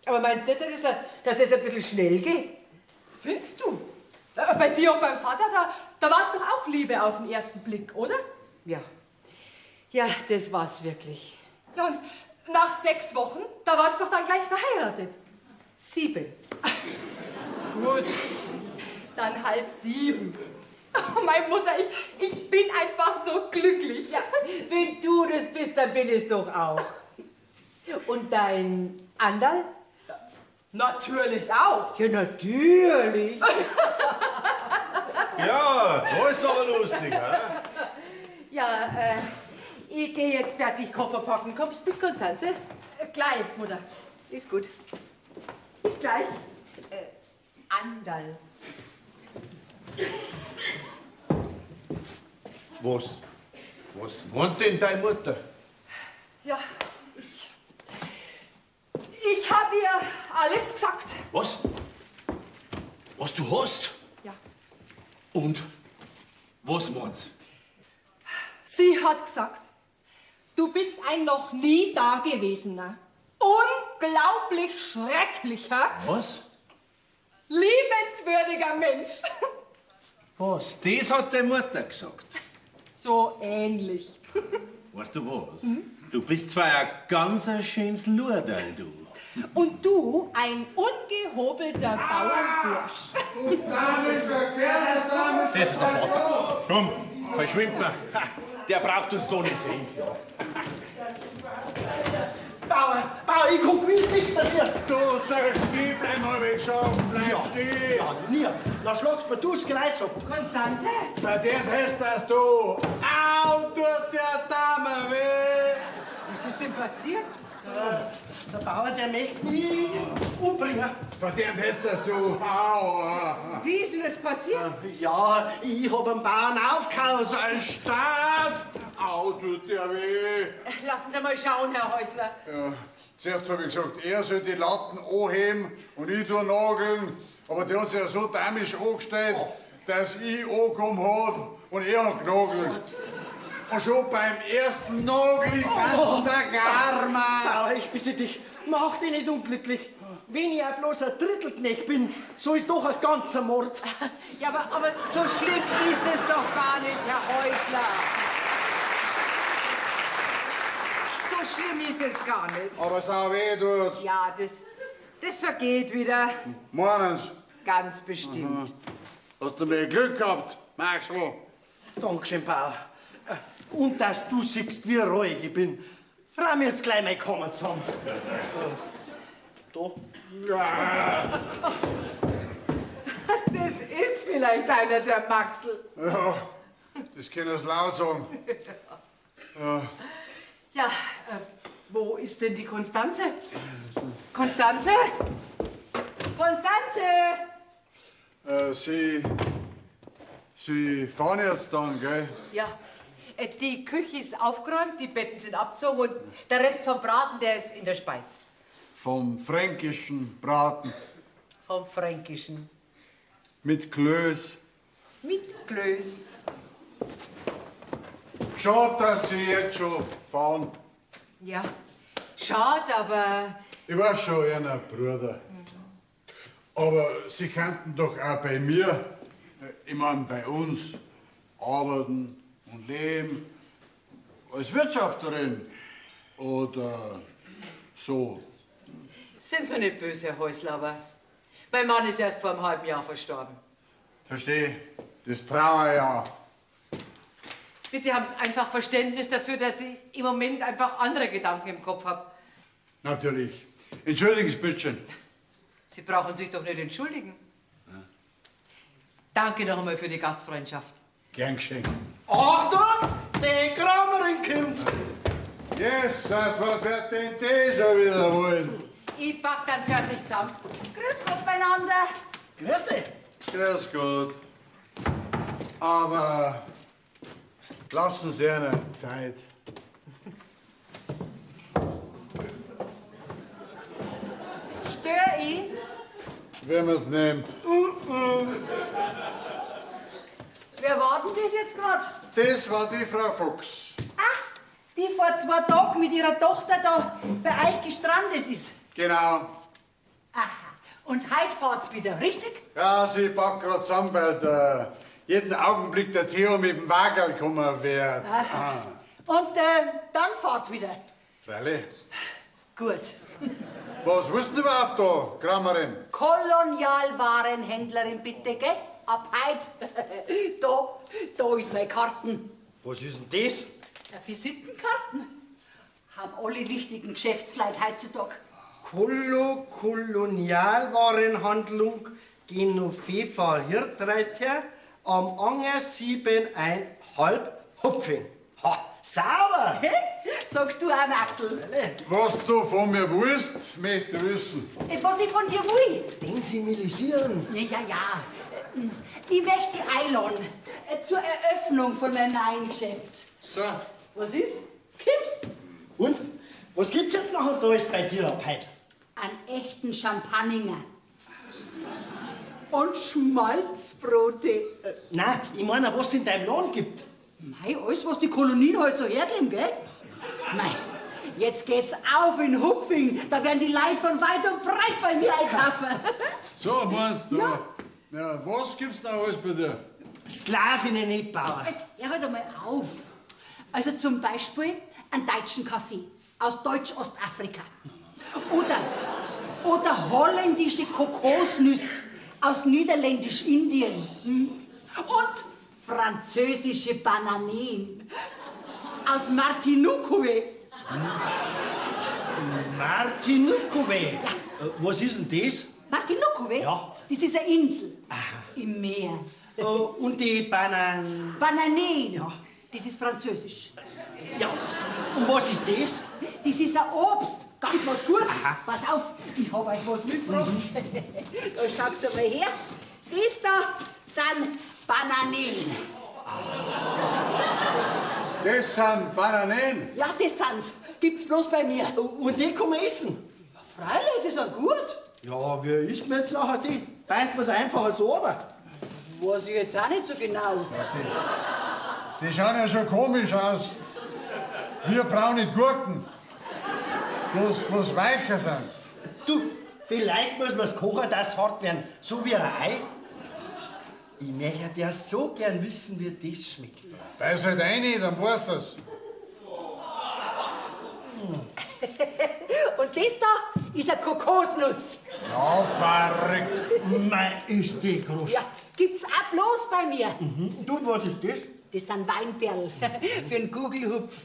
Aber meint der, dass das ein bisschen schnell geht? Findest du? Bei dir und beim Vater, da war's doch auch Liebe auf den ersten Blick, oder? Ja. Ja, das war's wirklich. Ja, und nach 6 Wochen, da war's doch dann gleich verheiratet. 7. Gut, dann halt 7. Oh, meine Mutter, ich bin einfach so glücklich. Ja, wenn du das bist, dann bin ich's doch auch. Und dein Anderl? Natürlich auch. Ja, natürlich. Ja, das ist aber lustig, hä? Ja, ich gehe jetzt fertig Koffer packen. Kommst mit, Konstanze? Gleich, Mutter. Ist gut. Bis gleich. Anderl. Was? Was meint denn deine Mutter? Ja, ich hab ihr alles gesagt. Was? Was du hast? Ja. Und was meinst? Sie hat gesagt, du bist ein noch nie Dagewesener, unglaublich schrecklicher... Was? Liebenswürdiger Mensch. Was? Das hat deine Mutter gesagt? So ähnlich. Weißt du was? Mhm. Du bist zwar ein ganz schönes Luderl, du. Und du ein ungehobelter Bauernbursch. Das ist der Vater. Komm, verschwimmt er. Der braucht uns doch nicht sehen. Bauer, Bauer, ich guck, wie ist nichts dafür. Du sollst stehen bleiben, hab ich gesagt. Bleib stehen. Ja, nie. Dann schlagst mir du das Kreuz ab. Konstanze? Verdient hast das du. Au, tut der Dame weh. Was ist denn passiert? Der Bauer, der möchte mich umbringen. Verdient hast das du. Au. Wie ist denn das passiert? Ja, ich hab einen Bauern aufgehauen. Ein Staat. Au, tut der weh. Lassen Sie mal schauen, Herr Häusler. Ja, zuerst hab ich gesagt, er soll die Latten anheben und ich tu nageln. Aber der hat sich ja so dämisch angestellt, dass ich angekommen hab und er hat genagelt. Und schon beim ersten Nagel kann der Garma. Bauer, ich bitte dich, mach dich nicht unglücklich. Wenn ich auch bloß ein Drittelknecht bin, so ist doch ein ganzer Mord. Ja, aber so schlimm ist es doch gar nicht, Herr Häusler. So schlimm ist es gar nicht. Aber sau weh tut's. Ja, das vergeht wieder. Meinen Sie? Ganz bestimmt. Mhm. Hast du mehr Glück gehabt, Maxl? Dankeschön, Bauer. Und dass du siehst, wie ruhig ich bin. Rahm jetzt gleich meine Kammer zusammen. Da. Ja. Das ist vielleicht einer der Maxl. Ja, das kann ich laut sagen. Ja. Ja, wo Ist denn die Konstanze? Konstanze? Konstanze! Sie fahren jetzt dann, gell? Ja, die Küche ist aufgeräumt, die Betten sind abgezogen und der Rest vom Braten, der ist in der Speis. Vom fränkischen Braten. Vom fränkischen. Mit Klöß. Mit Klöß. Schade, dass Sie jetzt schon fahren. Ja, schade, aber Ich weiß schon, Ihr Bruder. Aber Sie könnten doch auch bei mir, ich mein, bei uns, arbeiten und leben. Als Wirtschafterin oder so. Sind Sie mir nicht böse, Herr Häusler, aber mein Mann ist erst vor einem halben Jahr verstorben. Verstehe, das Trauerjahr. Bitte haben Sie einfach Verständnis dafür, dass ich im Moment einfach andere Gedanken im Kopf habe. Natürlich. Entschuldigen Sie bitte. Sie brauchen sich doch nicht entschuldigen. Danke noch einmal für die Gastfreundschaft. Gern geschehen. Achtung, die Kramerin kommt. Jesus, was wird denn die schon wieder wollen? Ich pack dann fertig zusammen. Grüß Gott beieinander. Grüß dich. Grüß Gott. Aber lassen Sie einer Zeit. Stör ich? Wenn man's nimmt. Wer war denn das jetzt grad? Das war die Frau Fuchs. Ah, die vor 2 Tagen mit ihrer Tochter da bei euch gestrandet ist. Genau. Aha. Und heute fahrt's wieder, richtig? Ja, sie packt grad zusammen, weil der jeden Augenblick der Theo mit dem Wagen kommen wird. Ah. Und dann fahrt's wieder. Freilich. Gut. Was willst du überhaupt da, Kramerin? Kolonialwarenhändlerin, bitte, gell? Ab heut. Da ist meine Karten. Was ist denn das? Ja, Visitenkarten. Haben alle wichtigen Geschäftsleute heutzutage. Kolonialwarenhandlung Genoveva Hirtreiter am Anger 7,5 Hupfing. Ha, sauber! Hä? Sagst du auch, Maxl? Was du von mir willst, möchte ich wissen. Was ich von dir will? Den zivilisieren. Ja, ja, ja. Ich möchte einladen zur Eröffnung von meinem neuen Geschäft. So. Was ist? Gibt's? Und? Was gibt's jetzt noch und da ist bei dir ab heute? Einen echten Champagner. Und Schmalzbrote. Nein, ich meine, was es in deinem Laden gibt. Mei, alles, was die Kolonien halt so hergeben, gell? Mei, jetzt geht's auf in Hupfing. Da werden die Leute von weit und breit bei mir einkaufen. So, meinst du? Ja. Ja, was gibt's da alles bei dir? Sklavinnen nicht, Bauer. Jetzt, hör halt einmal auf. Also zum Beispiel einen deutschen Kaffee aus Deutsch-Ostafrika. Oder holländische Kokosnüsse aus Niederländisch-Indien. Und französische Bananen aus Martinukuwe. Martinukuwe? Ja. Was ist denn das? Martinukuwe? Ja. Das ist eine Insel. Aha. Im Meer. Und die Bananen? Bananen. Ja. Das ist französisch. Ja. Und was ist das? Das ist ein Obst. Ganz was Gutes. Aha. Pass auf, ich hab euch was mitgebracht. Da schaut's einmal her. Das da sind Bananen. Das sind Bananen? Ja, das sind's. Gibt's bloß bei mir. Und die kann man essen? Ja, freilich, die sind gut. Ja, wie isst man jetzt nachher die? Beißt man da einfach so runter? Weiß ich jetzt auch nicht so genau. Ja, die schauen ja schon komisch aus. Wir braune Gurken. Bloß weicher sind's. Du, vielleicht muss man's kochen, dass hart werden. So wie ein Ei. Ich möchte ja so gern wissen, wie das schmeckt. Beiß halt rein, dann weißt du's. Und das da ist eine Kokosnuss. Ja, verrückt. Mei, ist die groß. Ja, gibt's auch bloß bei mir. Mhm. Du, was ist das? Das sind Weinperlen für einen Gugelhupf.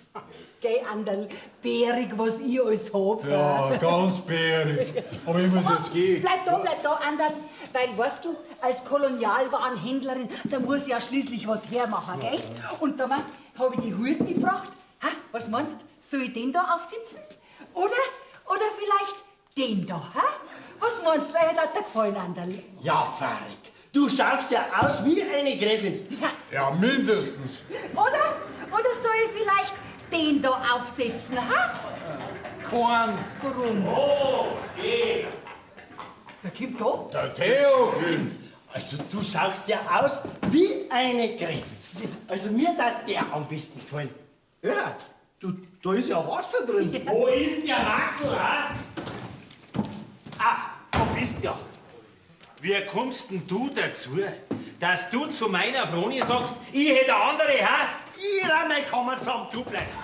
Gell, Anderl, bärig, was ich alles hab. Ja, ganz bärig. Aber ich muss jetzt gehen. Bleib da, Anderl. Weil, weißt du, als Kolonialwarenhändlerin, da muss ich ja schließlich was hermachen, gell? Und da hab ich die Hut mitgebracht. Ha, was meinst du? Soll ich den da aufsitzen? Oder vielleicht den da, hä? Was meinst du, welcher hat dir gefallen, Anderl? Ja, Farik, du schaust ja aus wie eine Gräfin. Ja, mindestens. Oder soll ich vielleicht den da aufsetzen, ha? Korn. Warum? Oh, eh. Wer kommt da? Der Theo kommt. Also, du schaust ja aus wie eine Gräfin. Also, mir hat der am besten gefallen. Ja, du, da ist ja Wasser drin. Wo ist denn der Maxl, ha? Ah, da bist ja. Wie kommst denn du dazu, dass du zu meiner Froni sagst, ich hätte eine andere, ha? Ich räum meine Kammer zusammen. Du bleibst.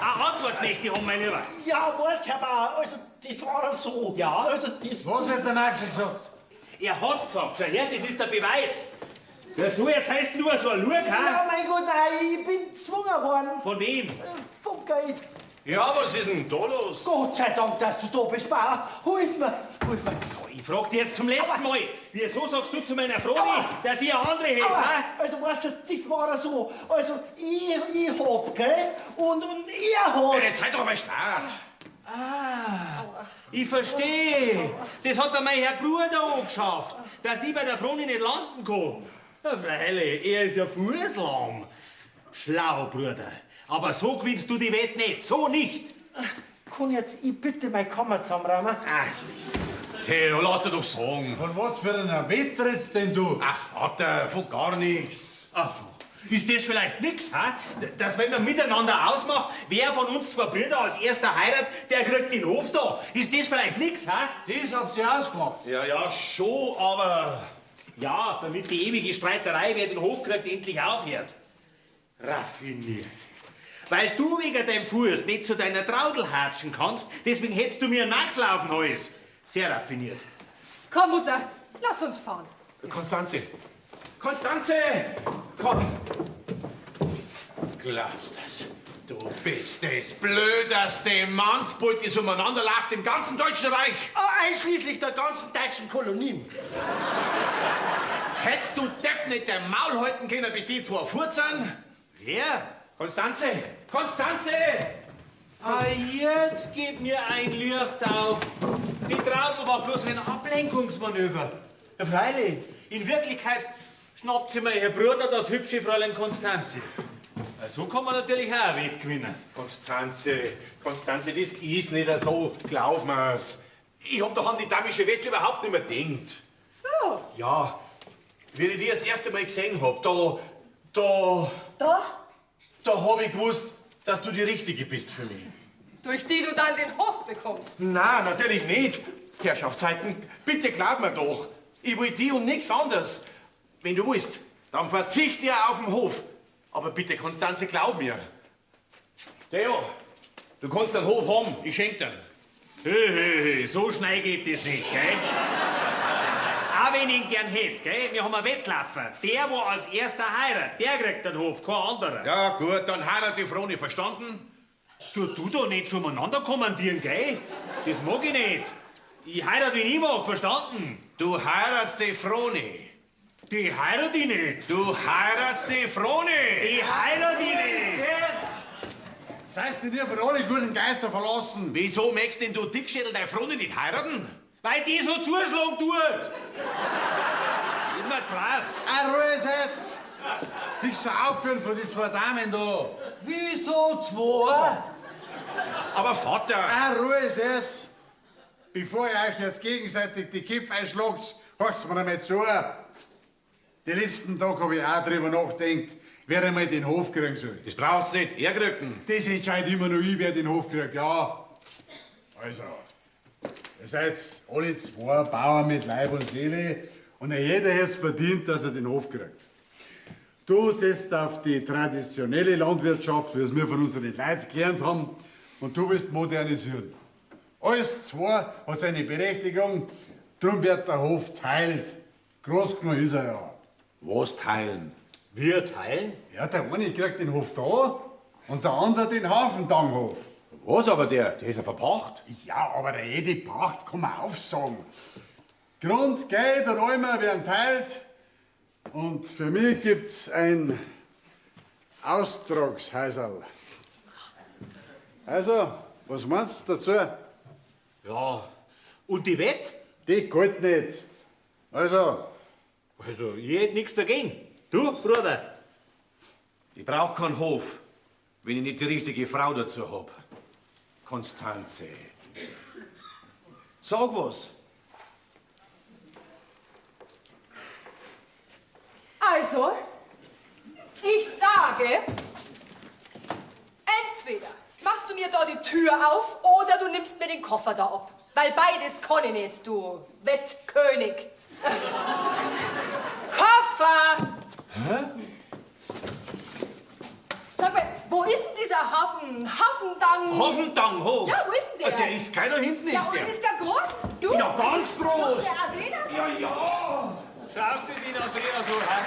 Eine Antwort möchte ich haben, mein Lieber. Ja, weißt, Herr Bauer, also das war ja so. Ja. Also das. Was hat der Maxl gesagt? Er hat gesagt, schau her, das ist der Beweis. Ja, so, jetzt heißt nur so ein Lug, Ja, ha? mein Gott, nein, ich bin gezwungen worden. Von wem? Vom Geld. Ja, was ist denn da los? Gott sei Dank, dass du da bist, Bauer. Hilf mir, hilf mir. Ich frag dich jetzt zum letzten Mal, wieso sagst du zu meiner Froni, Aua. dass ich eine andere hätte, Aber, ha? also weißt du, das war ja so. Also ich hab, gell? Und er hat. Jetzt sei doch mal stark. Ah, ich verstehe. Das hat mir mein Herr Bruder angeschafft, dass ich bei der Froni nicht landen kann. Ja, freilich, er ist ja fußlahm. Schlau, Bruder. Aber so gewinnst du die Wette nicht. So nicht. Kann jetzt ich bitte meine Kammer zusammenräumen? Ah, Theo, lass dir doch sagen. Von was für einer Wette redst denn du? Ach, Vater, von gar nichts. ach so. Ist das vielleicht nix, ha? Dass wenn man miteinander ausmacht, wer von uns zwei Brüder als erster heiratet, der kriegt den Hof da. Ist das vielleicht nix, ha? Das habt ihr ausgemacht. Ja, ja, schon, aber... Ja, damit die ewige Streiterei, wer den Hof kriegt, endlich aufhört. Raffiniert. Weil du wegen deinem Fuß nicht zu deiner Traudel hatschen kannst, deswegen hättest du mir einen Maxl auf den Hals. Sehr raffiniert. Komm, Mutter, lass uns fahren. Konstanze! Konstanze! Komm! Glaubst das? Du bist das blödeste Mannsbult, das umeinander läuft im ganzen Deutschen Reich! Ah, einschließlich der ganzen deutschen Kolonien. Hättest du Depp nicht der Maul halten können, bis die zwei fort sind? Wer? Konstanze! Konstanze! Ah, jetzt geht mir ein Licht auf. Die Traudel war bloß ein Ablenkungsmanöver. Ja, freilich, in Wirklichkeit schnappt sie mir ihr Bruder das hübsche Fräulein Konstanze. Ja, so kann man natürlich auch ein Wett gewinnen. Konstanze, Konstanze, das ist nicht so, glaub mir's. Ich hab doch an die damische Wette überhaupt nicht mehr gedacht. So, Ja, wie ich dich das erste Mal gesehen hab, da Da? da hab ich gewusst, dass du die Richtige bist für mich. durch die du dann den Hof bekommst. Na, natürlich nicht. Herrschaftszeiten, bitte glaub mir doch. Ich will die und nichts anderes. Wenn du willst, dann verzichte ich auf den Hof. Aber bitte, Konstanze, glaub mir. Theo, du kannst den Hof haben, ich schenk dir. Hö, hö, hö, so schnell geht das nicht, gell? Auch wenn ich ihn gern hätte, gell? Wir haben einen Wettlaufer. Der, wo als erster heiratet, der kriegt den Hof, kein anderer. Ja, gut, dann heirat die Froni, verstanden? Du, du da nicht zueinander kommandieren, gell? Das mag ich nicht. Ich heirate, wen ich mag, verstanden? Du heiratst die Froni. Die heirate ich nicht. Du heiratst die Froni. Die heirate ich nicht. Jetzt! Seid ihr von alle guten Geister verlassen? Wieso möchtest denn du Dickschädel deine Froni nicht heiraten? Weil die so zuschlagen tut. Ist mir zu was. Ah, Ruhe ist jetzt! Sich so aufführen von die zwei Damen da! Wieso zwei? Aber Vater... Ah, Ruhe ist jetzt! Bevor ihr euch jetzt gegenseitig die Köpfe einschlagt, hört's mir einmal zu. Die letzten Tag habe ich auch drüber nachgedacht, wer einmal den Hof kriegen soll. Das braucht's nicht, er kriegt ihn. Das entscheidet immer nur ich, wer den Hof kriegt, ja. Also, ihr seid alle zwei Bauern mit Leib und Seele und jeder hat's verdient, dass er den Hof kriegt. Du setzt auf die traditionelle Landwirtschaft, wie es wir von unseren Leuten gelernt haben, und du willst modernisieren. Alles zwei hat seine Berechtigung, drum wird der Hof teilt. Groß genug ist er ja. Was teilen? Wir teilen? Ja, der eine kriegt den Hof da und der andere den Hafendanghof. Was aber der? Der ist ja verpacht. Ja, aber der jede Pracht kann man aufsagen. Grund, Geld und Eimer werden teilt. Und für mich gibt's ein Austragshäuserl. Also, Was meinst du dazu? Ja, und die Wett? Die geht nicht. Also, Also, ich hätt nix dagegen. Du, Bruder? Ich brauch keinen Hof, wenn ich nicht die richtige Frau dazu hab. Konstanze. Sag was. Also, ich sage, entweder machst du mir da die Tür auf oder du nimmst mir den Koffer da ab. Weil beides kann ich nicht, du Wettkönig. Koffer! Hä? Sag mal, wo ist denn dieser Hafen? Hafendang? Hafendanghof. Ja, wo ist denn der? Der ist keiner hinten, Ja, ist und der. ist der groß? Du? Ja, ganz groß. Der Adrena? Ja, ja. Schaust du den Andreas so an?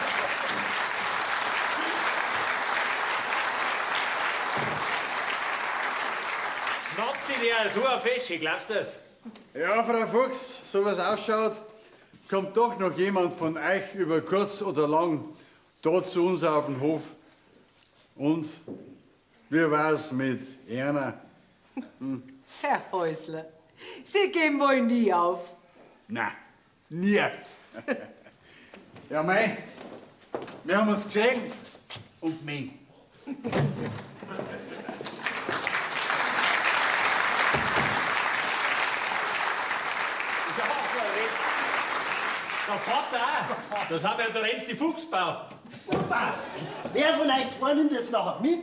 Schnappt sich der so eine Fesche, glaubst du das? ja, Frau Fuchs, so was ausschaut, kommt doch noch jemand von euch über kurz oder lang da zu uns auf den Hof. Und wie war's mit Erna? Herr Häusler, Sie geben wohl nie auf. Na, nie. Ja, mei, wir haben uns gesehen und mich. Ja, der Vater auch. Das haben ja der Renz die Fuchsbau. Opa, wer von euch zwei nimmt jetzt nachher mit?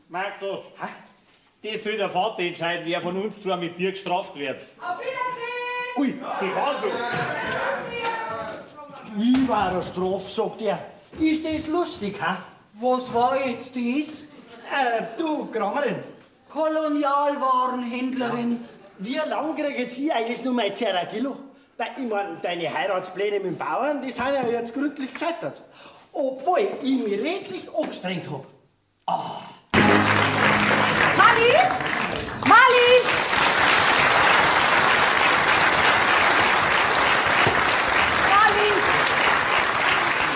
Maxl, das soll der Vater entscheiden, wer von uns zwei mit dir gestraft wird. Auf Wiedersehen! Ui, Die fahren schon. ich war eine Strafe, sagt er. Ist das lustig, ha? Was war jetzt das? Du, Kramerin, Kolonialwarenhändlerin. wie lang kriegt sie eigentlich nur mein Zeragillo? Weil, ich mein, deine Heiratspläne mit dem Bauern, die sind ja jetzt gründlich gescheitert. Obwohl ich mich redlich angestrengt hab. Marlies? Marlies! Marlies!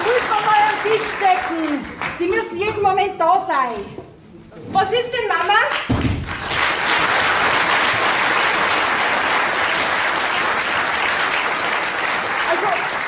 Ruf mal am Tisch decken. Die müssen jeden Moment da sein. Was ist denn, Mama? Also,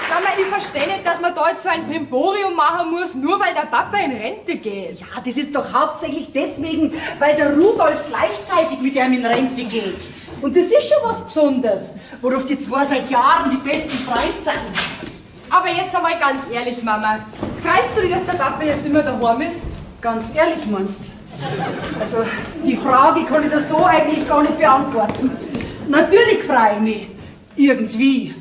Mama, ich verstehe nicht, dass man da jetzt so ein Brimborium machen muss, nur weil der Papa in Rente geht. Ja, das ist doch hauptsächlich deswegen, weil der Rudolf gleichzeitig mit ihm in Rente geht. Und das ist schon was Besonderes, worauf die zwei seit Jahren die besten Freunde sind. Aber jetzt einmal ganz ehrlich, Mama. Freust du dich, dass der Papa jetzt immer daheim ist? Ganz ehrlich meinst? Also, die Frage kann ich dir so eigentlich gar nicht beantworten. Natürlich freue ich mich. Irgendwie.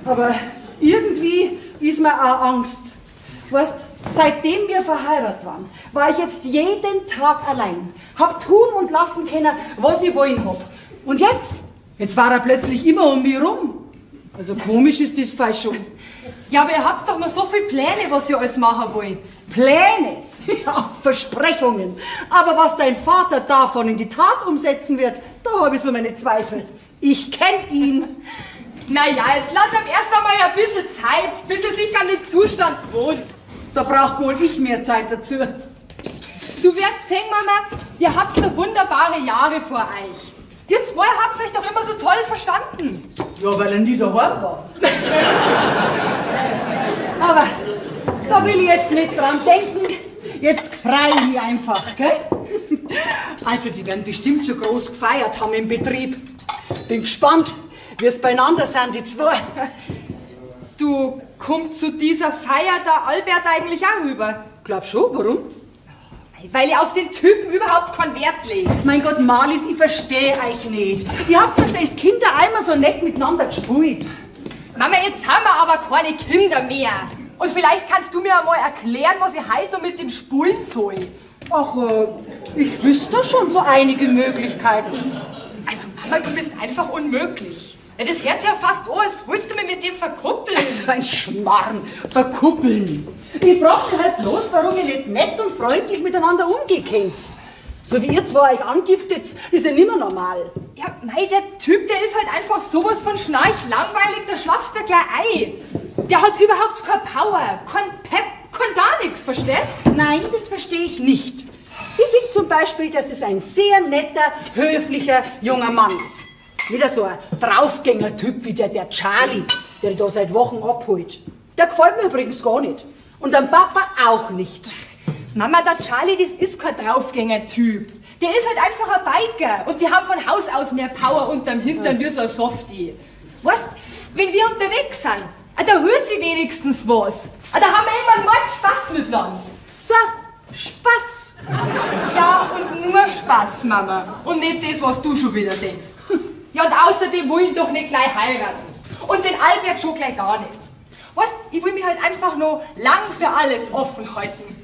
Aber irgendwie ist mir auch Angst. Weißt, seitdem wir verheiratet waren, war ich jetzt jeden Tag allein. Hab tun und lassen können, was ich wollen hab. Und jetzt? Jetzt war er plötzlich immer um mich rum. Also komisch ist das falsch schon. Ja, aber ihr habt doch noch so viele Pläne, was ihr alles machen wollt. Pläne, ja, Versprechungen. Aber was dein Vater davon in die Tat umsetzen wird, da habe ich so meine Zweifel. Ich kenn ihn. Naja, jetzt lass ihm erst einmal ein bisschen Zeit, bis er sich an den Zustand gewohnt. Da braucht wohl ich mehr Zeit dazu. Du wirst sehen, Mama, ihr habt noch wunderbare Jahre vor euch. Ihr zwei habt euch doch immer so toll verstanden. Ja, weil er nie daheim war. Aber da will ich jetzt nicht dran denken. Jetzt freu ich mich einfach, gell? Also, die werden bestimmt schon groß gefeiert haben im Betrieb. Bin gespannt, wie es beieinander sind, die zwei. Du, kommt zu dieser Feier der Albert eigentlich auch rüber? Glaub schon, warum? Weil ihr auf den Typen überhaupt keinen Wert legt. Mein Gott, Marlies, ich verstehe euch nicht. Ihr habt euch als Kinder einmal so nett miteinander gespielt. Mama, jetzt haben wir aber keine Kinder mehr. Und vielleicht kannst du mir einmal erklären, was ich heute noch mit dem Spulen soll. Ach, ich wüsste da schon so einige Möglichkeiten. Also, Mama, du bist einfach unmöglich. Ja, das hört sich ja fast an, als wolltest du mich mit dem verkuppeln. So ein Schmarrn, verkuppeln. Ich frag mich halt bloß, warum ihr nicht nett und freundlich miteinander umgehen könnt. So wie ihr zwei euch angiftet, ist ja nimmer normal. Ja, mei, der Typ, der ist halt einfach sowas von schnarchlangweilig, da schlafst du gleich ein. Der hat überhaupt keine Power, kein Pep, kein gar nichts, verstehst? Nein, das verstehe ich nicht. Ich finde zum Beispiel, dass das ein sehr netter, höflicher junger Mann ist. Wieder so ein Draufgänger-Typ wie der Charlie, der dich da seit Wochen abholt. Der gefällt mir übrigens gar nicht. Und am Papa auch nicht. Mama, der Charlie, das ist kein Draufgänger-Typ. Der ist halt einfach ein Biker. Und die haben von Haus aus mehr Power unterm Hintern wie so ein Softie. Weißt, wenn wir unterwegs sind, da hört sie wenigstens was. Da haben wir immer einen Mordspaß miteinander. So, Spaß. Ja, und nur Spaß, Mama. Und nicht das, was du schon wieder denkst. Ja, und außerdem will ich doch nicht gleich heiraten. Und den Albert schon gleich gar nicht. Weißt, ich will mich halt einfach noch lang für alles offen halten.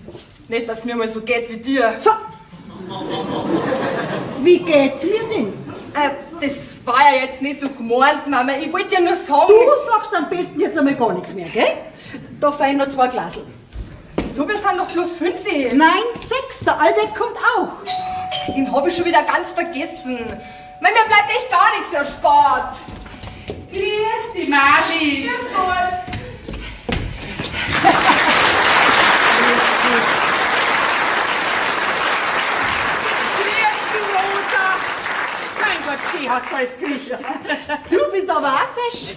Nicht, dass mir mal so geht wie dir. So. Wie geht's mir denn? Das war ja jetzt nicht so gemeint, Mama. Ich wollte ja nur sagen... Du sagst am besten jetzt einmal gar nichts mehr, gell? Da fehlen noch 2 Glaseln. So, wir sind doch bloß 5. Nein, 6. Der Albert kommt auch. Den hab ich schon wieder ganz vergessen. Weil mir bleibt echt gar nichts erspart. Grüß dich, Marlies. Grüß Gott. Grüß dich, Rosa. Mein Gott, schön hast du alles gekriegt. Du bist aber auch fesch.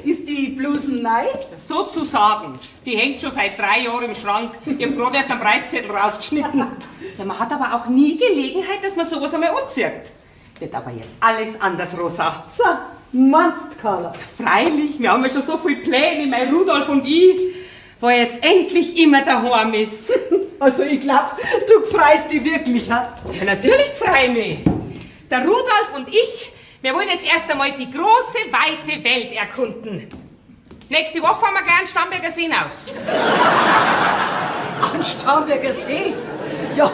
Ist die Blusen neu? Sozusagen. Die hängt schon seit 3 Jahren im Schrank. Ich hab gerade erst einen Preiszettel rausgeschnitten. Ja, man hat aber auch nie Gelegenheit, dass man sowas einmal anzieht. Wird aber jetzt alles anders, Rosa. So, meinst, Carla? Freilich, wir haben ja schon so viele Pläne, mein Rudolf und ich, wo er jetzt endlich immer daheim ist. Also ich glaub, du freust dich wirklich, ha? Ja, natürlich freu ich mich. Der Rudolf und ich, wir wollen jetzt erst einmal die große, weite Welt erkunden. Nächste Woche fahren wir gleich an Starnberger See aus. An Starnberger See? Ja,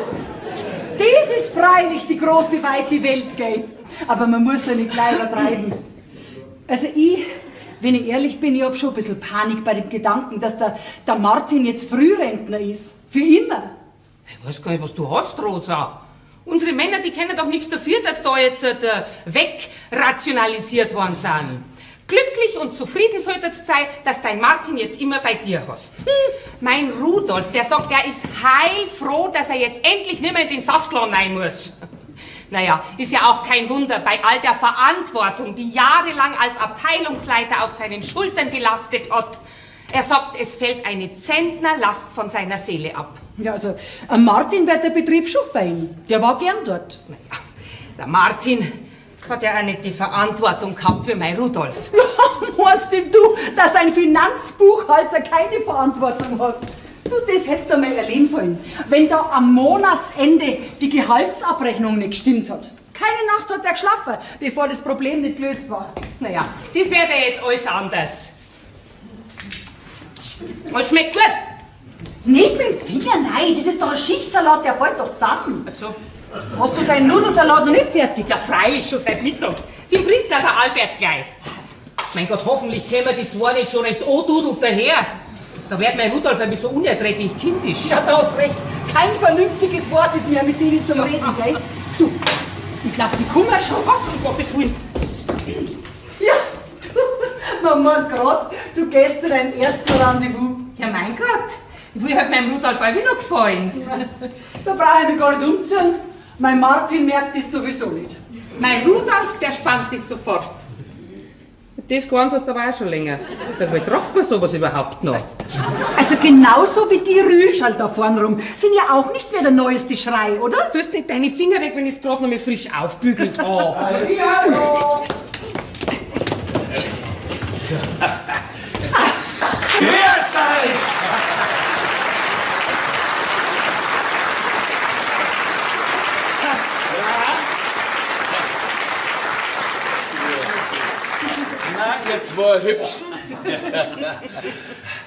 das ist freilich die große, weite Welt, gell? Aber man muss ja nicht gleich übertreiben. Also ich, wenn ich ehrlich bin, ich hab schon ein bisschen Panik bei dem Gedanken, dass der Martin jetzt Frührentner ist. Für immer. Ich weiß gar nicht, was du hast, Rosa. Unsere Männer, die können doch nichts dafür, dass da jetzt wegrationalisiert worden sind. Glücklich und zufrieden solltest sein, dass dein Martin jetzt immer bei dir hast. Mein Rudolf, der sagt, er ist heilfroh, dass er jetzt endlich nicht mehr in den Saftladen rein muss. Naja, ist ja auch kein Wunder, bei all der Verantwortung, die jahrelang als Abteilungsleiter auf seinen Schultern gelastet hat. Er sagt, es fällt eine Zentnerlast von seiner Seele ab. Ja, also, Martin wird der Betrieb schon fein. Der war gern dort. Naja, der Martin hat ja auch nicht die Verantwortung gehabt für mein Rudolf. Meinst denn du, dass ein Finanzbuchhalter keine Verantwortung hat? Du, das hättest du mal erleben sollen, wenn da am Monatsende die Gehaltsabrechnung nicht gestimmt hat. Keine Nacht hat er geschlafen, bevor das Problem nicht gelöst war. Naja, das wäre ja jetzt alles anders. Es schmeckt gut. Nicht mit dem Finger, nein, das ist doch ein Schichtsalat, der fällt doch zusammen. Ach so. Hast du deinen Nudelsalat noch nicht fertig? Ja, freilich, schon seit Mittag. Den bringt der Albert gleich. Mein Gott, hoffentlich kämen die zwei nicht schon recht andudelt daher. Da wird mein Rudolf ein bisschen unerträglich kindisch. Ja, da hast recht. Kein vernünftiges Wort ist mehr mit denen zum Reden, gell? Du, ich glaub, die kommen schon. Was, um Gottes Willen? Ja, du, man meint grad, du gehst zu deinem ersten Rendezvous. Ja, mein Gott, ich will halt meinem Rudolf auch wieder gefallen. Ja, da brauche ich mich gar nicht umziehen. Mein Martin merkt das sowieso nicht. Mein Rudolf, der spannt das sofort. Das gewarnt hast du aber auch schon länger. Sag mal, tragt man sowas überhaupt noch? Also genauso wie die Rüschal da vorne rum sind ja auch nicht mehr der neueste Schrei, oder? Du hast nicht deine Finger weg, wenn ich es gerade noch mal frisch aufbügelt habe. Hallihallo! Grüß euch! Na, ihr zwei Hübschen.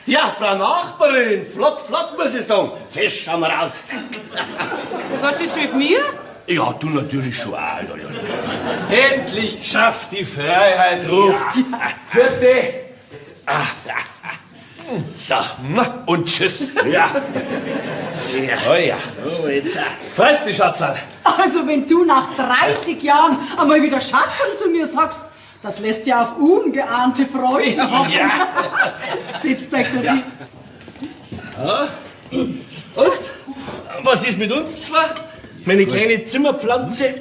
Ja, Frau Nachbarin, flott, flott, muss ich sagen. Fest schauen wir raus. Was ist mit mir? Ja, du natürlich schon auch. Ja, ja. Endlich geschafft, die Freiheit ruft. Ja. Für dich. Ah, ja. So, und tschüss. Ja. Sehr. Oh ja. So, jetzt. Fress dich, Schatzerl. Also, wenn du nach 30 Jahren einmal wieder Schatzerl zu mir sagst, das lässt ja auf ungeahnte Freude hoffen. Ja. Setzt euch da hin. So. Und? Was ist mit uns zwei? Meine kleine Zimmerpflanze?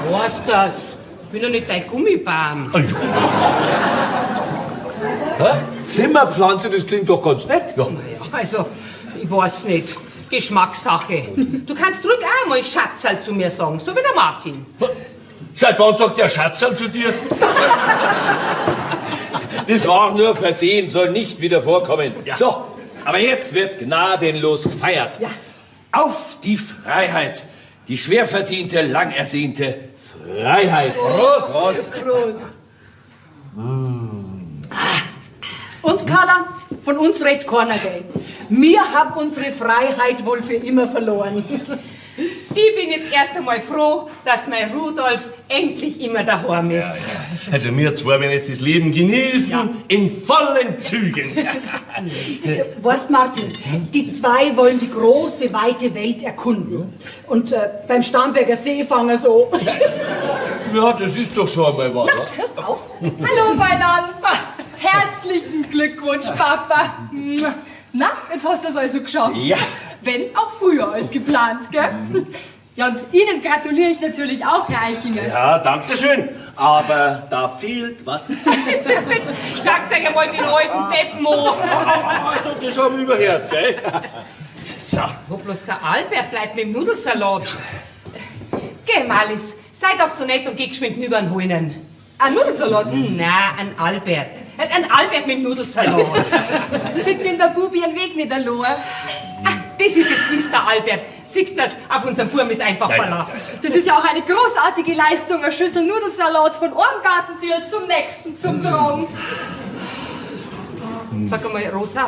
Was das? Ich bin doch nicht dein Gummibaum. Zimmerpflanze, das klingt doch ganz nett. Ja. Also, ich weiß nicht. Geschmackssache. Du kannst ruhig auch mal Schatzerl zu mir sagen, so wie der Martin. Seit wann sagt der Schatzerl zu dir? Das war auch nur Versehen, soll nicht wieder vorkommen. So, aber jetzt wird gnadenlos gefeiert. Ja. Auf die Freiheit! Die schwer verdiente, lang ersehnte Freiheit. Prost! Prost. Prost. Und Carla, von uns redet keiner, gell? Wir haben unsere Freiheit wohl für immer verloren. Ich bin jetzt erst einmal froh, dass mein Rudolf endlich immer daheim ist. Also wir zwei werden jetzt das Leben genießen, in vollen Zügen. Weißt, Martin, die zwei wollen die große, weite Welt erkunden. Und beim Starnberger See fangen so. Ja, das ist doch schon einmal was. Na, hörst auf. Hallo beieinander. Herzlichen Glückwunsch, Papa. Na, jetzt hast du es also geschafft. Ja. Wenn auch früher als geplant, gell? Ja, und Ihnen gratuliere ich natürlich auch, Herr Eichinger. Ja, danke schön. Aber da fehlt was. Schaut euch einmal den alten Deppen an. Also, das haben wir überhört, gell? So. Wo bloß der Albert bleibt mit dem Nudelsalat. Geh, Marlies, sei doch so nett und geh geschwind rüber und hol ihn. Ein Nudelsalat? Nein, ein Albert. Ein Albert mit dem Nudelsalat. Findet denn der Bubi ihren Weg nicht allein? Ah, das ist jetzt gewiss der Albert. Siehst du das? Auf unseren Burm ist einfach Verlass. Das ist ja auch eine großartige Leistung, eine Schüssel Nudelsalat von einem Gartentür zum nächsten zum Tragen. Sag einmal, Rosa,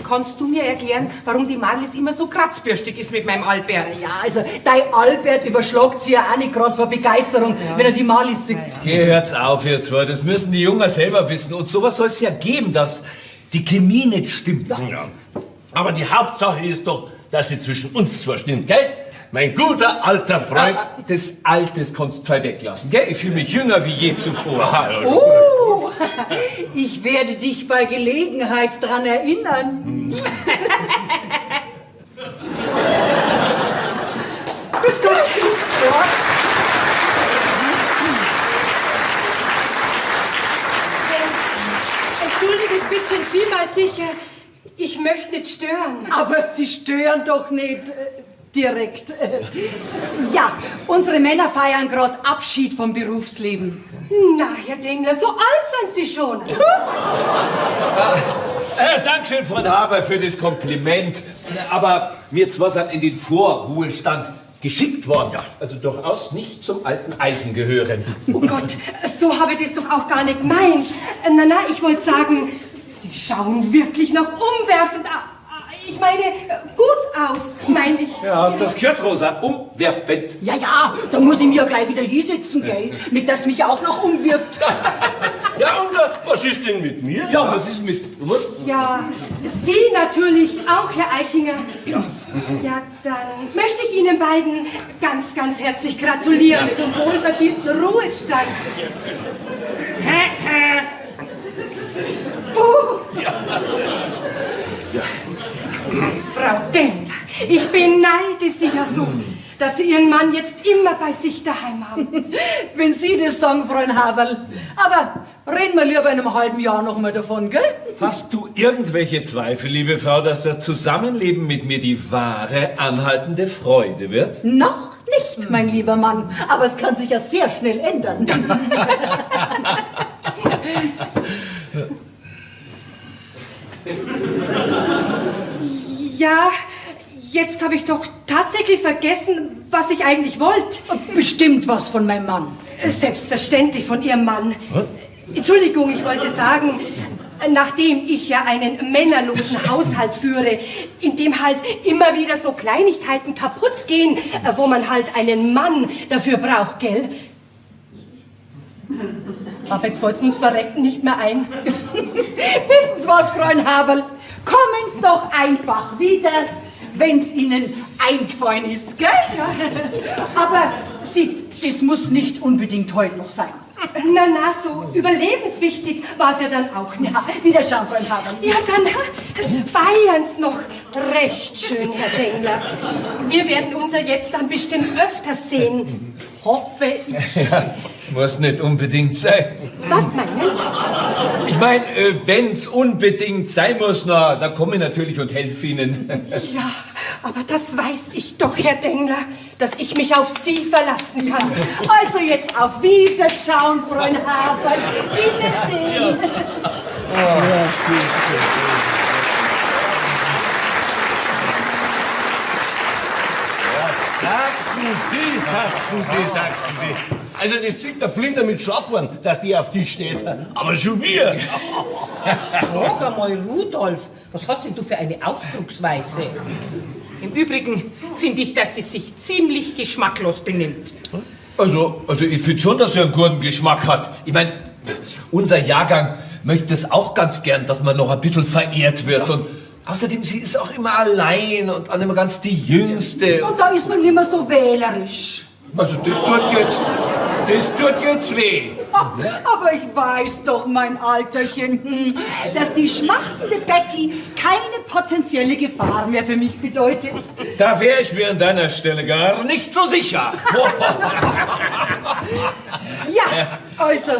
kannst du mir erklären, warum die Marlies immer so kratzbürstig ist mit meinem Albert? Ja, also dein Albert überschlägt sich ja auch nicht gerade vor Begeisterung, wenn er die Marlies sieht. Geh, hört's auf, ihr zwei. Das müssen die Jungen selber wissen. Und sowas soll es ja geben, dass die Chemie nicht stimmt. Ja. Aber die Hauptsache ist doch, dass sie zwischen uns zwar stimmt, gell? Mein guter alter Freund. Das Altes kannst du weglassen, gell? Ich fühle mich jünger wie je zuvor. Oh, ich werde dich bei Gelegenheit dran erinnern. Grüß Gott. Ja. Entschuldigen Sie bitte schön vielmals sicher. Ich möchte nicht stören. Aber Sie stören doch nicht direkt. Ja, unsere Männer feiern gerade Abschied vom Berufsleben. Na, Herr Dengler, so alt sind Sie schon. Dankeschön, Freund Haber, für das Kompliment. Aber wir zwei sind in den Vorruhestand geschickt worden. Also durchaus nicht zum alten Eisen gehörend. Oh Gott, so habe ich das doch auch gar nicht gemeint. Na, na, ich wollte sagen, Sie schauen wirklich noch umwerfend, ich meine, gut aus, meine ich. Ja, hast du das gehört, Rosa? Umwerfend. Ja, ja, da muss ich mich ja gleich wieder hinsetzen, gell? Nicht, dass mich auch noch umwirft. Ja, und was ist denn mit mir? Ja, was ist mit... Was? Ja, Sie natürlich auch, Herr Eichinger. Ja. Ja, dann möchte ich Ihnen beiden ganz, ganz herzlich gratulieren zum wohlverdienten Ruhestand. Oh. Ja. Ja. Frau Dengler, ich beneide Sie ja so, dass Sie Ihren Mann jetzt immer bei sich daheim haben. Wenn Sie das sagen, Fräulein Haberl. Aber reden wir lieber in einem halben Jahr noch mal davon, gell? Hast du irgendwelche Zweifel, liebe Frau, dass das Zusammenleben mit mir die wahre, anhaltende Freude wird? Noch nicht, mein lieber Mann. Aber es kann sich ja sehr schnell ändern. Ja, jetzt habe ich doch tatsächlich vergessen, was ich eigentlich wollte. Bestimmt was von meinem Mann. Selbstverständlich von Ihrem Mann. Was? Entschuldigung, ich wollte sagen, nachdem ich ja einen männerlosen Haushalt führe, in dem halt immer wieder so Kleinigkeiten kaputt gehen, wo man halt einen Mann dafür braucht, gell? Aber jetzt wollt's uns verrecken nicht mehr ein. Wissen Sie was, Fräulein Haberl? Kommen Sie doch einfach wieder, wenn's Ihnen eingefallen ist, gell? Ja. Aber Sie, das muss nicht unbedingt heute noch sein. Na, na, so überlebenswichtig war's ja dann auch nicht. Ja, Wiederschauen, Freund Haberl. Ja, dann feiern's noch recht schön, Herr Dengler. Wir werden uns ja jetzt dann bestimmt öfters sehen. Hoffe ich. Ja, muss nicht unbedingt sein. Was meinen Sie? Ich meine, wenn's unbedingt sein muss, na, da komme ich natürlich und helfe Ihnen. Ja, aber das weiß ich doch, Herr Dengler, dass ich mich auf Sie verlassen kann. Also jetzt auf Wiederschauen, Freund Haberl. Wiedersehen. Ja, Sachsen, die Sachsen, die Sachsen, die. Also das sieht der Blinder mit Schlapphorn, dass die auf dich steht. Aber schon wir. Frag einmal Rudolf, was hast denn du für eine Ausdrucksweise? Im Übrigen finde ich, dass sie sich ziemlich geschmacklos benimmt. Also ich finde schon, dass sie einen guten Geschmack hat. Ich meine, unser Jahrgang möchte es auch ganz gern, dass man noch ein bisschen verehrt wird. Und außerdem, sie ist auch immer allein und auch nicht mehr ganz die Jüngste. Und da ist man nicht mehr so wählerisch. Also das tut jetzt weh. Aber ich weiß doch, mein Alterchen, dass die schmachtende Betty keine potenzielle Gefahr mehr für mich bedeutet. Da wäre ich mir an deiner Stelle gar nicht so sicher. Ja, also,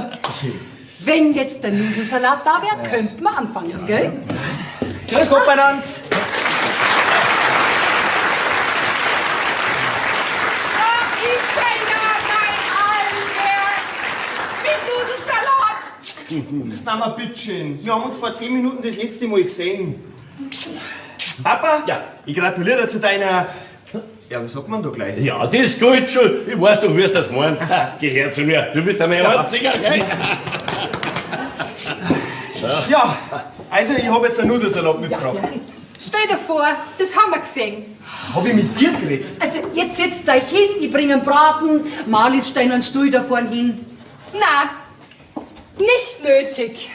wenn jetzt der Nudelsalat da wäre, könnte man anfangen, gell? Grüß Gott beieinander. Da ist er ja, mein Albert! Mit Nudelsalat! Mama, bitteschön. Wir haben uns vor 10 Minuten das letzte Mal gesehen. Papa, ja. Ich gratuliere dir zu deiner... Ja, was sagt man da gleich? Ja, das geht schon. Ich weiß, du wirst das meinst. Geh her zu mir. Du bist ja mein Einziger, gell? So. Ja, also ich habe jetzt einen Nudelsalat mitgebracht. Ja. Stell dir vor, das haben wir gesehen. Hab ich mit dir geredet? Also jetzt setzt euch hin, ich bringe einen Braten, Marlies stellen einen Stuhl da vorne hin. Na, nicht nötig.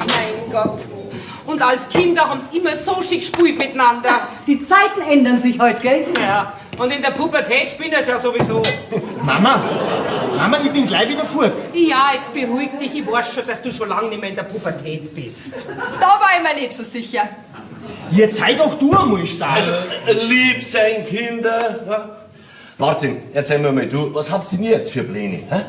Mein Gott. Und als Kinder haben's immer so schick gespielt miteinander. Die Zeiten ändern sich heute, gell? Ja, und in der Pubertät spinnen sie ja sowieso. Mama, Mama, ich bin gleich wieder fort. Ja, jetzt beruhig dich. Ich weiß schon, dass du schon lange nicht mehr in der Pubertät bist. Da war ich mir nicht so sicher. Jetzt sei doch du einmal stark. Also, lieb sein, Kinder. Ja. Martin, erzähl mir mal du, was habt ihr denn jetzt für Pläne? Hä?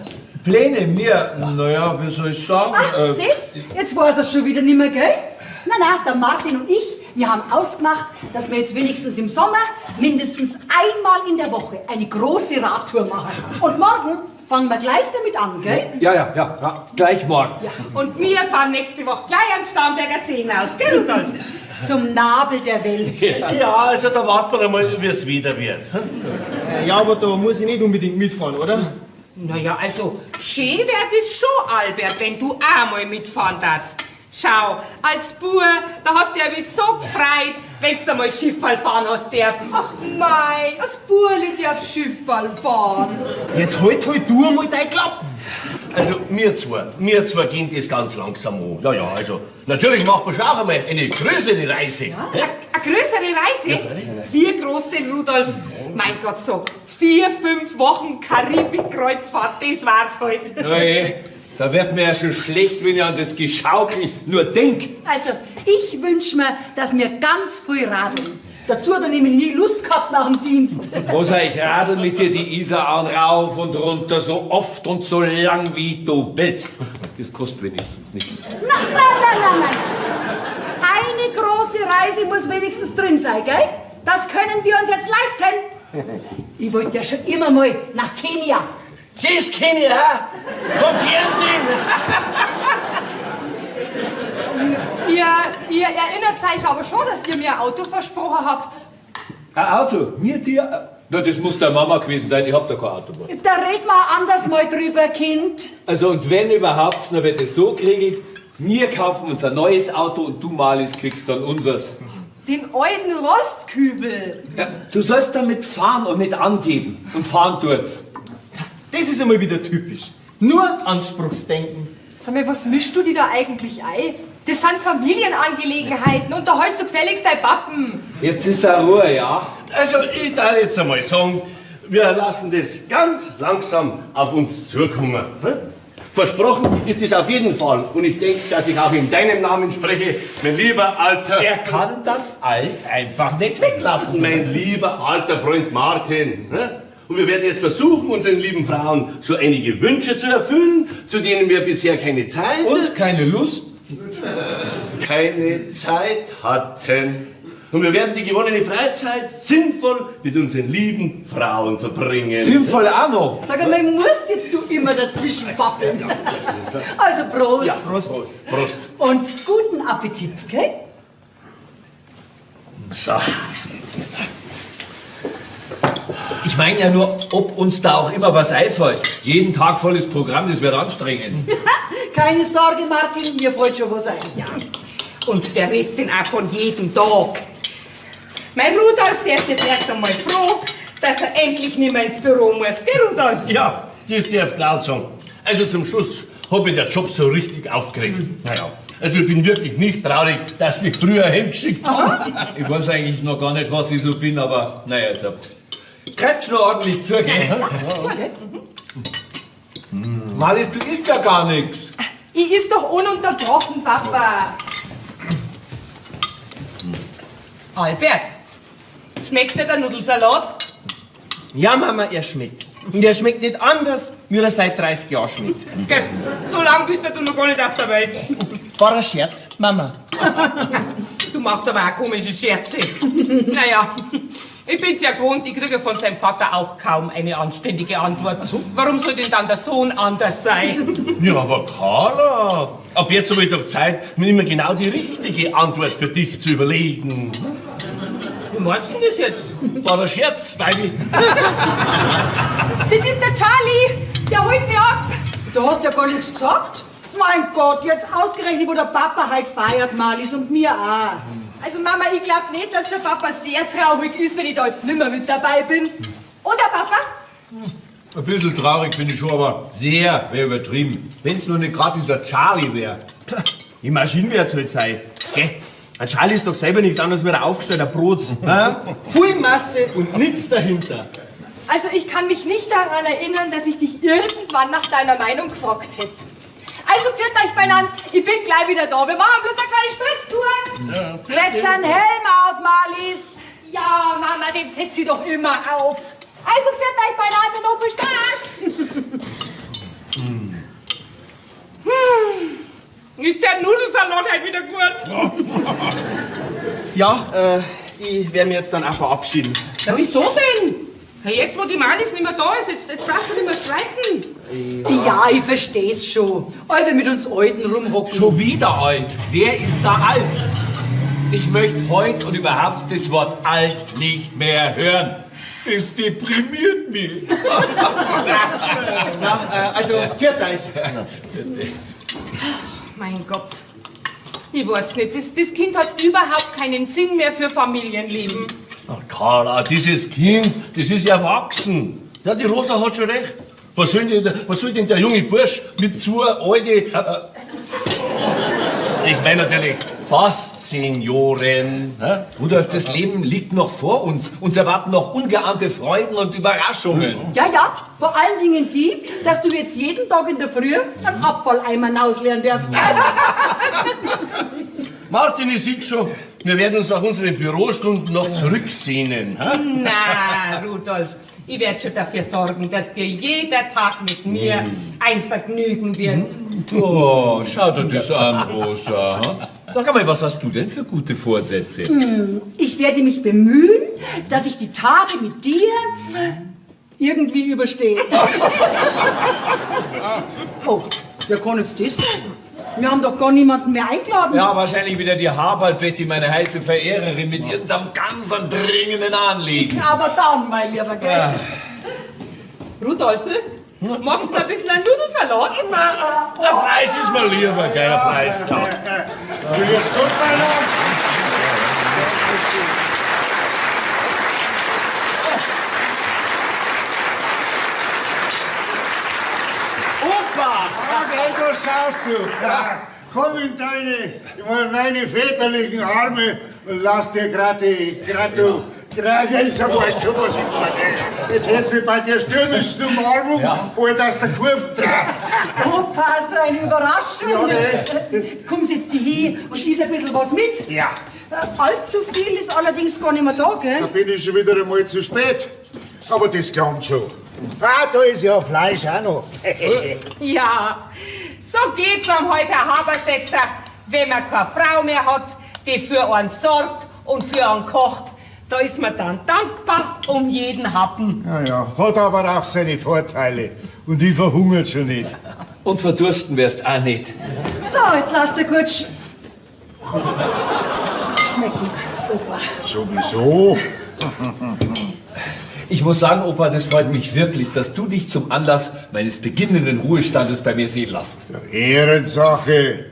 Pläne? Mir? Naja, wie soll ich sagen? Ah, seht's? Jetzt weiß er's schon wieder nimmer, gell? Na, na, der Martin und ich, wir haben ausgemacht, dass wir jetzt wenigstens im Sommer mindestens einmal in der Woche eine große Radtour machen. Und morgen fangen wir gleich damit an, gell? Ja, gleich morgen. Ja. Und wir fahren nächste Woche gleich am Starnberger See hinaus, gell, Rudolf? Zum Nabel der Welt. Ja, also da warten wir einmal, wie es wieder wird. Ja, aber da muss ich nicht unbedingt mitfahren, oder? Naja, also schön wär das schon, Albert, wenn du auch mal mitfahren darfst. Schau, als Bub, da hast du ja mich so gefreut, wenn's du mal Schifferl fahren hast dürfen. Ach mei, als Burli darf Schifferl fahren. Jetzt halt du einmal dein Klappen. Also, wir zwei gehen das ganz langsam an. Ja, ja, also, natürlich macht man schon auch einmal eine größere Reise. Ja? Eine größere Reise? Ja, wie groß denn, Rudolf? Mein Gott, so 4, 5 Wochen Karibik-Kreuzfahrt, das war's heute. Hey. Da wird mir ja schon schlecht, wenn ich an das Geschaukel nur denk. Also, ich wünsch mir, dass wir ganz früh radeln. Dazu hat er nämlich nie Lust gehabt nach dem Dienst. Rosa, ich radel mit dir die Isar rauf und runter, so oft und so lang, wie du willst. Das kostet wenigstens nichts. Nein, nein, nein, nein, nein. Eine große Reise muss wenigstens drin sein, gell? Das können wir uns jetzt leisten. Ich wollte ja schon immer mal nach Kenia. Das kenne ich auch. Vom Fernsehen. Ihr erinnert euch aber schon, dass ihr mir ein Auto versprochen habt. Ein Auto? Mir, dir? Na, das muss der Mama gewesen sein. Ich hab da kein Auto mehr. Da reden wir anders mal drüber, Kind. Also, und wenn überhaupt, dann wird es so geregelt, wir kaufen uns ein neues Auto und du, Marlies, kriegst dann unseres. Den alten Rostkübel. Ja, du sollst damit fahren und nicht angeben. Und fahren tut's. Das ist einmal wieder typisch. Nur Anspruchsdenken. Sag mal, was mischst du dir da eigentlich ein? Das sind Familienangelegenheiten und da hältst du gefälligst dein Pappen. Jetzt ist er Ruhe, ja? Also, ich darf jetzt einmal sagen, Wir lassen das ganz langsam auf uns zukommen. Ne? Versprochen ist es auf jeden Fall. Und ich denke, dass ich auch in deinem Namen spreche, mein lieber alter... Er kann das Alt einfach nicht weglassen. Mein lieber alter Freund Martin. Ne? Und wir werden jetzt versuchen, unseren lieben Frauen so einige Wünsche zu erfüllen, zu denen wir bisher keine Zeit... Und keine Lust. Keine Zeit hatten. Und wir werden die gewonnene Freizeit sinnvoll mit unseren lieben Frauen verbringen. Sinnvoll auch noch. Sag einmal, musst jetzt du immer dazwischen babbeln. Also Prost. Ja, Prost. Prost. Und guten Appetit, gell? So. Ich meine ja nur, ob uns da auch immer was einfällt. Jeden Tag volles Programm, das wird anstrengend. Keine Sorge, Martin, mir fällt schon was ein. Ja. Und wer redet denn auch von jedem Tag? Mein Rudolf, der ist jetzt erst einmal froh, dass er endlich nicht mehr ins Büro muss. Gell, Rudolf? Ja, das darf laut sagen. Also zum Schluss hat mich der Job so richtig aufgeregt. Naja, also ich bin wirklich nicht traurig, dass mich früher heimgeschickt haben. Ich weiß eigentlich noch gar nicht, was ich so bin, aber naja, also. Greift schon ordentlich zu, gell? Ja, Marlies, du isst ja gar nichts. Ich is doch ununterbrochen, Papa. Albert, schmeckt dir der Nudelsalat? Ja, Mama, er schmeckt. Und er schmeckt nicht anders, wie er seit 30 Jahren schmeckt. Gell, so lange bist ja du noch gar nicht auf der Welt. War ein Scherz, Mama. Du machst aber auch komische Scherze. Naja, ich bin's ja gewohnt, ich kriege von seinem Vater auch kaum eine anständige Antwort. Warum soll denn dann der Sohn anders sein? Ja, aber Carla, ab jetzt habe ich doch Zeit, mir immer genau die richtige Antwort für dich zu überlegen. Wie meinst du denn das jetzt? War ein Scherz, Weini. Das ist der Charlie, der holt mich ab. Du hast ja gar nichts gesagt. Mein Gott, jetzt ausgerechnet, wo der Papa halt feiert, Marlies, und mir auch. Also Mama, ich glaub nicht, dass der Papa sehr traurig ist, wenn ich da jetzt nimmer mit dabei bin. Oder Papa? Ein bisschen traurig bin ich schon, aber sehr wäre übertrieben. Wenn's nur nicht gerade dieser Charlie wäre. Die Maschine wird's halt sein. Gell? Ein Charlie ist doch selber nichts anderes wie ein aufgestellter Brot. Ne? Viel Masse und nichts dahinter. Also ich kann mich nicht daran erinnern, dass ich dich irgendwann nach deiner Meinung gefragt hätte. Also pfiat euch beieinander, ich bin gleich wieder da. Wir machen bloß eine kleine Spritztour. Setz einen Helm auf, Marlies. Ja, Mama, den setz ich doch immer auf. Also pfiat euch beieinander und noch viel Spaß. Ist der Nudelsalat halt wieder gut? Ja, ich werde mich jetzt dann auch verabschieden. Na, wieso denn? Ja, jetzt, wo die Marlies nicht mehr da ist, jetzt brauchst du nicht mehr streiten. Ja, ich versteh's schon. Alle mit uns Alten rumhocken. Schon wieder alt. Wer ist da alt? Ich möchte heute und überhaupt das Wort alt nicht mehr hören. Das deprimiert mich. Na, also, pfiat euch. Mein Gott. Ich weiß nicht, das Kind hat überhaupt keinen Sinn mehr für Familienleben. Ach, Carla, dieses Kind, das ist erwachsen. Ja, die Rosa hat schon recht. Was soll denn der junge Bursch mit so einer alten... ich meine natürlich fast Senioren. Hä? Rudolf, das Leben liegt noch vor uns. Uns erwarten noch ungeahnte Freuden und Überraschungen. Ja, ja, vor allen Dingen die, dass du jetzt jeden Tag in der Früh einen Abfalleimer ausleeren darfst. Martin, ich sehe schon, wir werden uns nach unseren Bürostunden noch zurücksehnen. Hä? Na, Rudolf, ich werde schon dafür sorgen, dass dir jeder Tag mit mir ein Vergnügen wird. Oh, schau dir das an, Rosa. Sag einmal, was hast du denn für gute Vorsätze? Ich werde mich bemühen, dass ich die Tage mit dir irgendwie überstehe. Oh, wer kann jetzt das sein? Wir haben doch gar niemanden mehr eingeladen. Ja, wahrscheinlich wieder die Haberl-Betty, meine heiße Verehrerin, mit irgendeinem ganz dringenden Anliegen. Aber dann, mein lieber Gell. Ja. Rudolf, magst du ein bisschen einen Nudelsalat? Nein, Fleisch ist mir lieber, gell, Fleisch. Ja. Grüß Gott, mein Herr. Opa! Okay, da schaust du. Ja, komm in deine, in meine väterlichen Arme und lass dir gerade die Krieg ich, weißt schon, was ich meine. Jetzt hättest du mich bei der stürmischen Umarmung, ja. Bald aus der Kurve drauf. Opa, so eine Überraschung. Ja, ne? Kommst jetzt hier und schieß ein bisschen was mit? Ja. Allzu viel ist allerdings gar nicht mehr da, gell? Da bin ich schon wieder einmal zu spät. Aber das kommt schon. Ah, da ist ja Fleisch auch noch. Ja, so geht's am heute, Herr Habersetzer, wenn man keine Frau mehr hat, die für einen sorgt und für einen kocht. Da ist man dann dankbar um jeden Happen. Ja, ja, hat aber auch seine Vorteile. Und ich verhungert schon nicht. Und verdursten wirst auch nicht. So, jetzt lass dir gut schmecken. Super. Sowieso. Ich muss sagen, Opa, das freut mich wirklich, dass du dich zum Anlass meines beginnenden Ruhestandes bei mir sehen lässt. Ja, Ehrensache.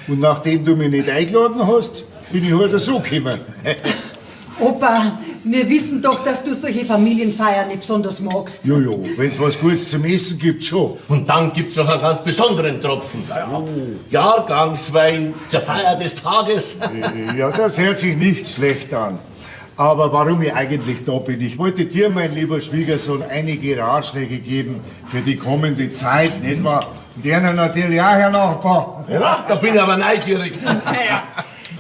Und nachdem du mich nicht eingeladen hast, bin ich heute so gekommen. Opa, wir wissen doch, dass du solche Familienfeiern nicht besonders magst. Jojo, wenn's was Gutes zum Essen gibt, schon. Und dann gibt's noch einen ganz besonderen Tropfen. Jahrgangswein zur Feier des Tages. Ja, das hört sich nicht schlecht an. Aber warum ich eigentlich da bin, ich wollte dir, mein lieber Schwiegersohn, einige Ratschläge geben für die kommende Zeit, nicht wahr? Und ihnen natürlich auch, Herr Nachbar. Ja, da bin ich aber neugierig. Naja,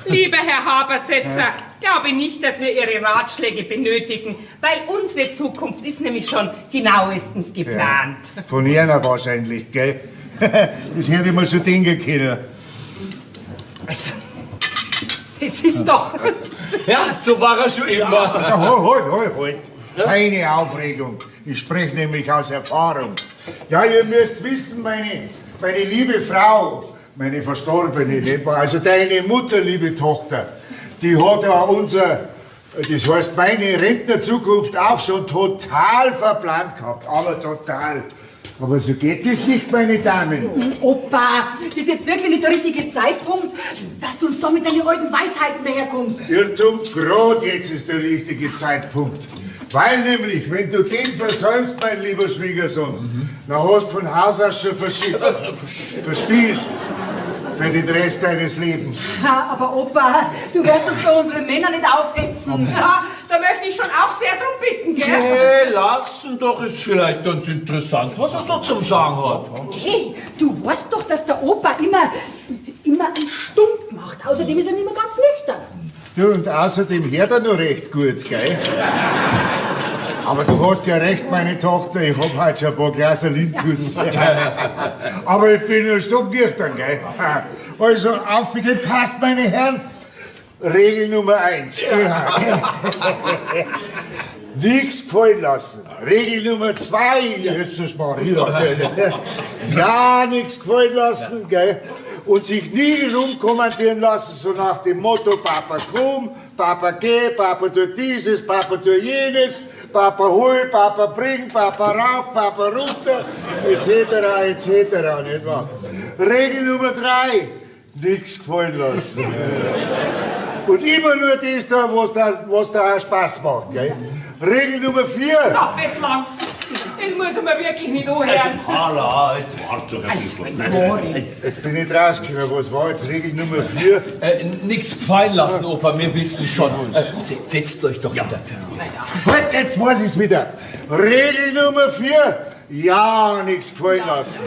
lieber Herr Habersetzer, glaube nicht, dass wir Ihre Ratschläge benötigen, weil unsere Zukunft ist nämlich schon genauestens geplant. Ja, von Ihnen wahrscheinlich, gell? Das hätte ich mir schon denken können. Also, es ist doch... Ja, so war er schon immer. Ja, halt, halt, halt. Keine Aufregung. Ich spreche nämlich aus Erfahrung. Ja, ihr müsst wissen, meine liebe Frau, meine Verstorbene, nicht wahr? Also deine Mutter, liebe Tochter, die hat ja unser, das heißt meine Rentnerzukunft auch schon total verplant gehabt. Aber total. Aber so geht es nicht, meine Damen. Opa, das ist jetzt wirklich nicht der richtige Zeitpunkt, dass du uns da mit deinen alten Weisheiten daherkommst. Irrtum, gerade jetzt ist der richtige Zeitpunkt. Weil nämlich, wenn du den versäumst, mein lieber Schwiegersohn, dann hast du von Haus aus schon verspielt für den Rest deines Lebens. Ja, aber Opa, du wirst uns doch unsere Männer nicht aufhetzen. Ja, da möchte ich schon auch sehr drum bitten, gell? Hey, lassen doch, ist vielleicht ganz interessant, was er so zum Sagen hat. Hey, du weißt doch, dass der Opa immer einen Stunk macht. Außerdem ist er nicht mehr ganz nüchtern. Ja, und außerdem hört er noch recht gut, gell? Aber du hast ja recht, meine Tochter, ich hab heute schon ein paar Gläser Lintus. Aber ich bin ja stocknüchtern, gell? Also, aufgepasst, meine Herren. Regel Nummer 1. Nichts gefallen lassen. Regel Nummer 2. Jetzt das mach ich. Ja, nichts gefallen lassen, gell? Und sich nie rumkommandieren lassen, so nach dem Motto, Papa komm, Papa geh, Papa tu dieses, Papa tu jenes, Papa hol, Papa bring, Papa rauf, Papa runter, etc., etc., nicht wahr? Regel Nummer 3, nichts gefallen lassen. Und immer nur das da, was da auch Spaß macht, gell? Regel Nummer 4. So, jetzt langt's. Das muss man wirklich nicht anhören. Also, Carla, jetzt warte doch ein bisschen. Jetzt bin ich rausgekommen. Was war jetzt Regel Nummer 4? Nix gefallen lassen, Opa, wir wissen schon. Setzt euch doch wieder. Halt, jetzt weiß ich's wieder. Regel Nummer 4. Ja, nichts gefallen lassen.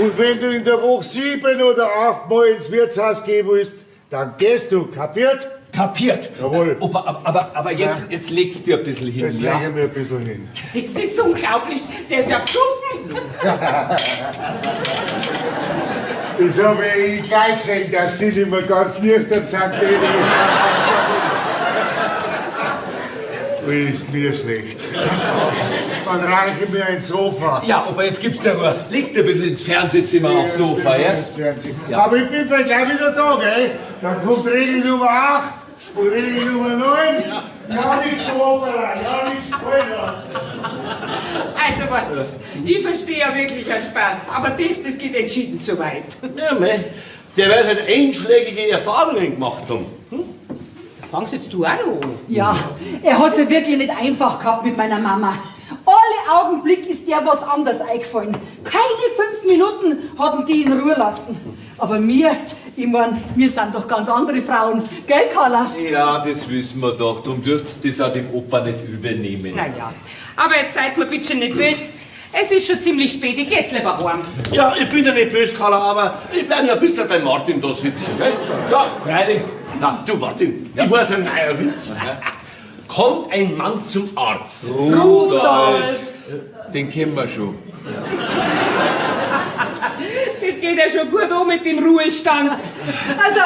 Und wenn du in der Woche 7 oder 8 Mal ins Wirtshaus gehen willst, dann gehst du, kapiert? Kapiert. Jawohl. Opa, aber jetzt, jetzt legst du dir ein bisschen hin. Jetzt ja? lege ich mir ein bisschen hin. Das ist unglaublich. Der ist ja besoffen. Das habe ich gleich gesehen, dass sie nicht mehr ganz nüchtern sind. Ui, ist mir schlecht. Dann reiche mir ein Sofa. Ja, Opa, jetzt gibst du Ruhe. Legst dir ein bisschen ins Fernsehzimmer aufs Sofa, ja? Ja. Aber ich bin vielleicht gleich wieder da, gell? Dann kommt Regel Nummer 8 und Regel Nummer 9. Ja, nichts verloren, ja, nichts gefallen lassen. Also, weißt du, ich verstehe ja wirklich einen Spaß, aber das geht entschieden zu weit. Ja, mei, der wird halt einschlägige Erfahrungen gemacht haben. Hm? Fangst jetzt du auch noch an? Ja, er hat's ja wirklich nicht einfach gehabt mit meiner Mama. Alle Augenblick ist der was anders eingefallen. Keine 5 Minuten hatten die in Ruhe lassen. Aber mir Ich mein, wir sind doch ganz andere Frauen. Gell, Carla? Ja, das wissen wir doch. Drum dürft's das auch dem Opa nicht übernehmen. Naja, aber jetzt seid mir bitte nicht böse. Es ist schon ziemlich spät, ich geh jetzt lieber heim. Ja, ich bin ja nicht böse, Carla, aber ich bleib noch ein bisschen bei Martin da sitzen. Gell? Ja, freilich. Na, du Martin, ich weiß ein neuer Witz. Kommt ein Mann zum Arzt. Rudolf! Den kennen wir schon. Das geht ja schon gut um mit dem Ruhestand. Also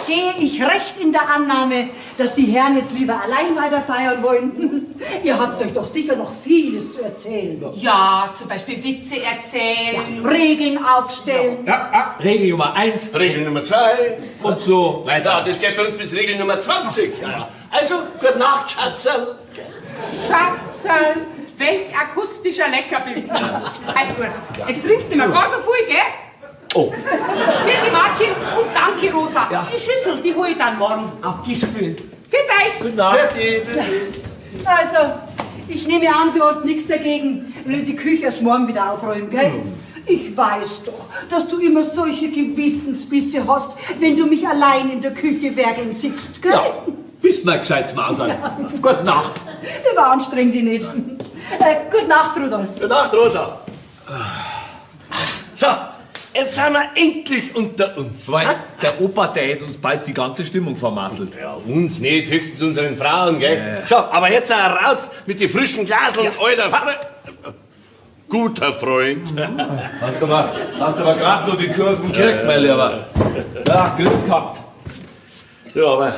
gehe ich recht in der Annahme, dass die Herren jetzt lieber allein weiter feiern wollen. Ihr habt euch doch sicher noch vieles zu erzählen. Ja, zum Beispiel Witze erzählen. Ja, Regeln aufstellen. Ja, ja, Regel Nummer 1, Regel Nummer 2 und so weiter. Ja, das geht bei uns bis Regel Nummer 20. Ja. Also, gute Nacht, Schatzerl. Schatzerl, welch akustischer Leckerbissen. Also gut, jetzt trinkst du nicht mehr gar so viel, gell? Oh. Vierte Martin und danke, Rosa. Ja. Die Schüssel, die hole ich dann morgen abgespült. Für euch. Gute Nacht. Also, ich nehme an, du hast nichts dagegen, wenn ich die Küche erst morgen wieder aufräume, gell? Ich weiß doch, dass du immer solche Gewissensbisse hast, wenn du mich allein in der Küche werkeln siehst, gell? Ja, bist mal gescheites Maserl. Ja. Gute Nacht. Überanstreng dich nicht. Gute Nacht, Rudolf. Gute Nacht, Rosa. So. Jetzt sind wir endlich unter uns. Weil der Opa, der hätte uns bald die ganze Stimmung vermasselt. Ja, uns nicht, höchstens unseren Frauen, gell? Ja. So, aber jetzt auch raus mit den frischen Glaseln, ja. Alter guter Freund. Hast aber gerade noch die Kurven gekriegt, mein Lieber. Ja, Glück gehabt. Ja, aber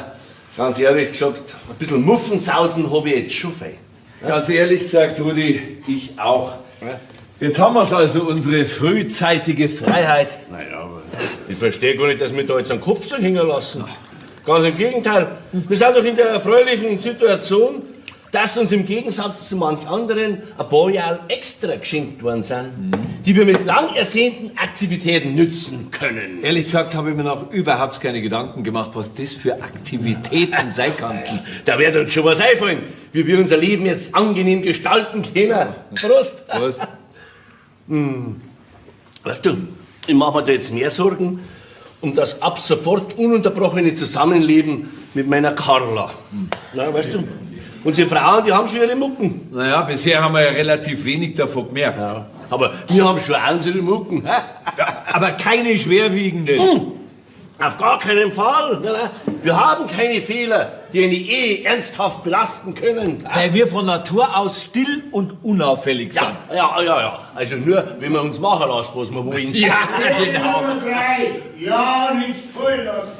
ganz ehrlich gesagt, ein bisschen Muffensausen hab ich jetzt schon fein. Ganz ehrlich gesagt, Rudi, ich auch. Ja? Jetzt haben wir's also, unsere frühzeitige Freiheit. Naja, aber ich verstehe gar nicht, dass wir da jetzt einen Kopf so hängen lassen. Ganz im Gegenteil. Wir sind doch in der erfreulichen Situation, dass uns im Gegensatz zu manch anderen ein paar Jahre extra geschenkt worden sind, die wir mit lang ersehnten Aktivitäten nützen können. Ehrlich gesagt habe ich mir noch überhaupt keine Gedanken gemacht, was das für Aktivitäten sein könnten. Da wird uns schon was einfallen, wie wir unser Leben jetzt angenehm gestalten können. Prost! Prost! Weißt du, ich mache mir da jetzt mehr Sorgen um das ab sofort ununterbrochene Zusammenleben mit meiner Carla. Na, weißt du, unsere Frauen, die haben schon ihre Mucken. Naja, bisher haben wir ja relativ wenig davon gemerkt. Ja, aber wir haben schon auch unsere Mucken. Ja, aber keine schwerwiegenden. Auf gar keinen Fall. Nein, nein. Wir haben keine Fehler, die eine Ehe ernsthaft belasten können. Weil wir von Natur aus still und unauffällig sind. Ja, ja, ja, ja. Also nur, wenn wir uns machen lassen, was wir wollen. Ja, genau. Ja, nicht voll lassen.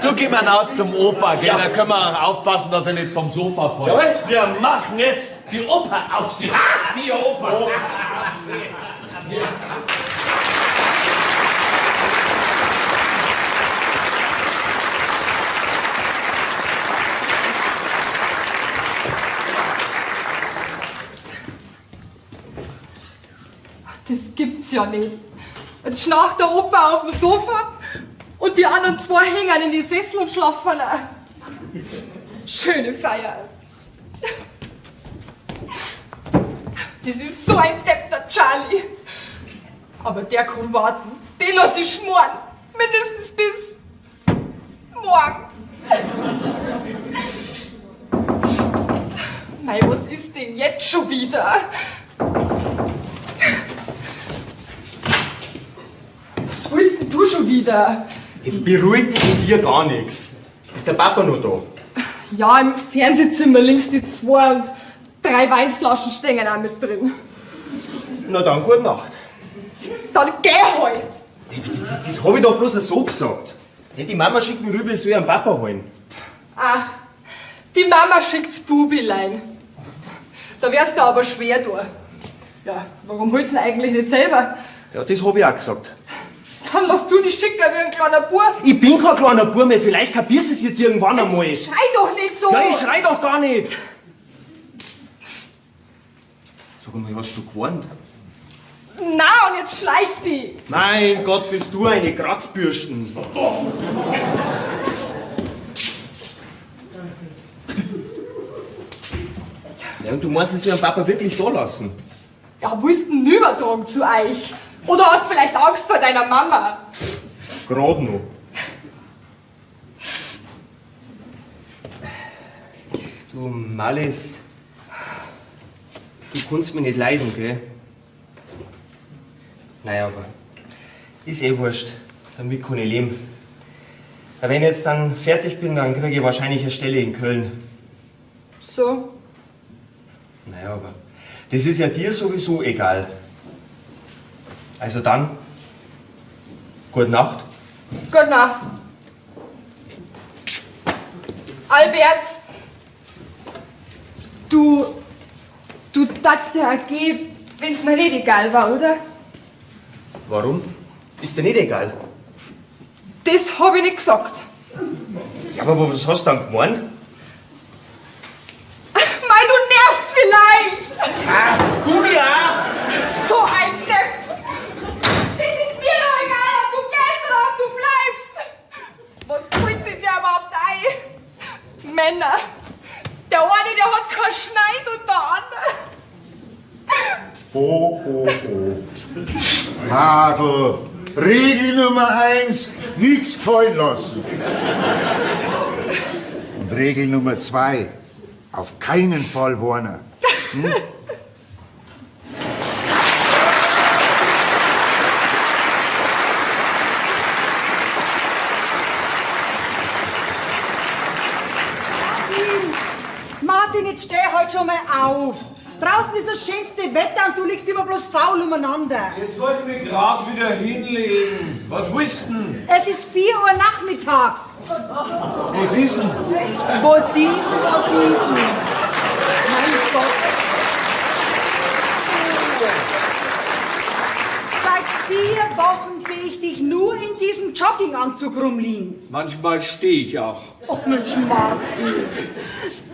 Du geh mal raus zum Opa, gell? Ja. Da können wir auch aufpassen, dass er nicht vom Sofa fällt. Jawohl. Wir machen jetzt die Opa-Aufsicht. Die Opa-Aufsicht. Ja. Das gibt's ja nicht. Jetzt schnarcht der Opa auf dem Sofa und die anderen zwei hängen in die Sessel und schlafen auch. Schöne Feier. Das ist so ein Depp, der Charlie. Aber der kann warten. Den lass ich schmoren. Mindestens bis morgen. Mei, was ist denn jetzt schon wieder? Was willst denn du schon wieder? Jetzt beruhigt dich von dir gar nichts. Ist der Papa noch da? Ja, im Fernsehzimmer links die zwei und 3 Weinflaschen stehen auch mit drin. Na dann, gute Nacht. Dann geh halt! Das hab ich doch bloß so gesagt. Die Mama schickt mich rüber, ich soll ihren Papa holen. Ach, die Mama schickt's Bubilein. Da wärst du aber schwer durch. Ja, warum holst du ihn eigentlich nicht selber? Ja, das hab ich auch gesagt. Dann lass du dich schicken wie ein kleiner Bub. Ich bin kein kleiner Bub mehr, vielleicht kapierst du es jetzt irgendwann einmal. Schrei doch nicht so! Ja, ich schrei doch gar nicht! Sag mal, hast du gewarnt? Na, und jetzt schleich die! Mein Gott, bist du eine Kratzbürsten! Ja, und du meinst, ich soll den Papa wirklich da lassen? Ja, wo ist denn Übertrag zu euch? Oder hast vielleicht Angst vor deiner Mama? Grad noch. Du, Malis, du kannst mich nicht leiden, gell? Naja, aber ist eh wurscht. Damit kann ich leben. Aber wenn ich jetzt dann fertig bin, dann kriege ich wahrscheinlich eine Stelle in Köln. So. Naja, aber das ist ja dir sowieso egal. Also dann, gute Nacht. Gute Nacht. Albert, du darfst ja auch gehen, wenn's mir nicht egal war, oder? Warum? Ist dir nicht egal? Das hab ich nicht gesagt. Ja, aber was hast du dann gemeint? Mei, du nervst vielleicht! Ah, du ja! So ein Depp! Das ist mir doch egal, ob du gehst oder ob du bleibst! Was fällt sich der überhaupt ein? Männer! Der eine, der hat keinen Schneid und der andere... Oh, oh, oh. Madel, Regel Nummer 1, nix gefallen lassen. Und Regel Nummer 2, auf keinen Fall warnen. Hm? Martin, jetzt steh halt schon mal auf. Draußen ist das schönste Wetter und du liegst immer bloß faul umeinander. Jetzt wollte ich mich grad wieder hinlegen. Was willst denn? Es ist 4 Uhr nachmittags. Was ist denn? Was ist denn, was ist denn? Mein Gott. Seit 4 Wochen sehe ich dich nur in diesem Jogginganzug rumliegen. Manchmal stehe ich auch. Ach Mensch, Martin.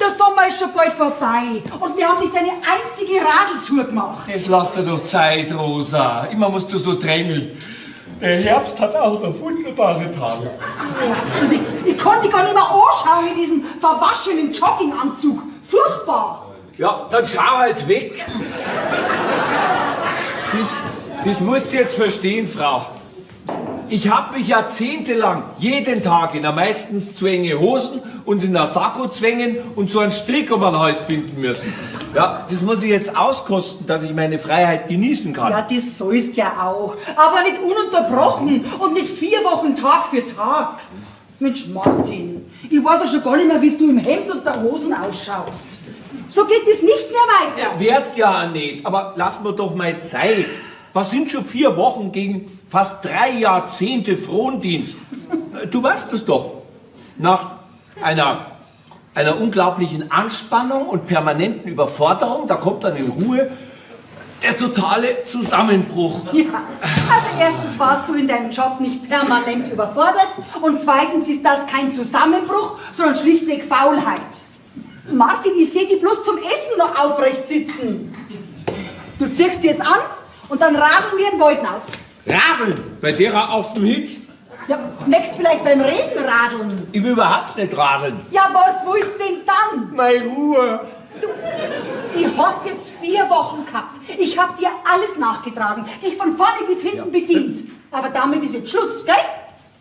Der Sommer ist schon bald vorbei und wir haben nicht eine einzige Radeltour gemacht. Jetzt lass dir doch Zeit, Rosa. Immer musst du so drängeln. Der Herbst hat auch noch wunderbare Tage. Also ich konnte gar nicht mehr anschauen in diesem verwaschenen Jogginganzug. Furchtbar. Ja, dann schau halt weg. Das musst du jetzt verstehen, Frau. Ich hab mich jahrzehntelang jeden Tag in der meistens zu enge Hosen und in der Sakko zwängen und so einen Strick um den Hals binden müssen. Ja, das muss ich jetzt auskosten, dass ich meine Freiheit genießen kann. Ja, das sollst ja auch. Aber nicht ununterbrochen und nicht 4 Wochen Tag für Tag. Mensch, Martin, ich weiß ja schon gar nicht mehr, wie du im Hemd und der Hosen ausschaust. So geht es nicht mehr weiter. Ja, werd's ja auch nicht, aber lass mir doch mal Zeit. Was sind schon 4 Wochen gegen fast 3 Jahrzehnte Frondienst? Du weißt es doch. Nach einer unglaublichen Anspannung und permanenten Überforderung, da kommt dann in Ruhe der totale Zusammenbruch. Ja, also erstens warst du in deinem Job nicht permanent überfordert und zweitens ist das kein Zusammenbruch, sondern schlichtweg Faulheit. Martin, ich seh dich bloß zum Essen noch aufrecht sitzen. Du ziehst dich jetzt an und dann radeln wir in den Wald raus. Radeln? Bei derer auf dem Hitz? Ja, möchtest vielleicht beim Reden radeln? Ich will überhaupt nicht radeln. Ja, was willst denn dann? Meine Ruhe. Du, die hast jetzt 4 Wochen gehabt. Ich hab dir alles nachgetragen, dich von vorne bis hinten bedient. Aber damit ist jetzt Schluss, gell?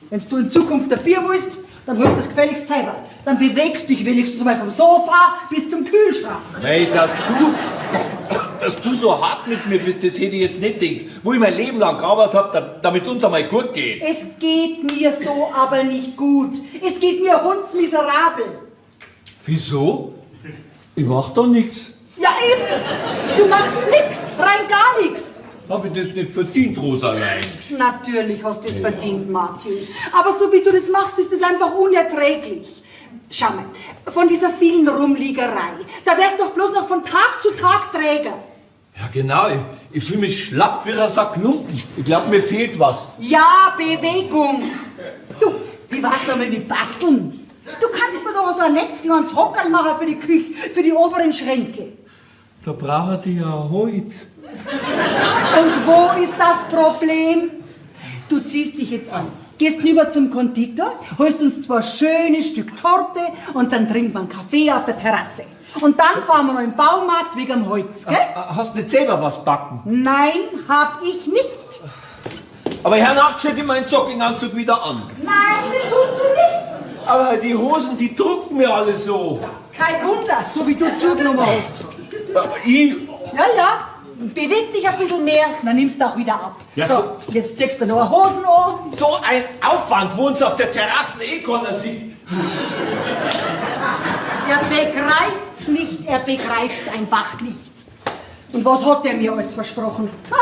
Wenn du in Zukunft ein Bier willst, dann holst du das gefälligst selber. Dann bewegst du dich wenigstens mal vom Sofa bis zum Kühlschrank. Hey, dass du so hart mit mir bist, das hätte ich jetzt nicht gedacht. Wo ich mein Leben lang gearbeitet hab, damit's uns einmal gut geht. Es geht mir so aber nicht gut. Es geht mir hundsmiserabel. Wieso? Ich mach doch nix. Ja eben! Du machst nix, rein gar nix. Hab ich das nicht verdient, Rosalein? Natürlich hast du es verdient, Martin. Aber so wie du das machst, ist es einfach unerträglich. Schau mal, von dieser vielen Rumliegerei, da wärst du doch bloß noch von Tag zu Tag träger. Ja, genau. Ich fühle mich schlapp wie ein Sack Lumpen. Ich glaub, mir fehlt was. Ja, Bewegung. Du, wie war's denn mit Basteln? Du kannst mir doch so ein Netz ans Hockerl machen für die Küche, für die oberen Schränke. Da brauche ich ja Holz. Und wo ist das Problem? Du ziehst dich jetzt an, gehst rüber zum Konditor, holst uns zwei schöne Stück Torte und dann trinken wir einen Kaffee auf der Terrasse. Und dann fahren wir noch im Baumarkt wegen dem Holz, gell? Hast du nicht selber was backen? Nein, hab ich nicht. Aber hernach ziehe ich meinen Jogginganzug wieder an. Nein, das tust du nicht. Aber die Hosen, die drucken mir alle so. Kein Wunder, so wie du zugenommen hast. Ich? Ja, ja. Beweg dich ein bisschen mehr, dann nimmst du auch wieder ab. Ja, so, jetzt ziehst du noch eine Hosen an. So ein Aufwand, wo uns auf der Terrasse eh keiner sieht. Er begreift's nicht, er begreift's einfach nicht. Und was hat er mir alles versprochen? Ha,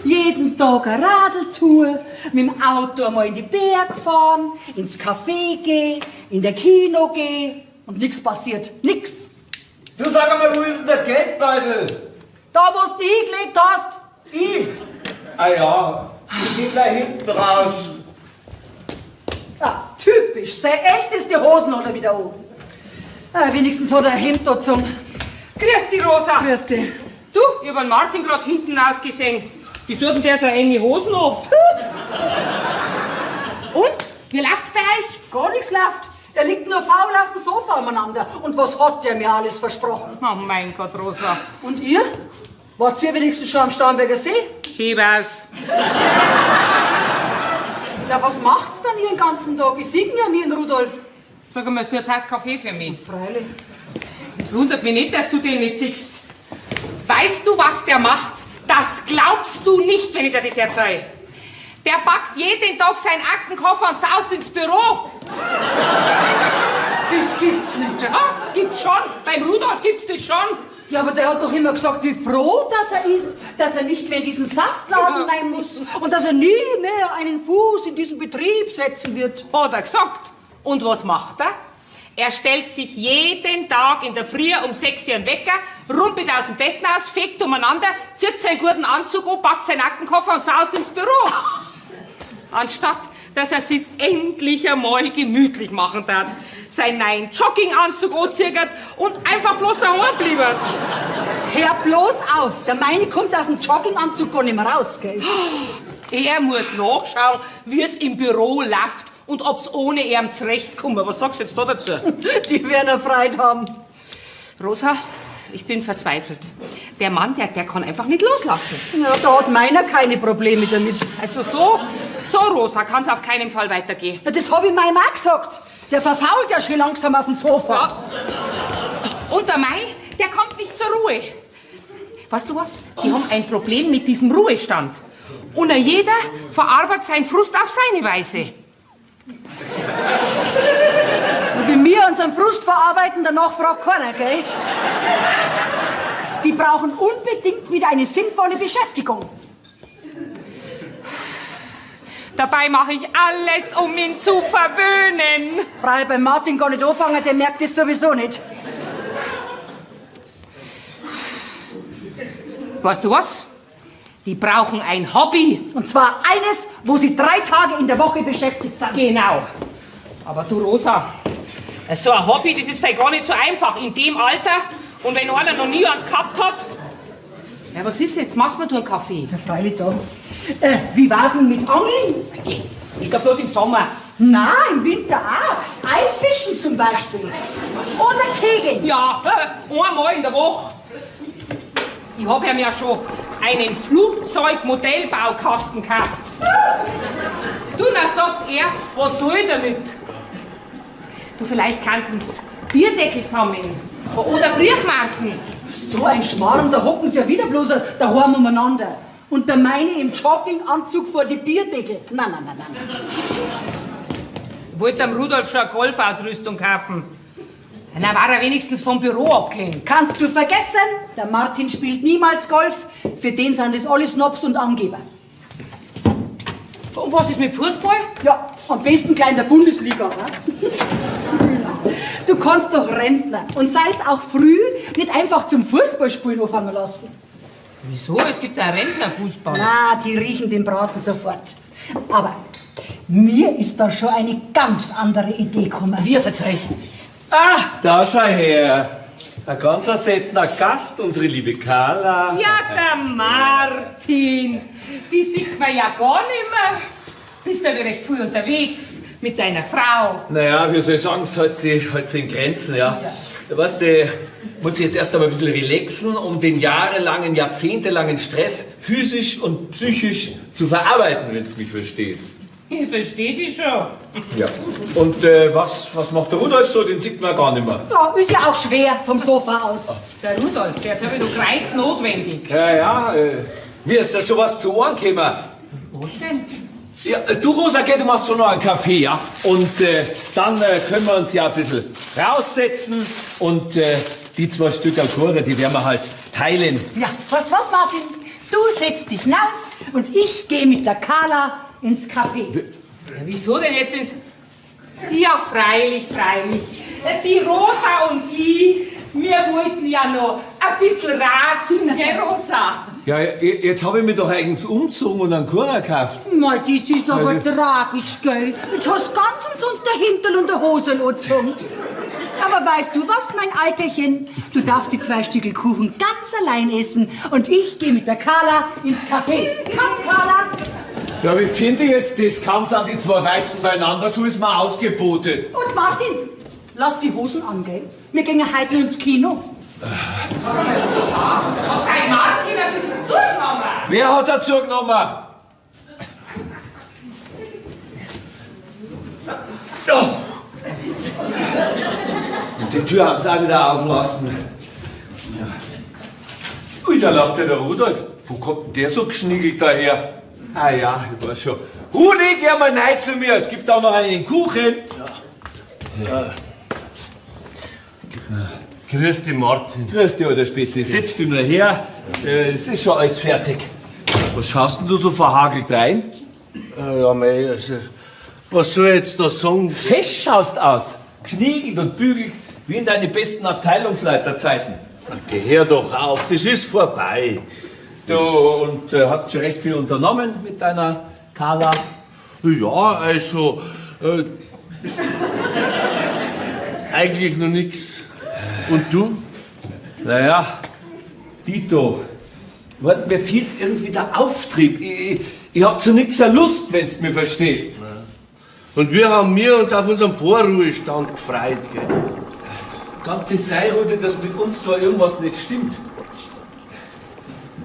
jeden Tag eine Radeltour, mit dem Auto einmal in die Berg fahren, ins Café gehen, in der Kino gehen. Und nix passiert, nix. Du sag einmal, wo ist denn der Geldbeutel? Da, wo du dich hingelegt hast. Ich? Ah ja, ich geh gleich hinten raus. Ah, typisch, seine älteste Hosen hat er wieder an. Ah, wenigstens hat er ein Hemd da zum. Grüß dich, Rosa. Grüß dich. Du, ich hab den Martin grad hinten ausgesehen. Wieso hat denn der so enge Hosen an? Und? Wie läuft's bei euch? Gar nichts läuft. Er liegt nur faul auf dem Sofa umeinander. Und was hat der mir alles versprochen? Oh mein Gott, Rosa. Und ihr? Wart ihr wenigstens schon am Starnberger See? Schieb aus. Ja, was macht's denn ihr den ganzen Tag? Ich sehe ihn ja nie, den Rudolf. Sag einmal, hast du eine Tasse Kaffee für mich? Freilich. Es wundert mich nicht, dass du den nicht siehst. Weißt du, was der macht? Das glaubst du nicht, wenn ich dir das erzähle. Der packt jeden Tag seinen Aktenkoffer und saust ins Büro. Das gibt's nicht. Ja, gibt's schon. Beim Rudolf gibt's das schon. Ja, aber der hat doch immer gesagt, wie froh, dass er ist, dass er nicht mehr in diesen Saftladen rein muss und dass er nie mehr einen Fuß in diesen Betrieb setzen wird. Hat er gesagt. Und was macht er? Er stellt sich jeden Tag in der Früh um 6 Uhr einen Wecker, rumpelt aus dem Bett raus, fegt umeinander, zieht seinen guten Anzug an, packt seinen Aktenkoffer und saust ins Büro. Anstatt, dass er sich's endlich einmal gemütlich machen darf, seinen neuen Jogginganzug anzieht und einfach bloß daheim bleibt. Hör bloß auf, der meine kommt aus dem Jogginganzug gar nicht mehr raus, gell? Er muss nachschauen, wie's im Büro läuft und ob's ohne ihn zurechtkommt. Was sagst du jetzt da dazu? Die werden eine Freude haben. Rosa, ich bin verzweifelt. Der Mann, der kann einfach nicht loslassen. Ja, da hat meiner keine Probleme damit. Also so, Rosa, kann's auf keinen Fall weitergehen. Ja, das hab ich meinem auch gesagt. Der verfault ja schon langsam auf dem Sofa. Ja. Und der Mai, der kommt nicht zur Ruhe. Weißt du was? Die haben ein Problem mit diesem Ruhestand. Und jeder verarbeitet seinen Frust auf seine Weise. Und wenn wir unseren Frust verarbeiten, danach fragt keiner, gell? Die brauchen unbedingt wieder eine sinnvolle Beschäftigung. Dabei mache ich alles, um ihn zu verwöhnen. Brauche ich bei Martin gar nicht anfangen, der merkt das sowieso nicht. Weißt du was? Die brauchen ein Hobby. Und zwar eines, wo sie 3 Tage in der Woche beschäftigt sind. Genau. Aber du, Rosa, so ein Hobby, das ist vielleicht gar nicht so einfach in dem Alter. Und wenn einer noch nie eins gehabt hat. Ja, was ist jetzt? Machst mir du einen Kaffee? Ja, freilich da. Wie war's denn mit Angeln? Okay. Ich glaub bloß im Sommer. Nein, im Winter auch. Eisfischen zum Beispiel. Oder Kegeln. Ja, einmal in der Woche. Ich hab ihm ja schon einen Flugzeugmodellbaukasten gekauft. Du, na sagt er, was soll ich damit? Du, vielleicht könnten's Bierdeckel sammeln oder Briefmarken. So ein Schmarrn, da hocken sie ja wieder bloß daheim umeinander. Und der meine im Jogginganzug vor die Bierdeckel. Nein, nein, nein, nein. Ich wollte am Rudolf schon eine Golfausrüstung kaufen. Na, war er wenigstens vom Büro abgelenkt. Kannst du vergessen, der Martin spielt niemals Golf. Für den sind das alle Snobs und Angeber. Und was ist mit Fußball? Ja, am besten gleich in der Bundesliga. Ne? Du kannst doch Rentner und sei es auch früh, nicht einfach zum Fußballspielen anfangen lassen. Wieso? Es gibt ja Rentnerfußball. Na, die riechen den Braten sofort. Aber mir ist da schon eine ganz andere Idee gekommen. Wir verzeihen. Ah, da schau her. Ein ganz seltener Gast, unsere liebe Carla. Ja, der Martin. Die sieht man ja gar nicht mehr. Bist du recht früh unterwegs mit deiner Frau? Naja, wie soll ich sagen, es hält sich in Grenzen, ja. Weißt du, muss ich jetzt erst einmal ein bisschen relaxen, um den jahrelangen, jahrzehntelangen Stress physisch und psychisch zu verarbeiten, wenn du mich verstehst. Ich verstehe dich schon. Ja. Und was macht der Rudolf so? Den sieht man gar nicht mehr. Ja, ist ja auch schwer vom Sofa aus. Der Rudolf, der ist aber noch kreuznotwendig. Ja, ja, mir ist da schon was zu Ohren gekommen. Was denn? Ja, du, Rosa, gell, du machst schon noch einen Kaffee, ja? Und dann können wir uns ja ein bisschen raussetzen und die 2 Stück Alkohol, die werden wir halt teilen. Ja, weißt du was, Martin? Du setzt dich hinaus und ich gehe mit der Carla ins Café. Ja, wieso denn jetzt ins... Ja, freilich, freilich. Die Rosa und ich, wir wollten ja noch ein bisschen ratschen, gell, Rosa? Ja, jetzt hab ich mich doch eigens umgezogen und einen Kurer gekauft. Na, das ist aber Ja, tragisch, gell? Jetzt hast du ganz umsonst der Hinterl und der Hosel angezogen. Aber weißt du was, mein Alterchen? Du darfst die 2 Stückel Kuchen ganz allein essen und ich geh mit der Carla ins Café. Komm, Carla! Ja, wie finde ich jetzt das? Kaum sind die 2 Weizen beieinander, schon ist mir ausgebotet. Und Martin, lass die Hosen an, gell? Wir gehen heute noch ins Kino. Hat dein Martin ein bisschen zugenommen? Wer hat da zugenommen? Oh. Und die Tür haben sie auch wieder auflassen. Ja. Ui, da läuft ja der Rudolf. Wo kommt denn der so geschniegelt daher? Ah ja, ich weiß schon. Rudi, geh mal rein zu mir. Es gibt auch noch einen Kuchen. Ja. Ja. Grüß dich, Martin. Grüß dich, alter Spezi. Setz dich nur her. Es ist schon alles fertig. Was schaust denn du so verhagelt rein? Ja, mei, also, was soll ich jetzt da sagen? Fest schaust aus. Geschniegelt und bügelt, wie in deinen besten Abteilungsleiterzeiten. Geh hör doch auf, das ist vorbei. Du, und hast schon recht viel unternommen mit deiner Carla? Ja, also... eigentlich noch nix. Und du? Naja, Dito. Weißt, mir fehlt irgendwie der Auftrieb. Ich hab zu nix eine Lust, wenn's mir verstehst. Ja. Und wir haben mir uns auf unserem Vorruhestand gefreut, gell? Kann das sein, Rudi, dass mit uns zwar irgendwas nicht stimmt?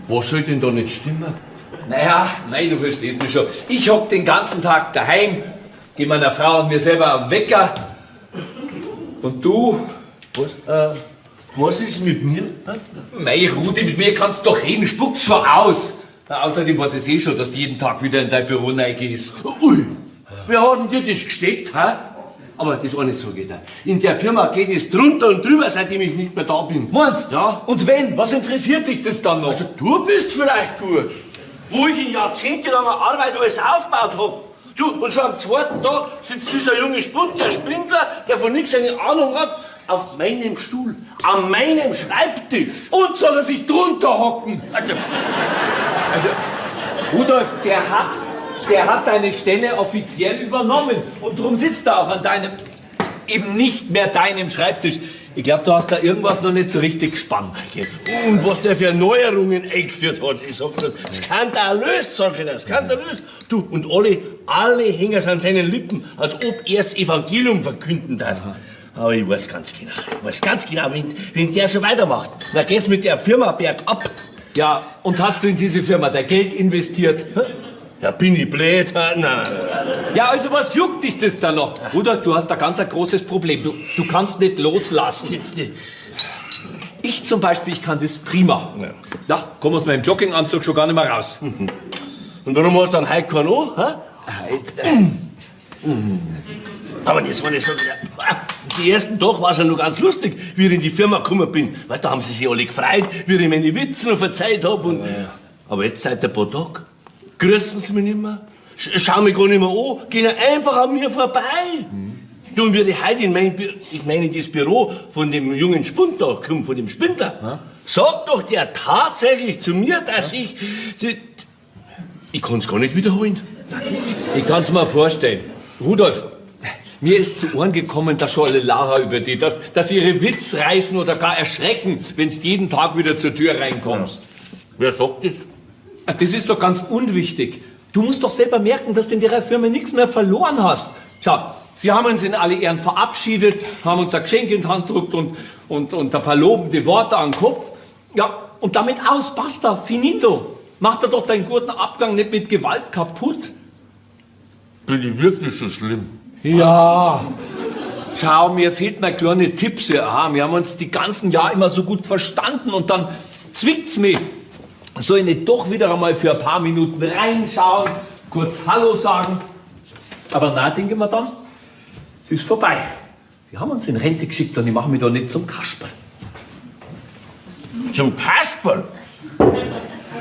Was soll denn da nicht stimmen? Naja, nein, du verstehst mich schon. Ich hock den ganzen Tag daheim, geh meiner Frau und mir selber am Wecker. Und du? Was? Was ist mit mir? Hä? Mei, Rudi, mit mir kannst du doch reden, spuck's schon aus. Na, außerdem weiß ich eh schon, dass du jeden Tag wieder in dein Büro reingehst. Ui, wer hat denn dir das gesteckt, hä? Aber das auch nicht so geht. In der Firma geht es drunter und drüber, seitdem ich nicht mehr da bin. Meinst? Ja. Und wenn? Was interessiert dich das dann noch? Also du bist vielleicht gut. Wo ich in jahrzehntelanger Arbeit alles aufgebaut hab. Du, und schon am zweiten Tag sitzt dieser junge Spund, der Spindler, der von nix eine Ahnung hat, auf meinem Stuhl, an meinem Schreibtisch. Und soll er sich drunter hocken? Also, Rudolf, der hat deine Stelle offiziell übernommen. Und drum sitzt er auch an deinem, eben nicht mehr deinem Schreibtisch. Ich glaub, du hast da irgendwas noch nicht so richtig gespannt. Und was der für Neuerungen eingeführt hat, ich sag dir, skandalös, sag ich dir, skandalös. Du, und alle hängen an seinen Lippen, als ob er das Evangelium verkünden darf. Aber ich weiß ganz genau, wenn der so weitermacht, dann geht's mit der Firma bergab. Ja, und hast du in diese Firma dein Geld investiert? Da bin ich blöd. Nein, nein, nein. Ja, also was juckt dich das dann noch? Rudolf, du hast da ganz ein großes Problem. Du kannst nicht loslassen. Ich zum Beispiel, ich kann das prima. Ja. Ja, komm aus meinem Jogginganzug schon gar nicht mehr raus. Und warum hast du dann heute keinen an? Hä? Heute. Aber das war nicht so. Die ersten Tag war's ja noch ganz lustig, wie ich in die Firma gekommen bin. Weißt, da haben sie sich alle gefreut, wie ich meine Witze noch verzeiht hab. Und Ja, ja. Aber jetzt seit ein paar Tagen grüßen sie mich nicht mehr, schauen mich gar nicht mehr an, gehen einfach an mir vorbei. Du, und wie ich heute in mein ich meine, in das Büro von dem jungen Spund da komme, von dem Spindler, Ja? sagt doch der tatsächlich zu mir, dass Ja? ich... Ich kann's gar nicht wiederholen. Ich kann's mir vorstellen. Rudolf, mir ist zu Ohren gekommen, dass schon alle Lara über die, dass sie ihre Witz reißen oder gar erschrecken, wenn's jeden Tag wieder zur Tür reinkommst. Ja. Wer sagt das? Ah, das ist doch ganz unwichtig. Du musst doch selber merken, dass du in der Firma nichts mehr verloren hast. Schau, Sie haben uns in alle Ehren verabschiedet, haben uns ein Geschenk in die Hand gedrückt und ein paar lobende Worte an den Kopf. Ja, und damit aus, basta, finito. Macht er doch deinen guten Abgang nicht mit Gewalt kaputt. Bin ich wirklich so schlimm? Ja. Schau, mir fehlt mein kleine Tipps ja auch. Wir haben uns die ganzen Jahre immer so gut verstanden und dann zwickt's mich. Soll ich nicht doch wieder einmal für ein paar Minuten reinschauen, kurz Hallo sagen? Aber na, denke ich mir dann, es ist vorbei. Sie haben uns in Rente geschickt und ich mache mich doch nicht zum Kasperl. Zum Kasperl?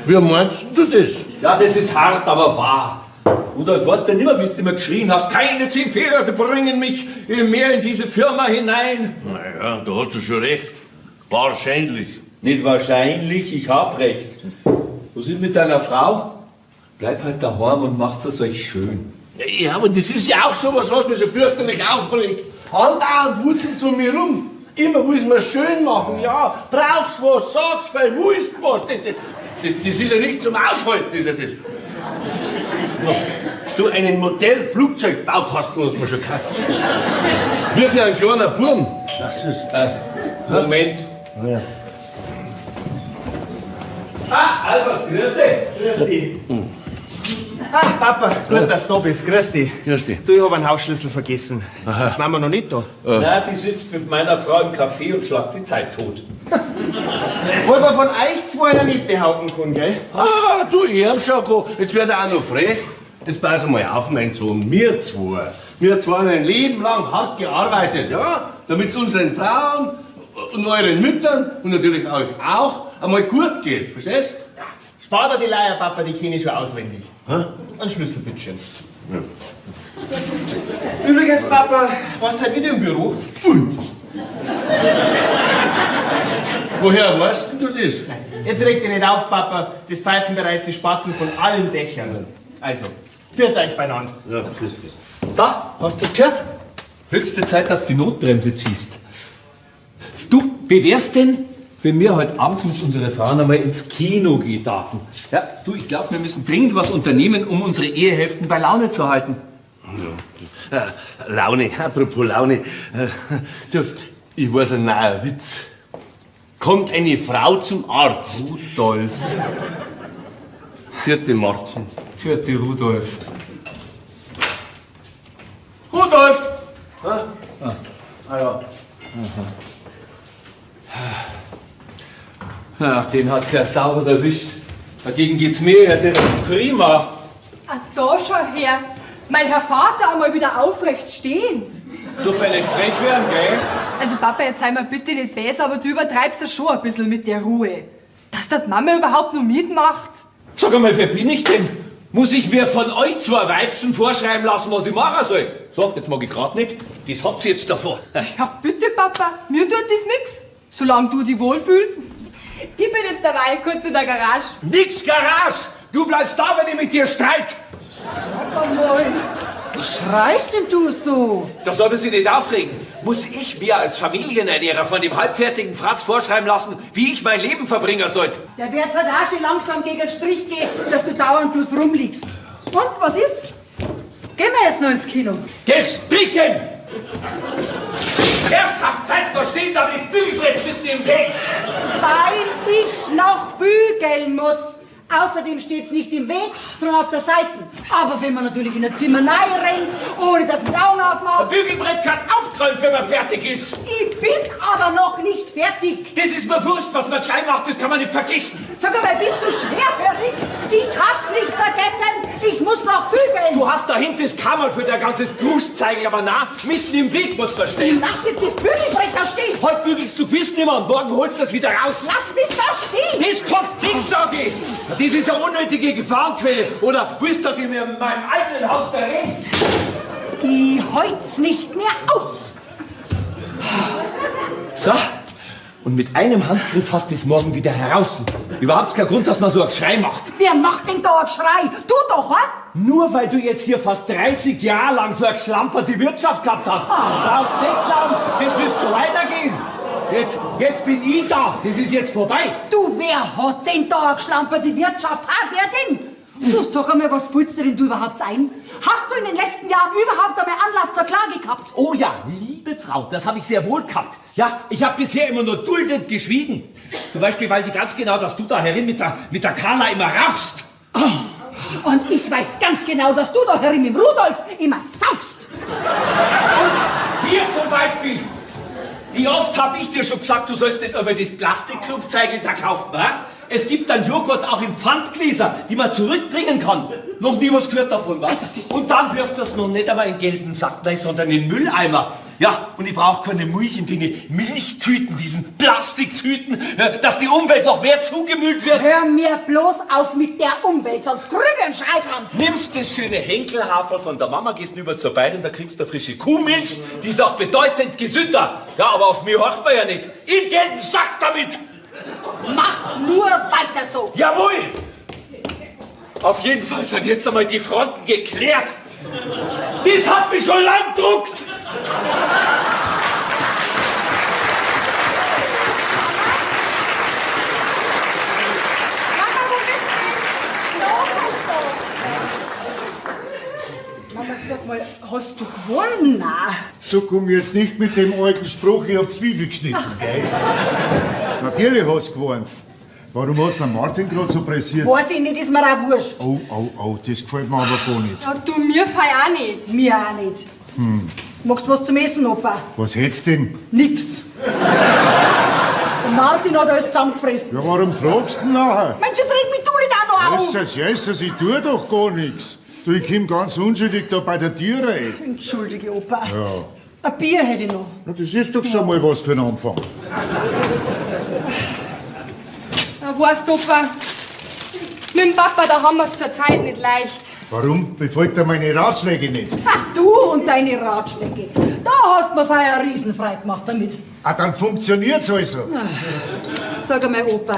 Wie meinst du das? Ja, das ist hart, aber wahr. Rudolf, weißt du nicht mehr, wie du immer geschrien hast? Keine 10 Pferde bringen mich mehr in diese Firma hinein. Naja, da hast du schon recht. Wahrscheinlich. Nicht wahrscheinlich, ich hab recht. Was ist mit deiner Frau? Bleib halt daheim und macht's es euch schön. Ja, aber das ist ja auch sowas, was mich so fürchterlich aufregt. Andauernd wurzeln zu mir rum. Immer will mir schön machen, ja. Brauchst was, sagst, weil willst was. Das ist ja nicht zum Aushalten, ist ja das. Ja. Du, einen Modell-Flugzeugbaukasten hast du mir schon gekauft. Wie für ein kleiner Burm. Das ist, Moment. Ja. Ah, Albert, grüß dich. Grüß dich. Ah, Papa, gut, dass du da bist. Grüß dich. Grüß dich. Du, ich hab einen Hausschlüssel vergessen. Aha. Ist Mama noch nicht da? Nein, die sitzt mit meiner Frau im Café und schlagt die Zeit tot. Wo man von euch zwei ja nicht behaupten kann, gell? Ah, du, ich hab schon gehabt. Jetzt wird er auch noch frech. Jetzt pass mal auf, mein Sohn. Wir zwei. Wir zwei haben ein Leben lang hart gearbeitet, ja? Damit es unseren Frauen und euren Müttern und natürlich euch auch einmal gut geht. Verstehst? Ja. Spar dir die Leier, Papa, die kenne ich schon auswendig. Hä? Ein Schlüssel, bitteschön. Ja. Übrigens, Papa, warst du heute wieder im Büro? Ui. Woher weißt denn du das? Jetzt reg dich nicht auf, Papa. Das pfeifen bereits die Spatzen von allen Dächern. Also, führt euch beieinander. Ja, das ist. Da, hast du gehört? Höchste Zeit, dass du die Notbremse ziehst. Du, wie wär's denn, wenn wir heute Abend mit unseren Frauen einmal ins Kino gehen daten? Ja, du, ich glaube, wir müssen dringend was unternehmen, um unsere Ehehälften bei Laune zu halten. Ja. Laune, apropos Laune. Du, ich weiß einen neuen Witz. Kommt eine Frau zum Arzt. Rudolf. Vierte Martin. Vierte Rudolf. Rudolf! Hä? Ah. Ah ja. Mhm. Ach, den hat's ja sauber erwischt. Dagegen geht's mir ja direkt prima. Ah, da schau her. Mein Herr Vater einmal wieder aufrecht stehend. Du nicht frech werden, gell? Also Papa, jetzt sei mal bitte nicht besser, aber du übertreibst das schon ein bisschen mit der Ruhe. Dass das Mama überhaupt nur mitmacht. Sag einmal, wer bin ich denn? Muss ich mir von euch zwei Weibsen vorschreiben lassen, was ich machen soll? So, jetzt mag ich grad nicht. Das habt ihr jetzt davor. Ja, bitte, Papa. Mir tut das nix. Solange du dich wohlfühlst. Ich bin jetzt dabei, kurz in der Garage. Nix Garage! Du bleibst da, wenn ich mit dir streit! Sag einmal, was schreist denn du so? Das soll man sich nicht aufregen. Muss ich mir als Familienernährer von dem halbfertigen Fratz vorschreiben lassen, wie ich mein Leben verbringen sollte? Der wird's halt auch schon langsam gegen den Strich gehen, dass du dauernd bloß rumliegst. Und, was ist? Gehen wir jetzt noch ins Kino? Gestrichen! Herzhaft, zeig doch stehen, da ist Bügelbrett mitten im Weg! Weil ich noch bügeln muss. Außerdem steht's nicht im Weg, sondern auf der Seite. Aber wenn man natürlich in der Zimmerei rennt, ohne dass man die Augen aufmacht. Ein Bügelbrett kann aufgeräumt, wenn man fertig ist. Ich bin aber noch nicht fertig. Das ist mir wurscht, was man klein macht, das kann man nicht vergessen. Sag einmal, bist du schwerhörig? Ich hab's nicht vergessen. Ich muss noch bügeln. Du hast da hinten das Kammerl für dein ganzes Gruß zeigen, aber na, mitten im Weg muss man stehen. Lass jetzt das Bügelbrett da stehen. Heute bügelst du bis nimmer und morgen holst du das wieder raus. Lass das da stehen. Das kommt nicht, sag ich. Das ist eine unnötige Gefahrenquelle. Oder willst du, dass ich mir in meinem eigenen Haus verrenne? Ich halt's nicht mehr aus. So, und mit einem Handgriff hast du es morgen wieder heraus. Überhaupt kein Grund, dass man so ein Geschrei macht. Wer macht denn da ein Geschrei? Du doch, hä? Nur weil du jetzt hier fast 30 Jahre lang so eine geschlamperte Wirtschaft gehabt hast. Brauchst nicht glauben, das wird so weitergehen. Jetzt bin ich da. Das ist jetzt vorbei. Du, wer hat denn da eine geschlamperte Wirtschaft? Ha, wer denn? Du, sag einmal, was putzt denn du überhaupt ein? Hast du in den letzten Jahren überhaupt einmal Anlass zur Klage gehabt? Oh ja, liebe Frau, das habe ich sehr wohl gehabt. Ja, ich habe bisher immer nur duldend geschwiegen. Zum Beispiel weiß ich ganz genau, dass du da herin mit der Carla immer rauchst. Oh, und ich weiß ganz genau, dass du da herin mit dem Rudolf immer saufst. Und hier zum Beispiel. Wie oft habe ich dir schon gesagt, du sollst nicht über das Plastikklubzeigel da kaufen, wa? Es gibt dann Joghurt auch in Pfandgläser, die man zurückbringen kann. Noch nie was gehört davon, was? Und dann wirft das noch nicht einmal in gelben Sack rein, sondern in den Mülleimer. Ja, und ich brauche keine Milch in den Milchtüten, diesen Plastiktüten, dass die Umwelt noch mehr zugemüllt wird. Hör mir bloß auf mit der Umwelt, sonst krieg ich einen Schreikrampf. Nimmst das schöne Henkelhaferl von der Mama, gehst rüber zur Bayern, da kriegst du frische Kuhmilch, die ist auch bedeutend gesünder. Ja, aber auf mich horcht man ja nicht. In gelben Sack damit! Mach nur weiter so! Jawohl! Auf jeden Fall sind jetzt einmal die Fronten geklärt. Das hat mich schon lang gedruckt! Mama, wo bist du denn? Da bist du. Mama, sag mal, hast du gewonnen? Na. So komm jetzt nicht mit dem alten Spruch, ich hab Zwiebel geschnitten, gell? Natürlich hast du gewarnt. Warum hast du den Martin gerade so pressiert? Weiß ich nicht, ist mir auch wurscht. Oh, oh, oh, das gefällt mir aber gar nicht. Ja, du, mir fei auch nicht. Mir auch nicht. Hm. Magst du was zum Essen, Opa? Was hättest denn? Nix. Der Martin hat alles zusammengefressen. Ja, warum fragst du denn nachher? Mensch, jetzt reg mich du nicht auch noch auf! Jesus, Jesus, ich tue doch gar nichts. Du, ich komm ganz unschuldig da bei der Tür rein. Entschuldige, Opa. Ja. Ein Bier hätte ich noch. Na, das ist doch schon mal was für den Anfang. Na, weißt du, Opa, mit dem Papa, da haben wir's zur Zeit nicht leicht. Warum befolgt er meine Ratschläge nicht? Ha, du und deine Ratschläge. Da hast du mir feier riesenfrei gemacht damit. Ah, dann funktioniert's also. Sag einmal, Opa,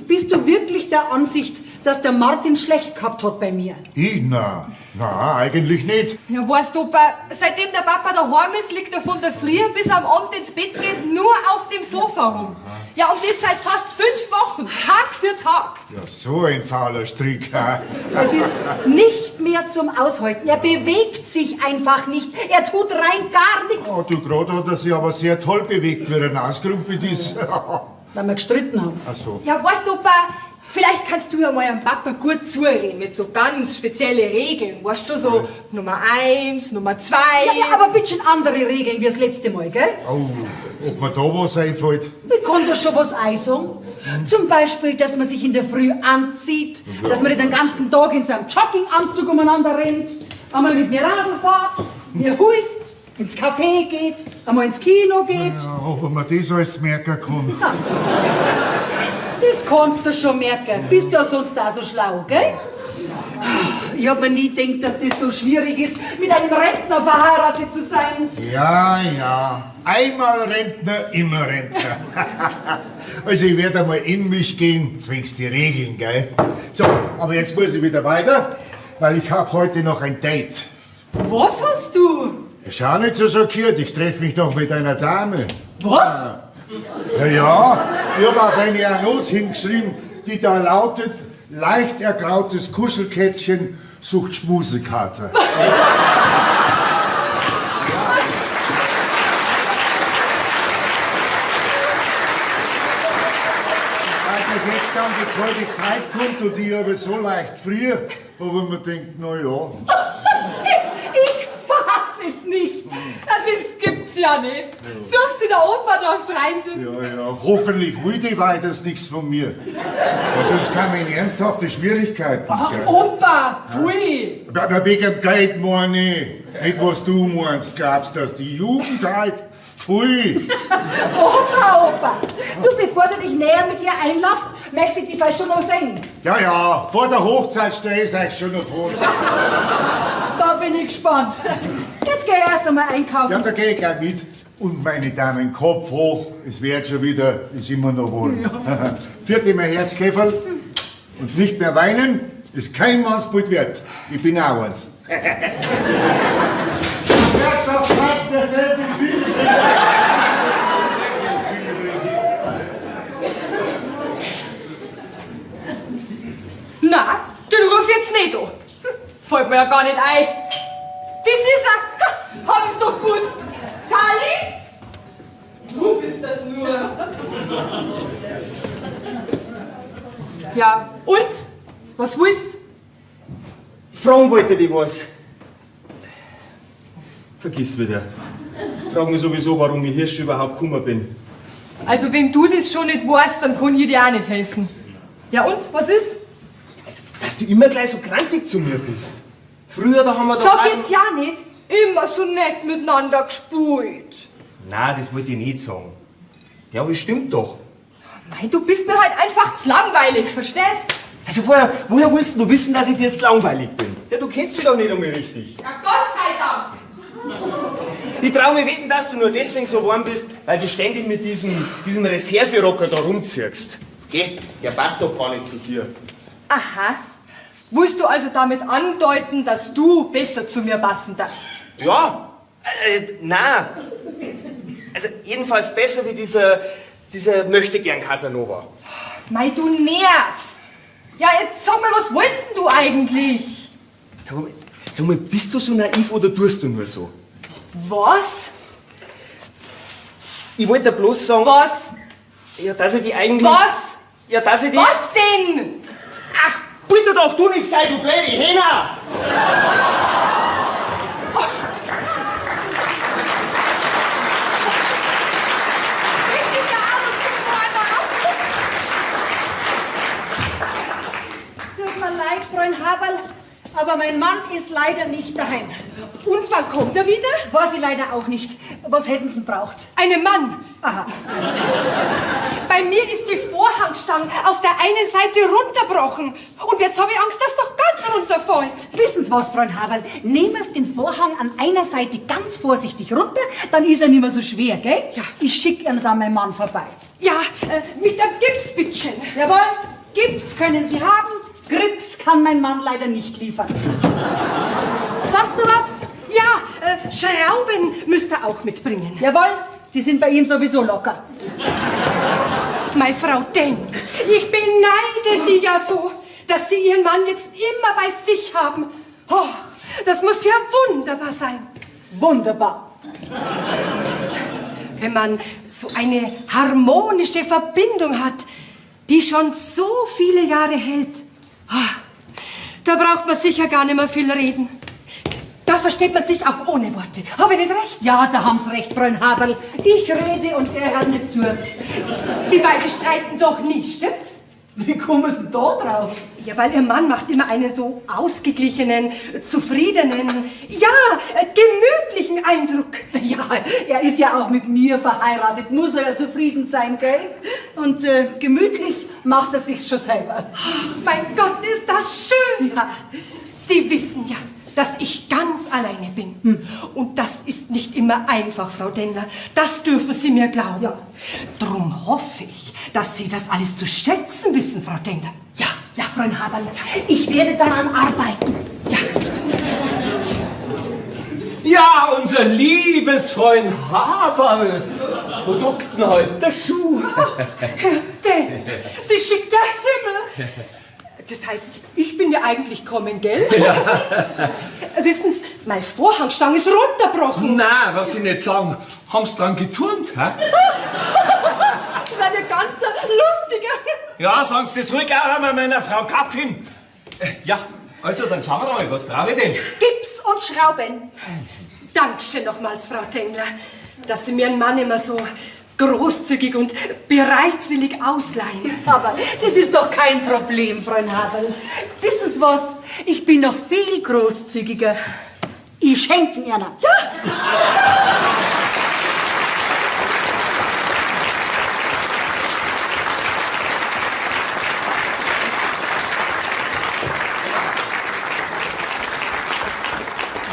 bist du wirklich der Ansicht, dass der Martin schlecht gehabt hat bei mir? Ich? Na, na, eigentlich nicht. Ja, weißt du, Opa, seitdem der Papa daheim ist, liegt er von der Früh bis am Abend ins Bett geht, nur auf dem Sofa rum. Ja, und das seit fast 5 Wochen, Tag für Tag. Ja, so ein fauler Strick. Ha? Es ist nicht mehr zum Aushalten. Er bewegt sich einfach nicht. Er tut rein gar nichts. Oh, du, gerade hat er sich aber sehr toll bewegt, wie er nassgrumpelt ist. Weil wir gestritten haben. Ach so. Ja, weißt du, Opa, vielleicht kannst du ja mal am Papa gut zureden mit so ganz speziellen Regeln. Weißt du, so Nummer 1, Nummer 2. Ja, ja, aber bitte andere Regeln wie das letzte Mal, gell? Oh, ob mir da was einfällt? Ich kann da schon was einsagen. Zum Beispiel, dass man sich in der Früh anzieht, Ja. dass man nicht den ganzen Tag in seinem Jogginganzug umeinander rennt, einmal mit mir Radl fährt, mir hilft, ins Café geht, einmal ins Kino geht. Ja, ob man das alles merken kann. Ja. Das kannst du schon merken. Bist ja sonst auch so schlau, gell? Ich hab mir nie gedacht, dass das so schwierig ist, mit einem Rentner verheiratet zu sein. Ja, ja. Einmal Rentner, immer Rentner. Also ich werde einmal in mich gehen, zwingst die Regeln, gell? So, aber jetzt muss ich wieder weiter, weil ich hab heute noch ein Date. Was hast du? Schau nicht so schockiert, ich treffe mich noch mit einer Dame. Was? Ja, ja, ich hab auf eine Annonce hingeschrieben, die da lautet, leicht ergrautes Kuschelkätzchen sucht Schmusekater. Weil das jetzt dann die kalte Zeit kommt und ich aber so leicht friere, aber man denkt, na ja. Ich fass es nicht. Ja, das gibt's ja nicht. Sucht sich der Opa noch eine Freundin? Ja, ja, hoffentlich will die weiters nichts von mir. Weil sonst kam ich in ernsthafte Schwierigkeiten. Ah, gell? Opa, pfui. Ja, na, wegen dem Geld meine ich. Nicht, was du meinst, glaubst, dass die Jugend halt. Pfui. Opa, Opa, du, bevor du dich näher mit ihr einlässt, möchte ich dich vielleicht schon noch sehen. Ja, ja, vor der Hochzeit steh ich euch schon noch vor. Da bin ich gespannt. Jetzt geh ich erst einmal einkaufen. Ja, da geh ich gleich mit. Und meine Damen, Kopf hoch, es wird schon wieder, ist immer noch wohl. Ja. Vierte mein Herzkäferl und nicht mehr weinen, ist kein Mannsbild wert. Ich bin auch eins. Herrschaftszeit, mir fällt das Wissen. Na, den ruf jetzt nicht mir ja gar nicht ein. Das ist er. Hab ich's doch gewusst. Charlie? Du bist das nur. Ja, und? Was willst? Fragen wollte dich was. Vergiss wieder. Frag mich sowieso, warum ich hier schon überhaupt gekommen bin. Also, wenn du das schon nicht weißt, dann kann ich dir auch nicht helfen. Ja, und? Was ist? Also, dass du immer gleich so grantig zu mir bist. Früher, da haben wir doch... Sag jetzt ja nicht. Immer so nett miteinander gespielt. Nein, das wollte ich nicht sagen. Ja, aber es stimmt doch. Nein, du bist mir halt einfach zu langweilig, verstehst? Also woher willst du wissen, dass ich dir jetzt langweilig bin? Ja, du kennst mich doch nicht einmal richtig. Ja, Gott sei Dank. Ich trau mir wetten, dass du nur deswegen so warm bist, weil du ständig mit diesem Reserverocker da rumzirkst. Geh, der passt doch gar nicht zu dir. Aha. Willst du also damit andeuten, dass du besser zu mir passen darfst? Ja, nein. Also jedenfalls besser wie dieser möchtegern Casanova. Mei, du nervst. Ja, jetzt sag mal, was wolltest denn du eigentlich? Sag mal, bist du so naiv oder tust du nur so? Was? Ich wollte dir bloß sagen... Was? Ja, dass ich die eigentlich... Was? Ja, dass ich die... Was denn? Ach, bitte doch du nicht sein, du blöde Hähner! Tut mir leid, Freund Haberl, aber mein Mann ist leider nicht daheim. Und wann kommt er wieder? Weiß ich leider auch nicht. Was hätten Sie braucht? Einen Mann. Aha. Bei mir ist die Vorhangstange auf der einen Seite runterbrochen. Und jetzt habe ich Angst, dass doch ganz runterfällt. Wissen Sie was, Freund Haberl? Nehmen Sie den Vorhang an einer Seite ganz vorsichtig runter, dann ist er nicht mehr so schwer, gell? Ja. Ich schicke Ihnen dann meinen Mann vorbei. Ja, mit einem Gips, bitteschön. Jawohl, Gips können Sie haben, Grips kann mein Mann leider nicht liefern. Sonst noch was? Ja, Schrauben müsst ihr auch mitbringen. Jawohl, die sind bei ihm sowieso locker. Meine Frau Deng, ich beneide Sie ja so, dass Sie Ihren Mann jetzt immer bei sich haben. Oh, das muss ja wunderbar sein. Wunderbar. Wenn man so eine harmonische Verbindung hat, die schon so viele Jahre hält, oh, da braucht man sicher gar nicht mehr viel reden. Da versteht man sich auch ohne Worte. Habe ich nicht recht? Ja, da haben Sie recht, Freund Haberl. Ich rede und er hört nicht zu. Sie beide streiten doch nie, stimmt's? Wie kommen Sie da drauf? Ja, weil Ihr Mann macht immer einen so ausgeglichenen, zufriedenen, ja, gemütlichen Eindruck. Ja, er ist ja auch mit mir verheiratet, muss er ja zufrieden sein, gell? Und gemütlich macht er sich's schon selber. Ach, mein Gott, ist das schön! Ja. Sie wissen ja, dass ich ganz alleine bin. Hm. Und das ist nicht immer einfach, Frau Dengler. Das dürfen Sie mir glauben. Ja. Drum hoffe ich, dass Sie das alles zu schätzen wissen, Frau Dengler. Ja, ja, Freund Haberl, ich werde daran arbeiten. Ja. Ja, unser liebes Freund Haberl. Wo druckt denn heute der Schuh? Herr Dengler, Sie schickt der Himmel. Das heißt, ich bin ja eigentlich kommen, gell? Ja. Wissen Sie, meine Vorhangstange ist runterbrochen. Na, was Sie nicht sagen, haben Sie dran geturnt, hä? Das ist eine ganz lustige. Ja, sagen Sie das ruhig auch einmal meiner Frau Gattin. Ja, also dann schauen wir mal, was brauche ich denn? Gips und Schrauben. Dankeschön nochmals, Frau Tengler, dass Sie mir einen Mann immer so großzügig und bereitwillig ausleihen. Aber das ist doch kein Problem, Freund Haberl. Wissen Sie was? Ich bin noch viel großzügiger. Ich schenke Ihnen. Ja!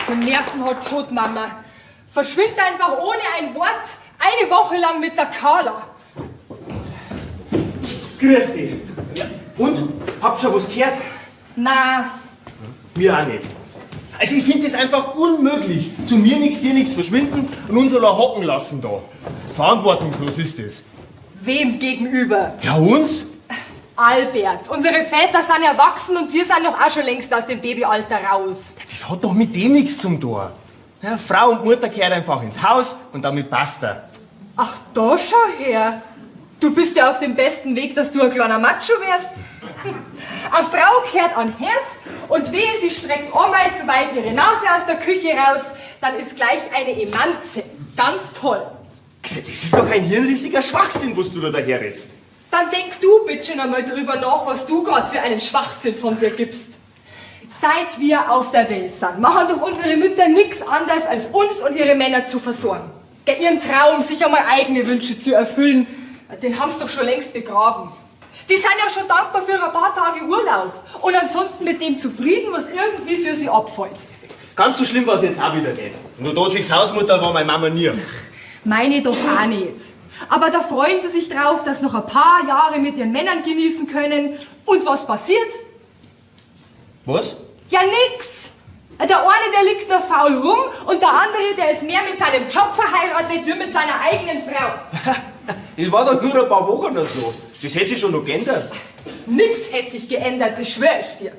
Also Nerven hat schon die Mama. Verschwindet einfach ohne ein Wort eine Woche lang mit der Carla. Grüß dich. Und? Habt schon was gehört? Na. Mir auch nicht. Also ich finde das einfach unmöglich. Zu mir nichts, dir nichts verschwinden und uns allein hocken lassen da. Verantwortungslos ist das. Wem gegenüber? Ja, uns? Albert, unsere Väter sind erwachsen und wir sind doch auch schon längst aus dem Babyalter raus. Das hat doch mit dem nichts zum tun. Ja, Frau und Mutter kehrt einfach ins Haus und damit passt er. Ach, da schau her. Du bist ja auf dem besten Weg, dass du ein kleiner Macho wirst. Eine Frau kehrt an Herd und wehe, sie streckt einmal zu weit ihre Nase aus der Küche raus, dann ist gleich eine Emanze. Ganz toll. Also, das ist doch ein hirnrissiger Schwachsinn, was du da daherredst. Dann denk du bitte schon einmal drüber nach, was du gerade für einen Schwachsinn von dir gibst. Seit wir auf der Welt sind, machen doch unsere Mütter nichts anderes, als uns und ihre Männer zu versorgen. Gell, ihren Traum, sich einmal eigene Wünsche zu erfüllen, den haben's doch schon längst begraben. Die sind ja schon dankbar für ein paar Tage Urlaub und ansonsten mit dem zufrieden, was irgendwie für sie abfällt. Ganz so schlimm war's jetzt auch wieder nicht. Nur Dodgiks Hausmutter war meine Mama nie. Meine doch auch nicht. Aber da freuen sie sich drauf, dass noch ein paar Jahre mit ihren Männern genießen können. Und was passiert? Was? Ja, nix. Der eine, der liegt noch faul rum und der andere, der ist mehr mit seinem Job verheiratet wie mit seiner eigenen Frau. Das war doch nur ein paar Wochen oder so. Das hätte sich schon noch geändert. Nix hätte sich geändert, das schwör ich dir.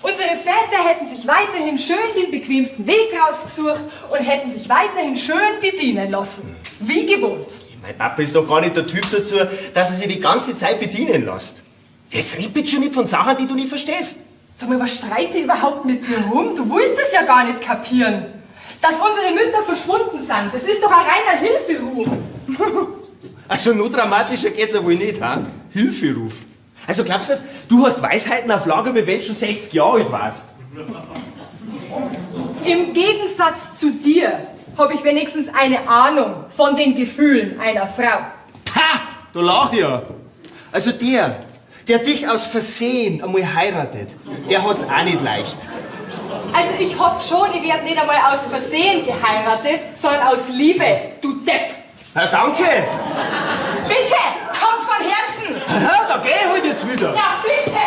Unsere Väter hätten sich weiterhin schön den bequemsten Weg rausgesucht und hätten sich weiterhin schön bedienen lassen. Wie gewohnt. Mein Papa ist doch gar nicht der Typ dazu, dass er sich die ganze Zeit bedienen lässt. Jetzt red bitte schon nicht von Sachen, die du nicht verstehst. Sag mal, was streite ich überhaupt mit dir rum? Du willst es ja gar nicht kapieren. Dass unsere Mütter verschwunden sind, das ist doch ein reiner Hilferuf. Also nur dramatischer geht's ja wohl nicht, ha? Hilferuf. Also glaubst du das? Du hast Weisheiten auf Lager, wie wenn du schon 60 Jahre alt warst. Im Gegensatz zu dir habe ich wenigstens eine Ahnung von den Gefühlen einer Frau. Ha! Da lach ich ja. Also der, der dich aus Versehen einmal heiratet, der hat's auch nicht leicht. Also ich hoffe schon, ich werde nicht einmal aus Versehen geheiratet, sondern aus Liebe, du Depp. Na, danke. Bitte, kommt von Herzen. Aha, da geh ich halt jetzt wieder. Ja, bitte.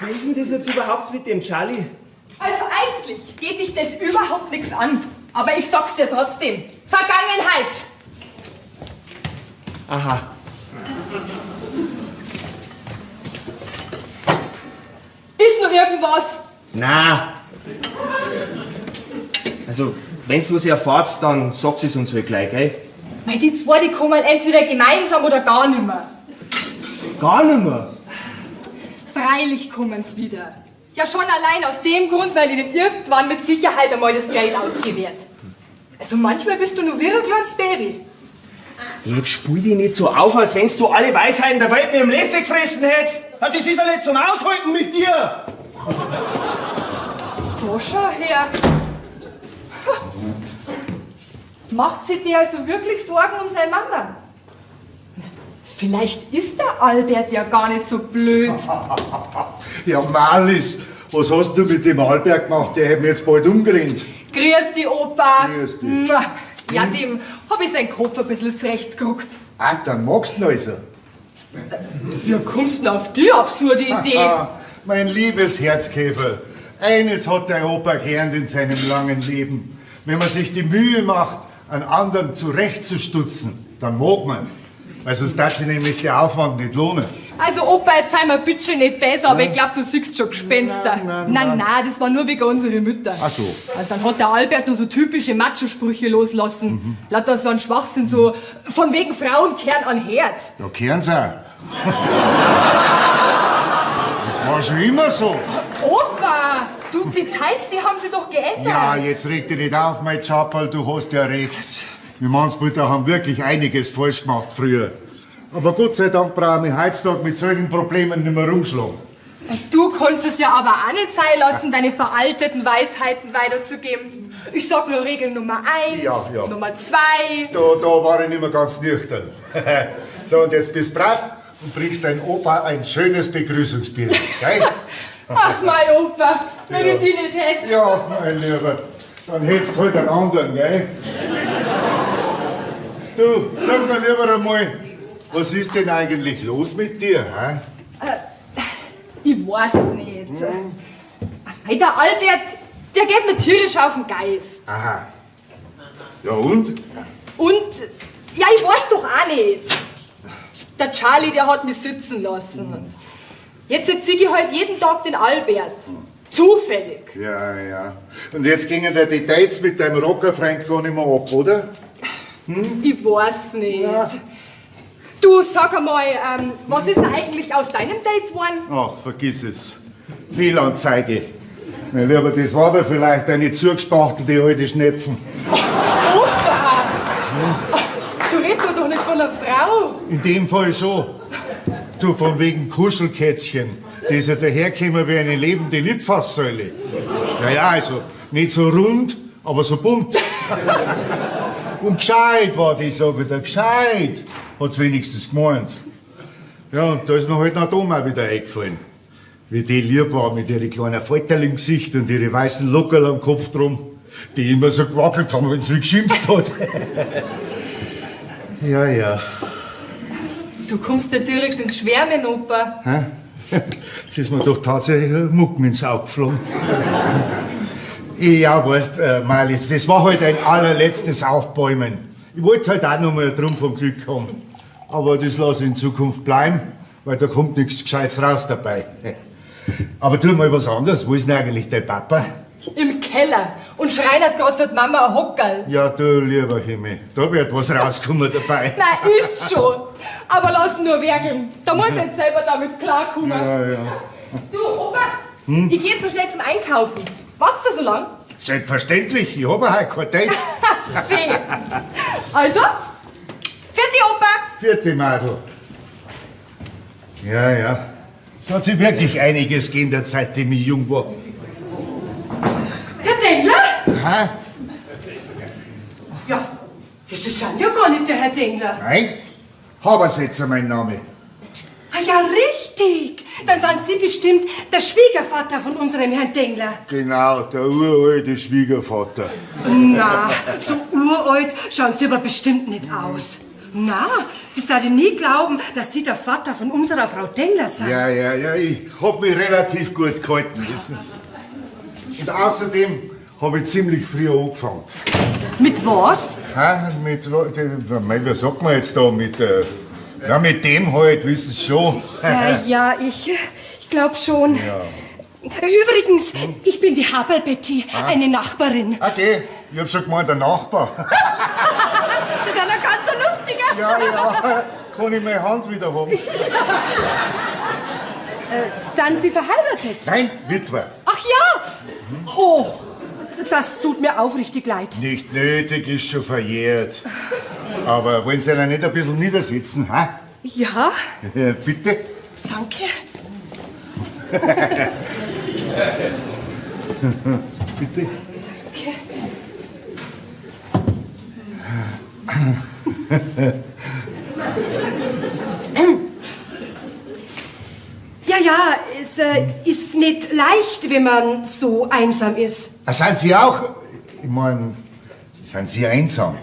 Ja, wie ist denn das jetzt überhaupt mit dem Charlie? Also eigentlich geht dich das überhaupt nichts an. Aber ich sag's dir trotzdem. Vergangenheit! Aha. Ist noch irgendwas? Na. Also, wenn's was erfahrt, dann sagt es uns halt gleich, gell? Weil die zwei, die kommen entweder gemeinsam oder gar nimmer. Gar nimmer? Freilich kommen's wieder. Ja, schon allein aus dem Grund, weil ihnen irgendwann mit Sicherheit einmal das Geld ausgewährt. Also manchmal bist du nur wie ein kleines Baby. Jetzt spul dich nicht so auf, als wenn's du alle Weisheiten der Welt mit dem Löffel gefressen hättest. Ja, das ist ja nicht zum Aushalten mit dir. Da schau her. Macht sie dir also wirklich Sorgen um seine Mama? Vielleicht ist der Albert ja gar nicht so blöd. Ja, Marlies, was hast du mit dem Albert gemacht? Der hätte mich jetzt bald umgerannt. Grüß dich, Opa. Grüß dich. Mua. Ja, dem hab ich seinen Kopf ein bisschen zurechtgeruckt. Ah, dann magst du ihn also. Wie kommst du denn auf die absurde Idee? Mein liebes Herzkäfer, eines hat der Opa gelernt in seinem langen Leben. Wenn man sich die Mühe macht, einen anderen zurechtzustutzen, dann mag man. Weil sonst darf sich nämlich der Aufwand nicht lohnen. Also Opa, jetzt sei mir bitte nicht besser, aber ich glaub, du siehst schon Gespenster. Nein, nein, das war nur wegen unserer Mütter. Ach so. Und dann hat der Albert nur so typische Macho-Sprüche loslassen. Lauter so ein Schwachsinn, so von wegen Frauen kehren an Herd. Ja, kehren sie auch. Das war schon immer so. Opa, du, die Zeiten, die haben sich doch geändert. Ja, jetzt reg dich nicht auf, mein Chapal, du hast ja recht. Wir Mannsbrüder haben wirklich einiges falsch gemacht früher. Aber Gott sei Dank brauche ich mich heutzutage mit solchen Problemen nicht mehr rumschlagen. Du konntest es ja aber auch nicht sein lassen, deine veralteten Weisheiten weiterzugeben. Ich sag nur Regel Nummer 1, Ja, ja. Nummer 2. Da war ich nicht mehr ganz nüchtern. So, und jetzt bist du brav und bringst deinem Opa ein schönes Begrüßungsbier. Gell? Ach, mein Opa, wenn Ja. ich dich nicht hätte. Ja, mein Lieber, dann hättest du halt einen anderen, gell? Du, sag mir lieber einmal, was ist denn eigentlich los mit dir, hä? Ich weiß nicht. Hey, der Albert, Der geht mir tierisch auf den Geist. Aha. Ja und? Und, ja, ich weiß doch auch nicht. Der Charlie, der hat mich sitzen lassen. Und jetzt erziehe ich halt jeden Tag den Albert. Zufällig. Ja, ja. Und jetzt gingen dir die Dates mit deinem Rockerfreund gar nicht mehr ab, oder? Ich weiß nicht. Du, sag einmal, was ist denn eigentlich aus deinem Date geworden? Ach, vergiss es. Fehlanzeige. Mein Lieber, das war da vielleicht eine zugespachtelte alte Schnepfen. Opa! So redet man doch nicht von einer Frau. In dem Fall schon. Du, von wegen Kuschelkätzchen. Das ist ja dahergekommen wie eine lebende Litfaßsäule. Ja, ja, also nicht so rund, aber so bunt. Und gescheit war die, sag ich dir, gescheit. Hat's wenigstens gemeint. Ja, und da ist mir halt noch die Oma wieder eingefallen. Wie die lieb war mit ihren kleinen Falterl im Gesicht und ihre weißen Lockerl am Kopf drum, die immer so gewackelt haben, wenn sie geschimpft hat. Ja, ja. Du kommst ja direkt ins Schwärmen, Opa. Hä? Jetzt ist mir doch tatsächlich ein Mucken ins Auge geflogen. Ja, weißt, Marlies, das war halt ein allerletztes Aufbäumen. Ich wollte halt auch noch mal drum vom Glück haben. Aber das lasse ich in Zukunft bleiben, weil da kommt nichts Gescheites raus dabei. Aber tu mal was anderes. Wo ist denn eigentlich dein Papa? Im Keller. Und schreinert grad für die Mama ein Hockerl. Ja, du lieber Himmel, da wird was rauskommen dabei. Nein, ist schon. Aber lass ihn nur werkeln. Da muss er jetzt selber damit klarkommen. Ja, ja. Du, Opa, ich geh jetzt noch schnell zum Einkaufen. Wartest du so lang? Selbstverständlich, ich habe heute kein Date. Schön. Also, vierte Opa. Vierte Madel. Ja, ja. Es hat sich wirklich einiges geändert, seitdem ich jung war. Herr Dengler? Hä? Ja, Sie sind ja gar nicht der Herr Dengler. Nein, Habersetzer mein Name. Ah ja, richtig. Dann sind Sie bestimmt der Schwiegervater von unserem Herrn Dengler. Genau, der uralte Schwiegervater. Na, so uralt schauen Sie aber bestimmt nicht aus. Na, das darf ich nie glauben, dass Sie der Vater von unserer Frau Dengler sind. Ja, ja, ja, ich hab mich relativ gut gehalten, wissen Sie. Und außerdem habe ich ziemlich früh angefangen. Mit was? Hä? Mit, mei, wie sagt man jetzt da? Mit, ja, mit dem halt, wissen Sie schon. Ja, ja, ich glaube schon. Ja. Übrigens, ich bin die Haberl-Betty, eine Nachbarin. Okay, ich hab schon gemeint, der Nachbar. Das ist ja ganz so lustiger. Ja, ja, kann ich meine Hand wieder haben? Sind Sie verheiratet? Nein, Witwer. Ach ja! Oh, das tut mir aufrichtig leid. Nicht nötig, ist schon verjährt. Aber wollen Sie sich nicht ein bisschen niedersetzen, ha? Ja, Bitte? danke. Bitte? Ja, ja, es ist nicht leicht, wenn man so einsam ist. Ah, sind Sie auch, ich mein, sind Sie einsam?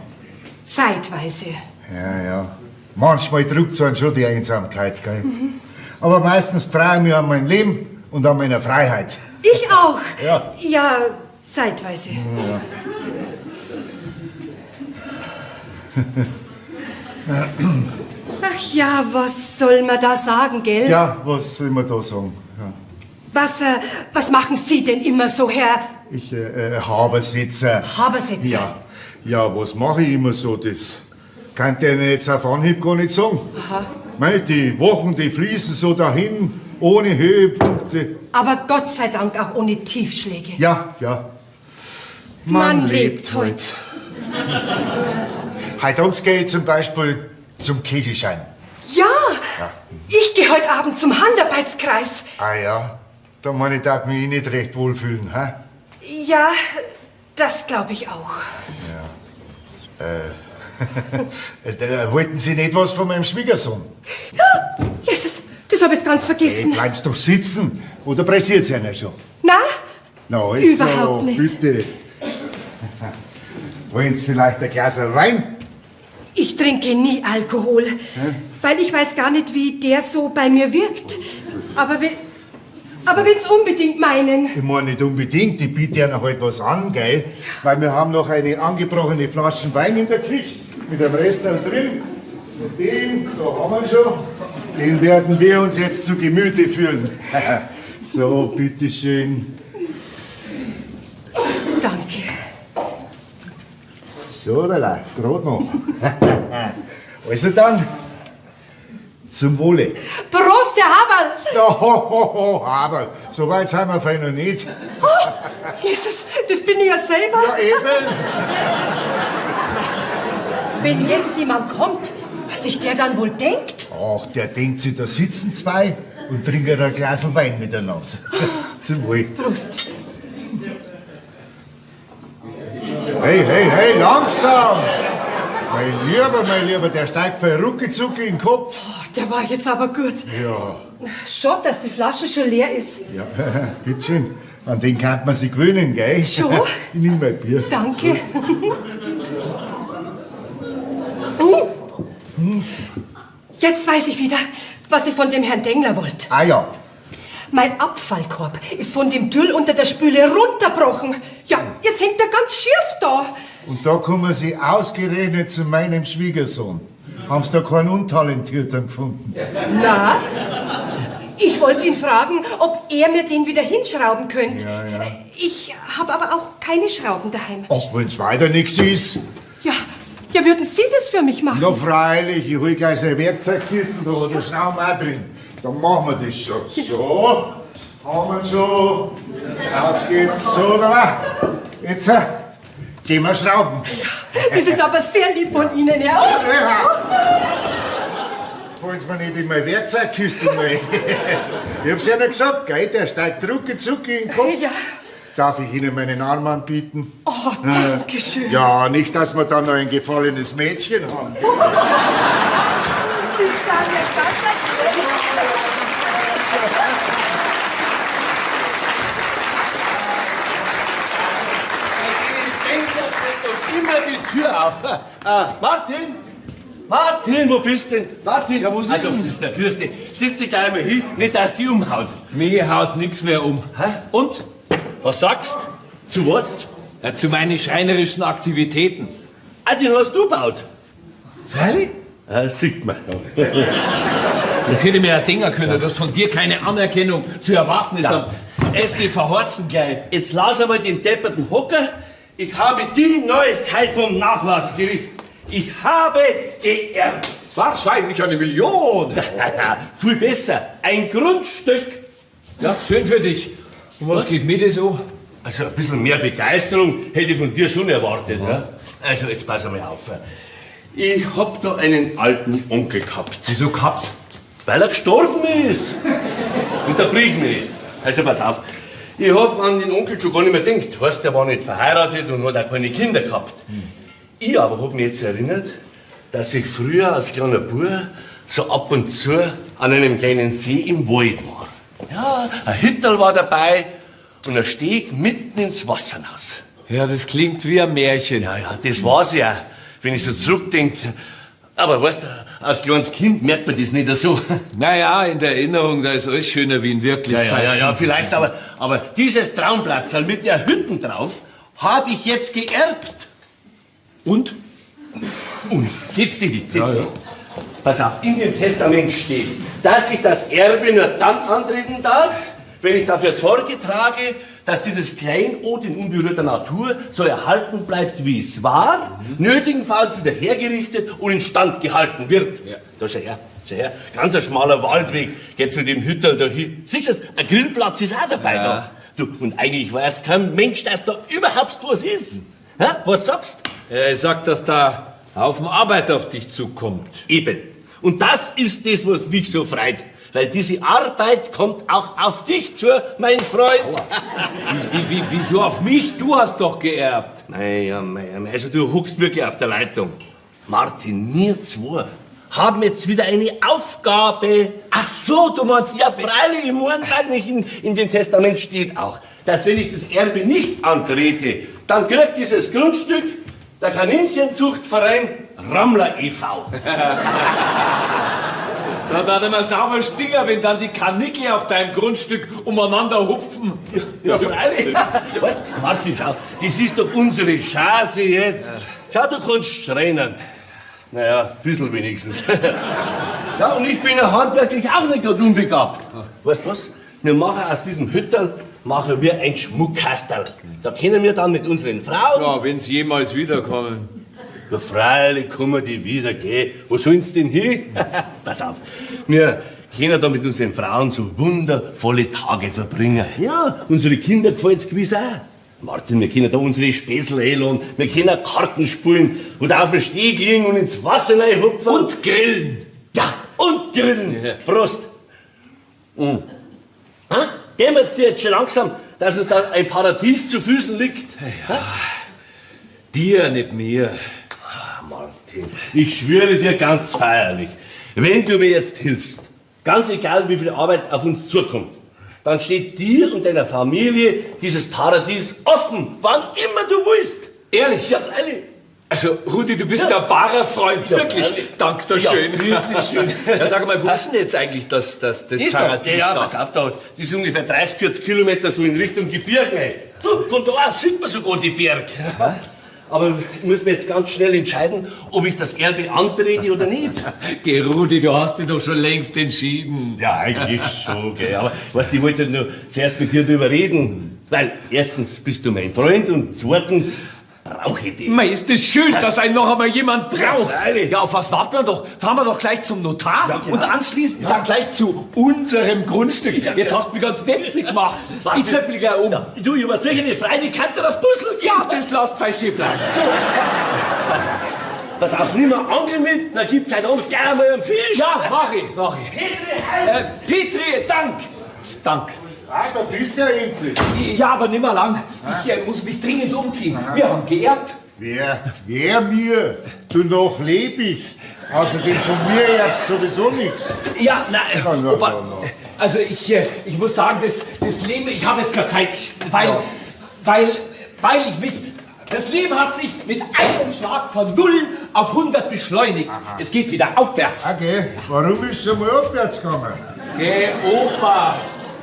Zeitweise. Ja, ja. Manchmal drückt es einen schon die Einsamkeit, gell? Aber meistens freue ich mich an meinem Leben und an meiner Freiheit. Ich auch. Ja. Ja, zeitweise. Ja. Ach ja, was soll man da sagen, gell? Ja, was soll man da sagen? Ja. Was machen Sie denn immer so, Herr Ich, Habersetzer. Habersetzer? Ja. Ja, was mache ich immer so? Das kann ich Ihnen jetzt auf Anhieb gar nicht sagen. Aha. Mei, die Wochen, die fließen so dahin, ohne Höhepunkte. Aber Gott sei Dank auch ohne Tiefschläge. Ja, ja. Man lebt halt. Heute Abend gehe ich zum Beispiel zum Kegelschein. Ja, ich gehe heute Abend zum Handarbeitskreis. Ah ja, da meine ich, darf mich eh nicht recht wohlfühlen, hä? Ja, das glaube ich auch. Ja. Da wollten Sie nicht was von meinem Schwiegersohn? Jesus, das habe ich jetzt ganz vergessen. Hey, bleibst doch sitzen, oder pressiert's einer schon? Na, Na, also, Überhaupt nicht. bitte. Wollen Sie vielleicht ein Glas Wein? ich trinke nie Alkohol, weil ich weiß gar nicht, wie der so bei mir wirkt. Aber Aber wenn's unbedingt meinen. Ich meine nicht unbedingt, ich biete ja halt was an, gell? Weil wir haben noch eine angebrochene Flasche Wein in der Küche mit dem Rest da drin. Und den, da haben wir schon, den werden wir uns jetzt zu Gemüte führen. So, bitteschön. Danke. So, da grad noch. Also dann, zum Wohle. Prost, Herr Haberl! Ja, ho, ho, ho, Haberl, so weit sind wir fein noch nicht. Oh, Jesus, das bin ich ja selber. Ja, eben. Wenn jetzt jemand kommt, was sich der dann wohl denkt? Ach, der denkt sich, da sitzen zwei und trinken ein Glas Wein miteinander. Zum Wohl. Prost. Hey, hey, hey, langsam! Mein Lieber, der steigt voll rucki-zucki in den Kopf. Oh, der war jetzt aber gut. Ja, Schade, dass die Flasche schon leer ist. ja, bitteschön. An den kann man sich gewöhnen, gell? Schon? Ich nehm mein Bier. Danke. Jetzt weiß ich wieder, was ich von dem Herrn Dengler wollte. Ah ja. Mein Abfallkorb ist von dem Tüll unter der Spüle runterbrochen. Ja, jetzt hängt er ganz schief da. Und da kommen Sie ausgerechnet zu meinem Schwiegersohn. Haben Sie da keinen Untalentierten gefunden? Na, ich wollte ihn fragen, ob er mir den wieder hinschrauben könnte. Ja, ja. Ich habe aber auch keine Schrauben daheim. Ach, wenn's weiter nichts ist. Ja, ja, würden Sie das für mich machen? Na freilich, ich hol gleich seine Werkzeugkisten, da hat er Schrauben auch drin. Dann machen wir das schon. So, haben wir schon. Auf geht's. So, da. Jetzt gehen wir schrauben. Das ist aber sehr lieb von Ihnen, ja. Ja. Fallen Sie mir nicht in meine Werkzeugkiste rein. Ich hab's ja noch gesagt, gell? Der steigt rucki zucki in den Kopf. Ja. Darf ich Ihnen meinen Arm anbieten? Oh, danke schön. Ja, nicht, dass wir da noch ein gefallenes Mädchen haben. Sie sind ja ganz ein Immer die Tür auf. Martin! Martin, wo bist denn? Martin! Ja, wo ist also, denn? Na, grüß dich. Sitz dich gleich mal hin, nicht, dass die umhaut. Mir haut nix mehr um. Hä? Und? Was sagst? Zu was? Ja, zu meinen schreinerischen Aktivitäten. Ah, den hast du gebaut. Freilich? Ah, sieht man. Das hätte mir ja denken können, dass von dir keine Anerkennung zu erwarten ist. Ja. Am SG verhorzen gleich. Jetzt lass einmal den depperten Hocker. Ich habe die Neuigkeit vom Nachlassgericht. Ich habe geerbt. Wahrscheinlich eine Million. Viel besser. Ein Grundstück. Ja, schön für dich. Und was geht mir das an? Also ein bisschen mehr Begeisterung hätte ich von dir schon erwartet. Ja? Also jetzt pass einmal auf. Ich hab da einen alten Onkel gehabt. Wieso gehabt? Weil er gestorben ist. Unterbrich mich nicht. Also pass auf. Ich hab an den Onkel schon gar nicht mehr gedacht. Weißt, der war nicht verheiratet und hat auch keine Kinder gehabt. Ich aber hab mich jetzt erinnert, dass ich früher als kleiner Bub so ab und zu an einem kleinen See im Wald war. Ja, ein Hitterl war dabei und ein Steg mitten ins Wasser hinaus. Ja, das klingt wie ein Märchen. Ja, ja, das war's ja, wenn ich so zurückdenke. Aber weißt du, als kleines Kind merkt man das nicht so. Naja, in der Erinnerung, da ist alles schöner wie in Wirklichkeit. Ja, vielleicht, aber dieses Traumplatzerl mit der Hütten drauf habe ich jetzt geerbt. Und? Und? Setz dich hin, setz Ja, dich ja. hin. Pass auf, in dem Testament steht, dass ich das Erbe nur dann antreten darf, wenn ich dafür Sorge trage, dass dieses Kleinod in unberührter Natur so erhalten bleibt, wie es war, nötigenfalls wieder hergerichtet und instand gehalten wird. Ja. Da schau her, schau her, ganz ein schmaler Waldweg geht zu dem Hütterl da hin. Siehst du das? Ein Grillplatz ist auch dabei Ja. da. Du, und eigentlich weiß kein Mensch, dass da überhaupt was ist. Hä? Was sagst? Ja, ich sag, dass da ein Haufen Arbeit auf dich zukommt. Eben. Und das ist das, was mich so freut. Weil diese Arbeit kommt auch auf dich zu, mein Freund. Wieso auf mich? Du hast doch geerbt. Naja, mei, mei, also du huckst wirklich auf der Leitung. Martin, wir zwei haben jetzt wieder eine Aufgabe. Ach so, du meinst... Ja, freilich, ich mein eigentlich in dem Testament steht auch, dass wenn ich das Erbe nicht antrete, dann kriegt dieses Grundstück der Kaninchenzuchtverein Rammler e.V. Da hat immer sauber Stinger, wenn dann die Karnickel auf deinem Grundstück umeinander hupfen. Ja, freilich. Weißt, Martin, schau, das ist doch unsere Chance jetzt. Schau, du kannst rennen. Naja, ein bisschen wenigstens. Ja, und ich bin ja handwerklich auch nicht gerade unbegabt. Weißt du was? Wir machen aus diesem Hütterl machen wir ein Schmuckkastel. Da können wir dann mit unseren Frauen... Ja, wenn's jemals wiederkommen. Ja, freilich kommen die wieder, gell? Wo sollen sie denn hin? Pass auf, wir können da mit unseren Frauen so wundervolle Tage verbringen. Ja, unsere Kinder gefällt's gewiss auch. Martin, wir können da unsere Späßel einladen, wir können Karten spielen oder auf den Steg liegen und ins Wasser reinhupfen. Und grillen. Ja, und grillen. Ja. Prost. Mhm. Ha? Dämmert's dir jetzt schon langsam, dass uns da ein Paradies zu Füßen liegt? Ja. Dir, nicht mir. Martin, ich schwöre dir ganz feierlich, wenn du mir jetzt hilfst, ganz egal wie viel Arbeit auf uns zukommt, dann steht dir und deiner Familie dieses Paradies offen, wann immer du willst. Ehrlich? Ja, freilich. Also, Rudi, du bist ja. Der wahre Freund, Ja, wirklich. freilich. Dank dir Ja, schön. bitteschön. Ja, sag mal, wo ist denn jetzt eigentlich das Ist da, Paradies ja, da? pass auf, da, das ist ungefähr 30, 40 Kilometer so in Richtung Gebirge. rein. So, von da aus sieht man sogar die Berge. Aber ich muss mir jetzt ganz schnell entscheiden, ob ich das Erbe antrete oder nicht. Geh, Rudi, du hast dich doch schon längst entschieden. Ja, eigentlich schon, gell. Aber weißt, ich wollte nur zuerst mit dir drüber reden. Weil erstens bist du mein Freund und zweitens brauche ich dich. Mei, ist das schön, dass einen noch einmal jemand braucht. freilich. Ja, auf was warten wir doch? Fahren wir doch gleich zum Notar Ja, genau. und anschließend dann gleich zu unserem Grundstück. Jetzt hast du mich ganz wetzig gemacht. Ich zeppel gleich um. Ja, du, über solche eine Freude kann dir das Puzzle geben. Ja, das lasst bei schön bleiben. Pass auf, pass auf, nimm mal Angel mit, dann gibt's heute Abend gleich einmal einen Fisch. Ja, mach ich, mach ich. Petri, Dank. Dank. Ah, da bist du ja endlich. Ja, aber nimmer lang. Ich muss mich dringend umziehen. Wir haben geerbt. Wer mir? Du noch leb ich. Außerdem von mir erbst sowieso nichts. Ja, na, Na, na, Opa, na, na. also ich muss sagen, das Leben, ich habe jetzt keine Zeit, weil ich mich, das Leben hat sich mit einem Schlag von 0 auf 100 beschleunigt. Es geht wieder aufwärts. Okay, warum ist schon mal aufwärts gegangen? Geh, Opa,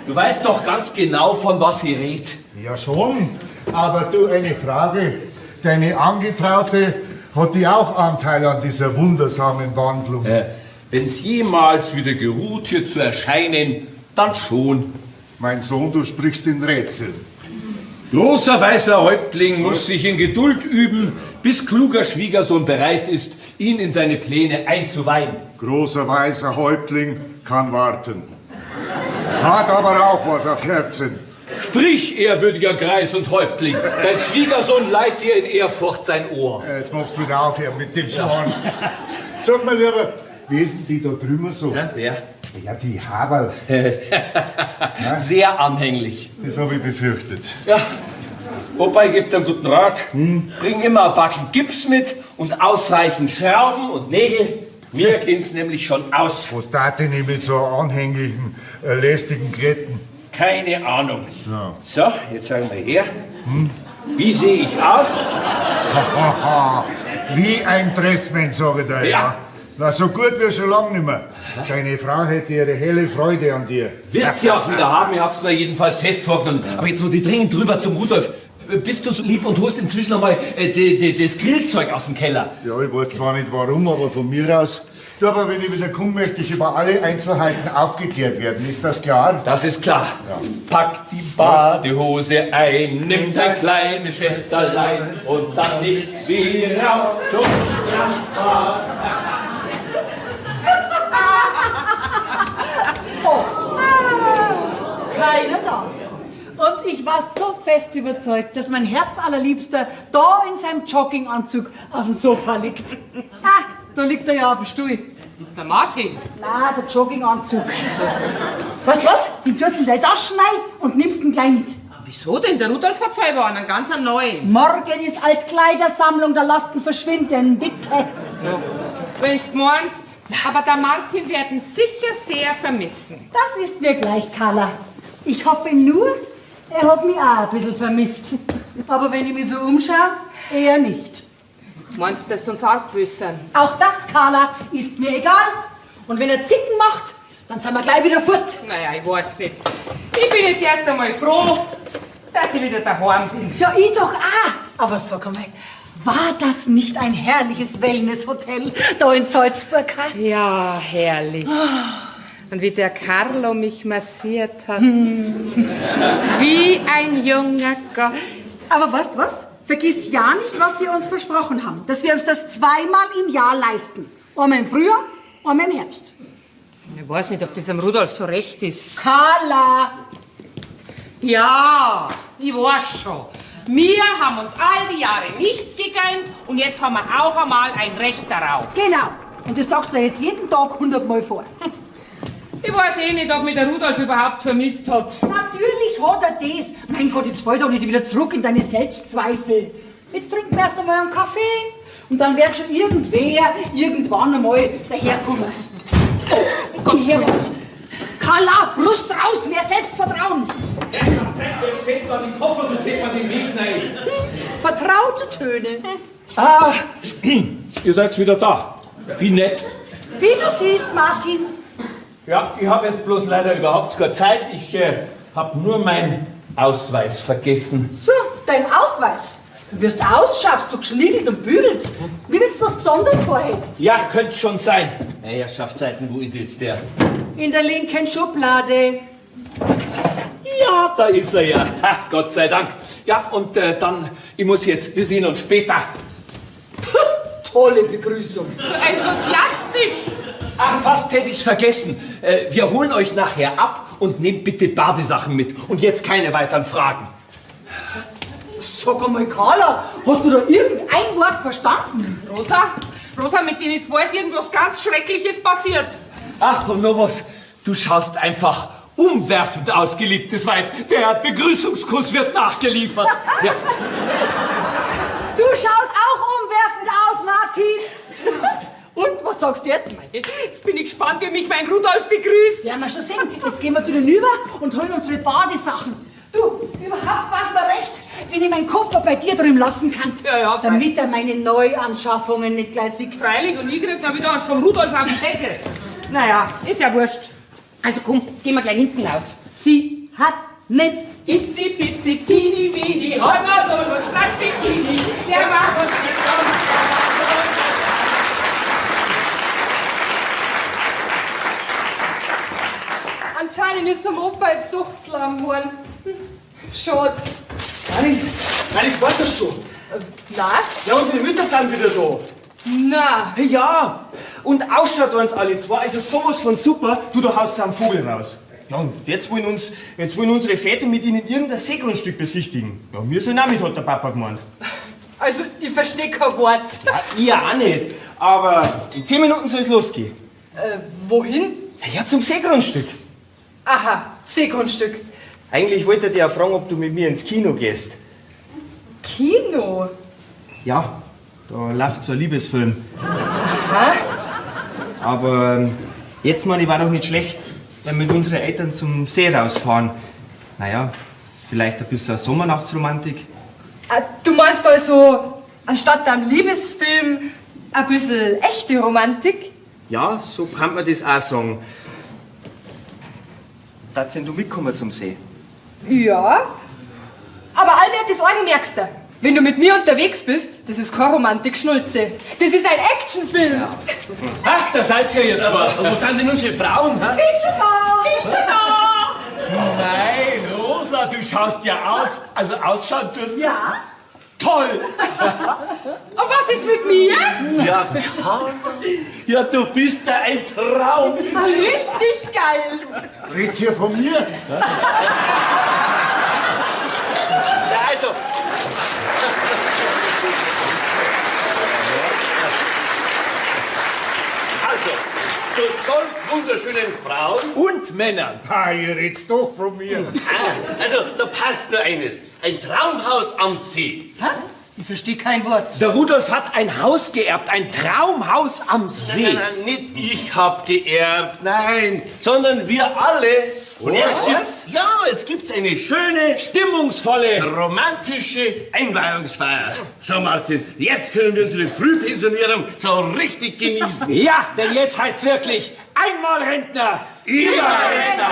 du weißt doch ganz genau, von was ich red. Ja schon, aber du, eine Frage. Deine Angetraute hat die auch Anteil an dieser wundersamen Wandlung? Wenn's jemals wieder geruht, hier zu erscheinen, dann schon. Mein Sohn, du sprichst in Rätseln. Großer weißer Häuptling muss sich in Geduld üben, bis kluger Schwiegersohn bereit ist, ihn in seine Pläne einzuweihen. Großer weißer Häuptling kann warten. Hat aber auch was auf Herzen. Sprich, ehrwürdiger Greis und Häuptling, dein Schwiegersohn leiht dir in Ehrfurcht sein Ohr. Jetzt magst du wieder aufhören mit dem Schmarrn. Sag mal lieber, wie ist denn die da drüben so? Ja, wer? Ja, die Haberl. Sehr anhänglich. Das habe ich befürchtet. Ja. Wobei, gibt einen guten Rat. Bring immer ein Backel Gips mit und ausreichend Schrauben und Nägel. Mir gehen's nämlich schon aus. Was tat denn ich mit so anhänglichen, lästigen Kletten? Keine Ahnung. Ja. So, jetzt sagen wir her. Wie sehe ich aus? Wie ein Dressman, sage ich dir, ja. Ja. Na, so gut wie schon lange nicht mehr. Deine Frau hätte ihre helle Freude an dir. Wird sie auch wieder haben, ich hab's mir jedenfalls fest vorgenommen. Aber jetzt muss ich dringend drüber zum Rudolf. Bist du so lieb und holst inzwischen noch mal das Grillzeug aus dem Keller? Ja, ich weiß zwar nicht warum, aber von mir aus. Du, aber wenn ich wieder komme, möchte ich über alle Einzelheiten aufgeklärt werden. Ist das klar? Das ist klar. Ja. Pack die Badehose ein, nimm dein kleines Schwesterlein und dann nichts wie raus zum Strandbad. Oh. Keiner da. Und ich war so fest überzeugt, dass mein Herz allerliebster da in seinem Jogginganzug auf dem Sofa liegt. Ah, da liegt er ja auf dem Stuhl. Der Martin. Na, der Jogginganzug. Weißt du was? Den tust du in deine Taschen rein und nimmst ihn gleich mit. Wieso denn? Der Rudolf hat selber einen, ganz einen neuen. Morgen ist Altkleidersammlung, da Lasten verschwinden, bitte. So. Wenn's meinst. Aber der Martin werden sicher sehr vermissen. Das ist mir gleich, Carla. Ich hoffe nur, er hat mich auch ein bisschen vermisst. Aber wenn ich mich so umschaue, eher nicht. Meinst du, dass uns arg böse sind? Auch das, Carla, ist mir egal. Und wenn er Zicken macht, dann sind wir gleich wieder fort. Naja, ich weiß nicht. Ich bin jetzt erst einmal froh, dass ich wieder daheim bin. Ja, ich doch auch. Aber sag einmal, war das nicht ein herrliches Wellnesshotel da in Salzburg? Ha? Ja, herrlich. Und wie der Carlo mich massiert hat. Wie ein junger Gott. Aber weißt du was? Vergiss ja nicht, was wir uns versprochen haben. Dass wir uns das zweimal im Jahr leisten. Einmal im Frühjahr, einmal im Herbst. Ich weiß nicht, ob das am Rudolf so recht ist. Carla! Ja, ich weiß schon. Wir haben uns all die Jahre nichts gegönnt und jetzt haben wir auch einmal ein Recht darauf. Genau. Und das sagst du jetzt jeden Tag 100-mal vor. Ich weiß eh nicht, ob mich der Rudolf überhaupt vermisst hat. Natürlich hat er das. Mein Gott, jetzt fall doch nicht wieder zurück in deine Selbstzweifel. Jetzt trinken wir erst einmal einen Kaffee und dann wird schon irgendwer irgendwann einmal daherkommen. Oh, hier was. Carla, Brust raus, mehr Selbstvertrauen. Wer steckt da die Koffer so dick an den Weg rein? Vertraute Töne. Ah, ihr seid wieder da. Wie nett. Wie du siehst, Martin. Ja, ich habe jetzt bloß leider überhaupt keine Zeit. Ich habe nur meinen Ausweis vergessen. So, dein Ausweis. Du wirst ausschaust, so geschniegelt und bügelt. Wie wenn du was Besonderes vorhältst. Ja, könnte schon sein. Herrschaftszeiten, wo ist jetzt der? In der linken Schublade. Ja, da ist er ja. Ha, Gott sei Dank. Ja, und dann, ich muss jetzt, wir sehen uns später. Tolle Begrüßung. So enthusiastisch. Ach, fast hätte ich's vergessen. Wir holen euch nachher ab und nehmt bitte Badesachen mit. Und jetzt keine weiteren Fragen. Sag einmal, Carla, hast du da irgendein Wort verstanden? Rosa, Rosa, mit denen zwei ist irgendwas ganz Schreckliches passiert. Ach, und noch was. Du schaust einfach umwerfend aus, geliebtes Weib. Der Begrüßungskuss wird nachgeliefert. Ja. Du schaust auch umwerfend aus, Martin. Und, was sagst du jetzt? Jetzt bin ich gespannt, wie mich mein Rudolf begrüßt. Werden wir schon sehen. Jetzt gehen wir zu den über und holen unsere Badesachen. Du, überhaupt war's mir recht, wenn ich meinen Koffer bei dir drüben lassen kann. Ja, ja, freilich. Damit er meine Neuanschaffungen nicht gleich sieht. Freilich, und ich krieg noch wieder eins vom Rudolf auf den Deckel. Naja, ist ja wurscht. Also komm, jetzt gehen wir gleich hinten aus. Sie hat nicht Itzi, bitzi, teeny, weeny, Holmer, Strandbikini, der macht uns nicht um. Anscheinend ist am Opa jetzt doch zu lang geworden. Schade. Alice, Alice, war das schon? Na? Ja, unsere Mütter sind wieder da. Na. Ja, und ausschaut waren's alle zwei, also sowas von super, du, da haust einen Vogel raus. Ja, und jetzt wollen unsere Väter mit ihnen irgendein Seegrundstück besichtigen. Ja, wir sollen auch mit, hat der Papa gemeint. Also, ich verstehe kein Wort. Ja, ich auch nicht, aber in 10 Minuten soll es losgehen. Wohin? Ja, zum Seegrundstück. Aha, Seegrundstück. Eigentlich wollte ich dich ja fragen, ob du mit mir ins Kino gehst. Kino? Ja, da läuft so ein Liebesfilm. Aha. Aber jetzt, meine ich, war doch nicht schlecht, wenn wir mit unseren Eltern zum See rausfahren. Naja, vielleicht ein bisschen Sommernachtsromantik. Du meinst also, anstatt einem Liebesfilm ein bisschen echte Romantik? Ja, so kann man das auch sagen. Darfst denn du mitkommen zum See? Ja. Aber Albert, das eine merkst du. Wenn du mit mir unterwegs bist, das ist keine Romantik-Schnulze. Das ist ein Actionfilm. Ja. Ach, da seid ihr jetzt mal. Wo sind denn unsere Frauen? Hä? Bin schon da! Bin schon da! Nein, Rosa, du schaust ja aus. Also ausschauen tust du. Ja. Toll! Und was ist mit mir? Ja, Carla. Ja, du bist ja ein Traum. Richtig geil. Red's hier von mir? Ja, also. Also, zu solch wunderschönen Frauen und Männern. Ha, ihr red's doch von mir. Ah, also, da passt nur eines. Ein Traumhaus am See. Hä? Ich verstehe kein Wort. Der Rudolf hat ein Haus geerbt, ein Traumhaus am See. Nein, nein, nein, nicht ich hab geerbt, nein, sondern wir alle. Und jetzt gibt's, ja, jetzt gibt's eine schöne, stimmungsvolle, romantische Einweihungsfeier. So, Martin, jetzt können wir unsere Frühpensionierung so richtig genießen. Ja, denn jetzt heißt's wirklich, einmal Rentner, immer Rentner.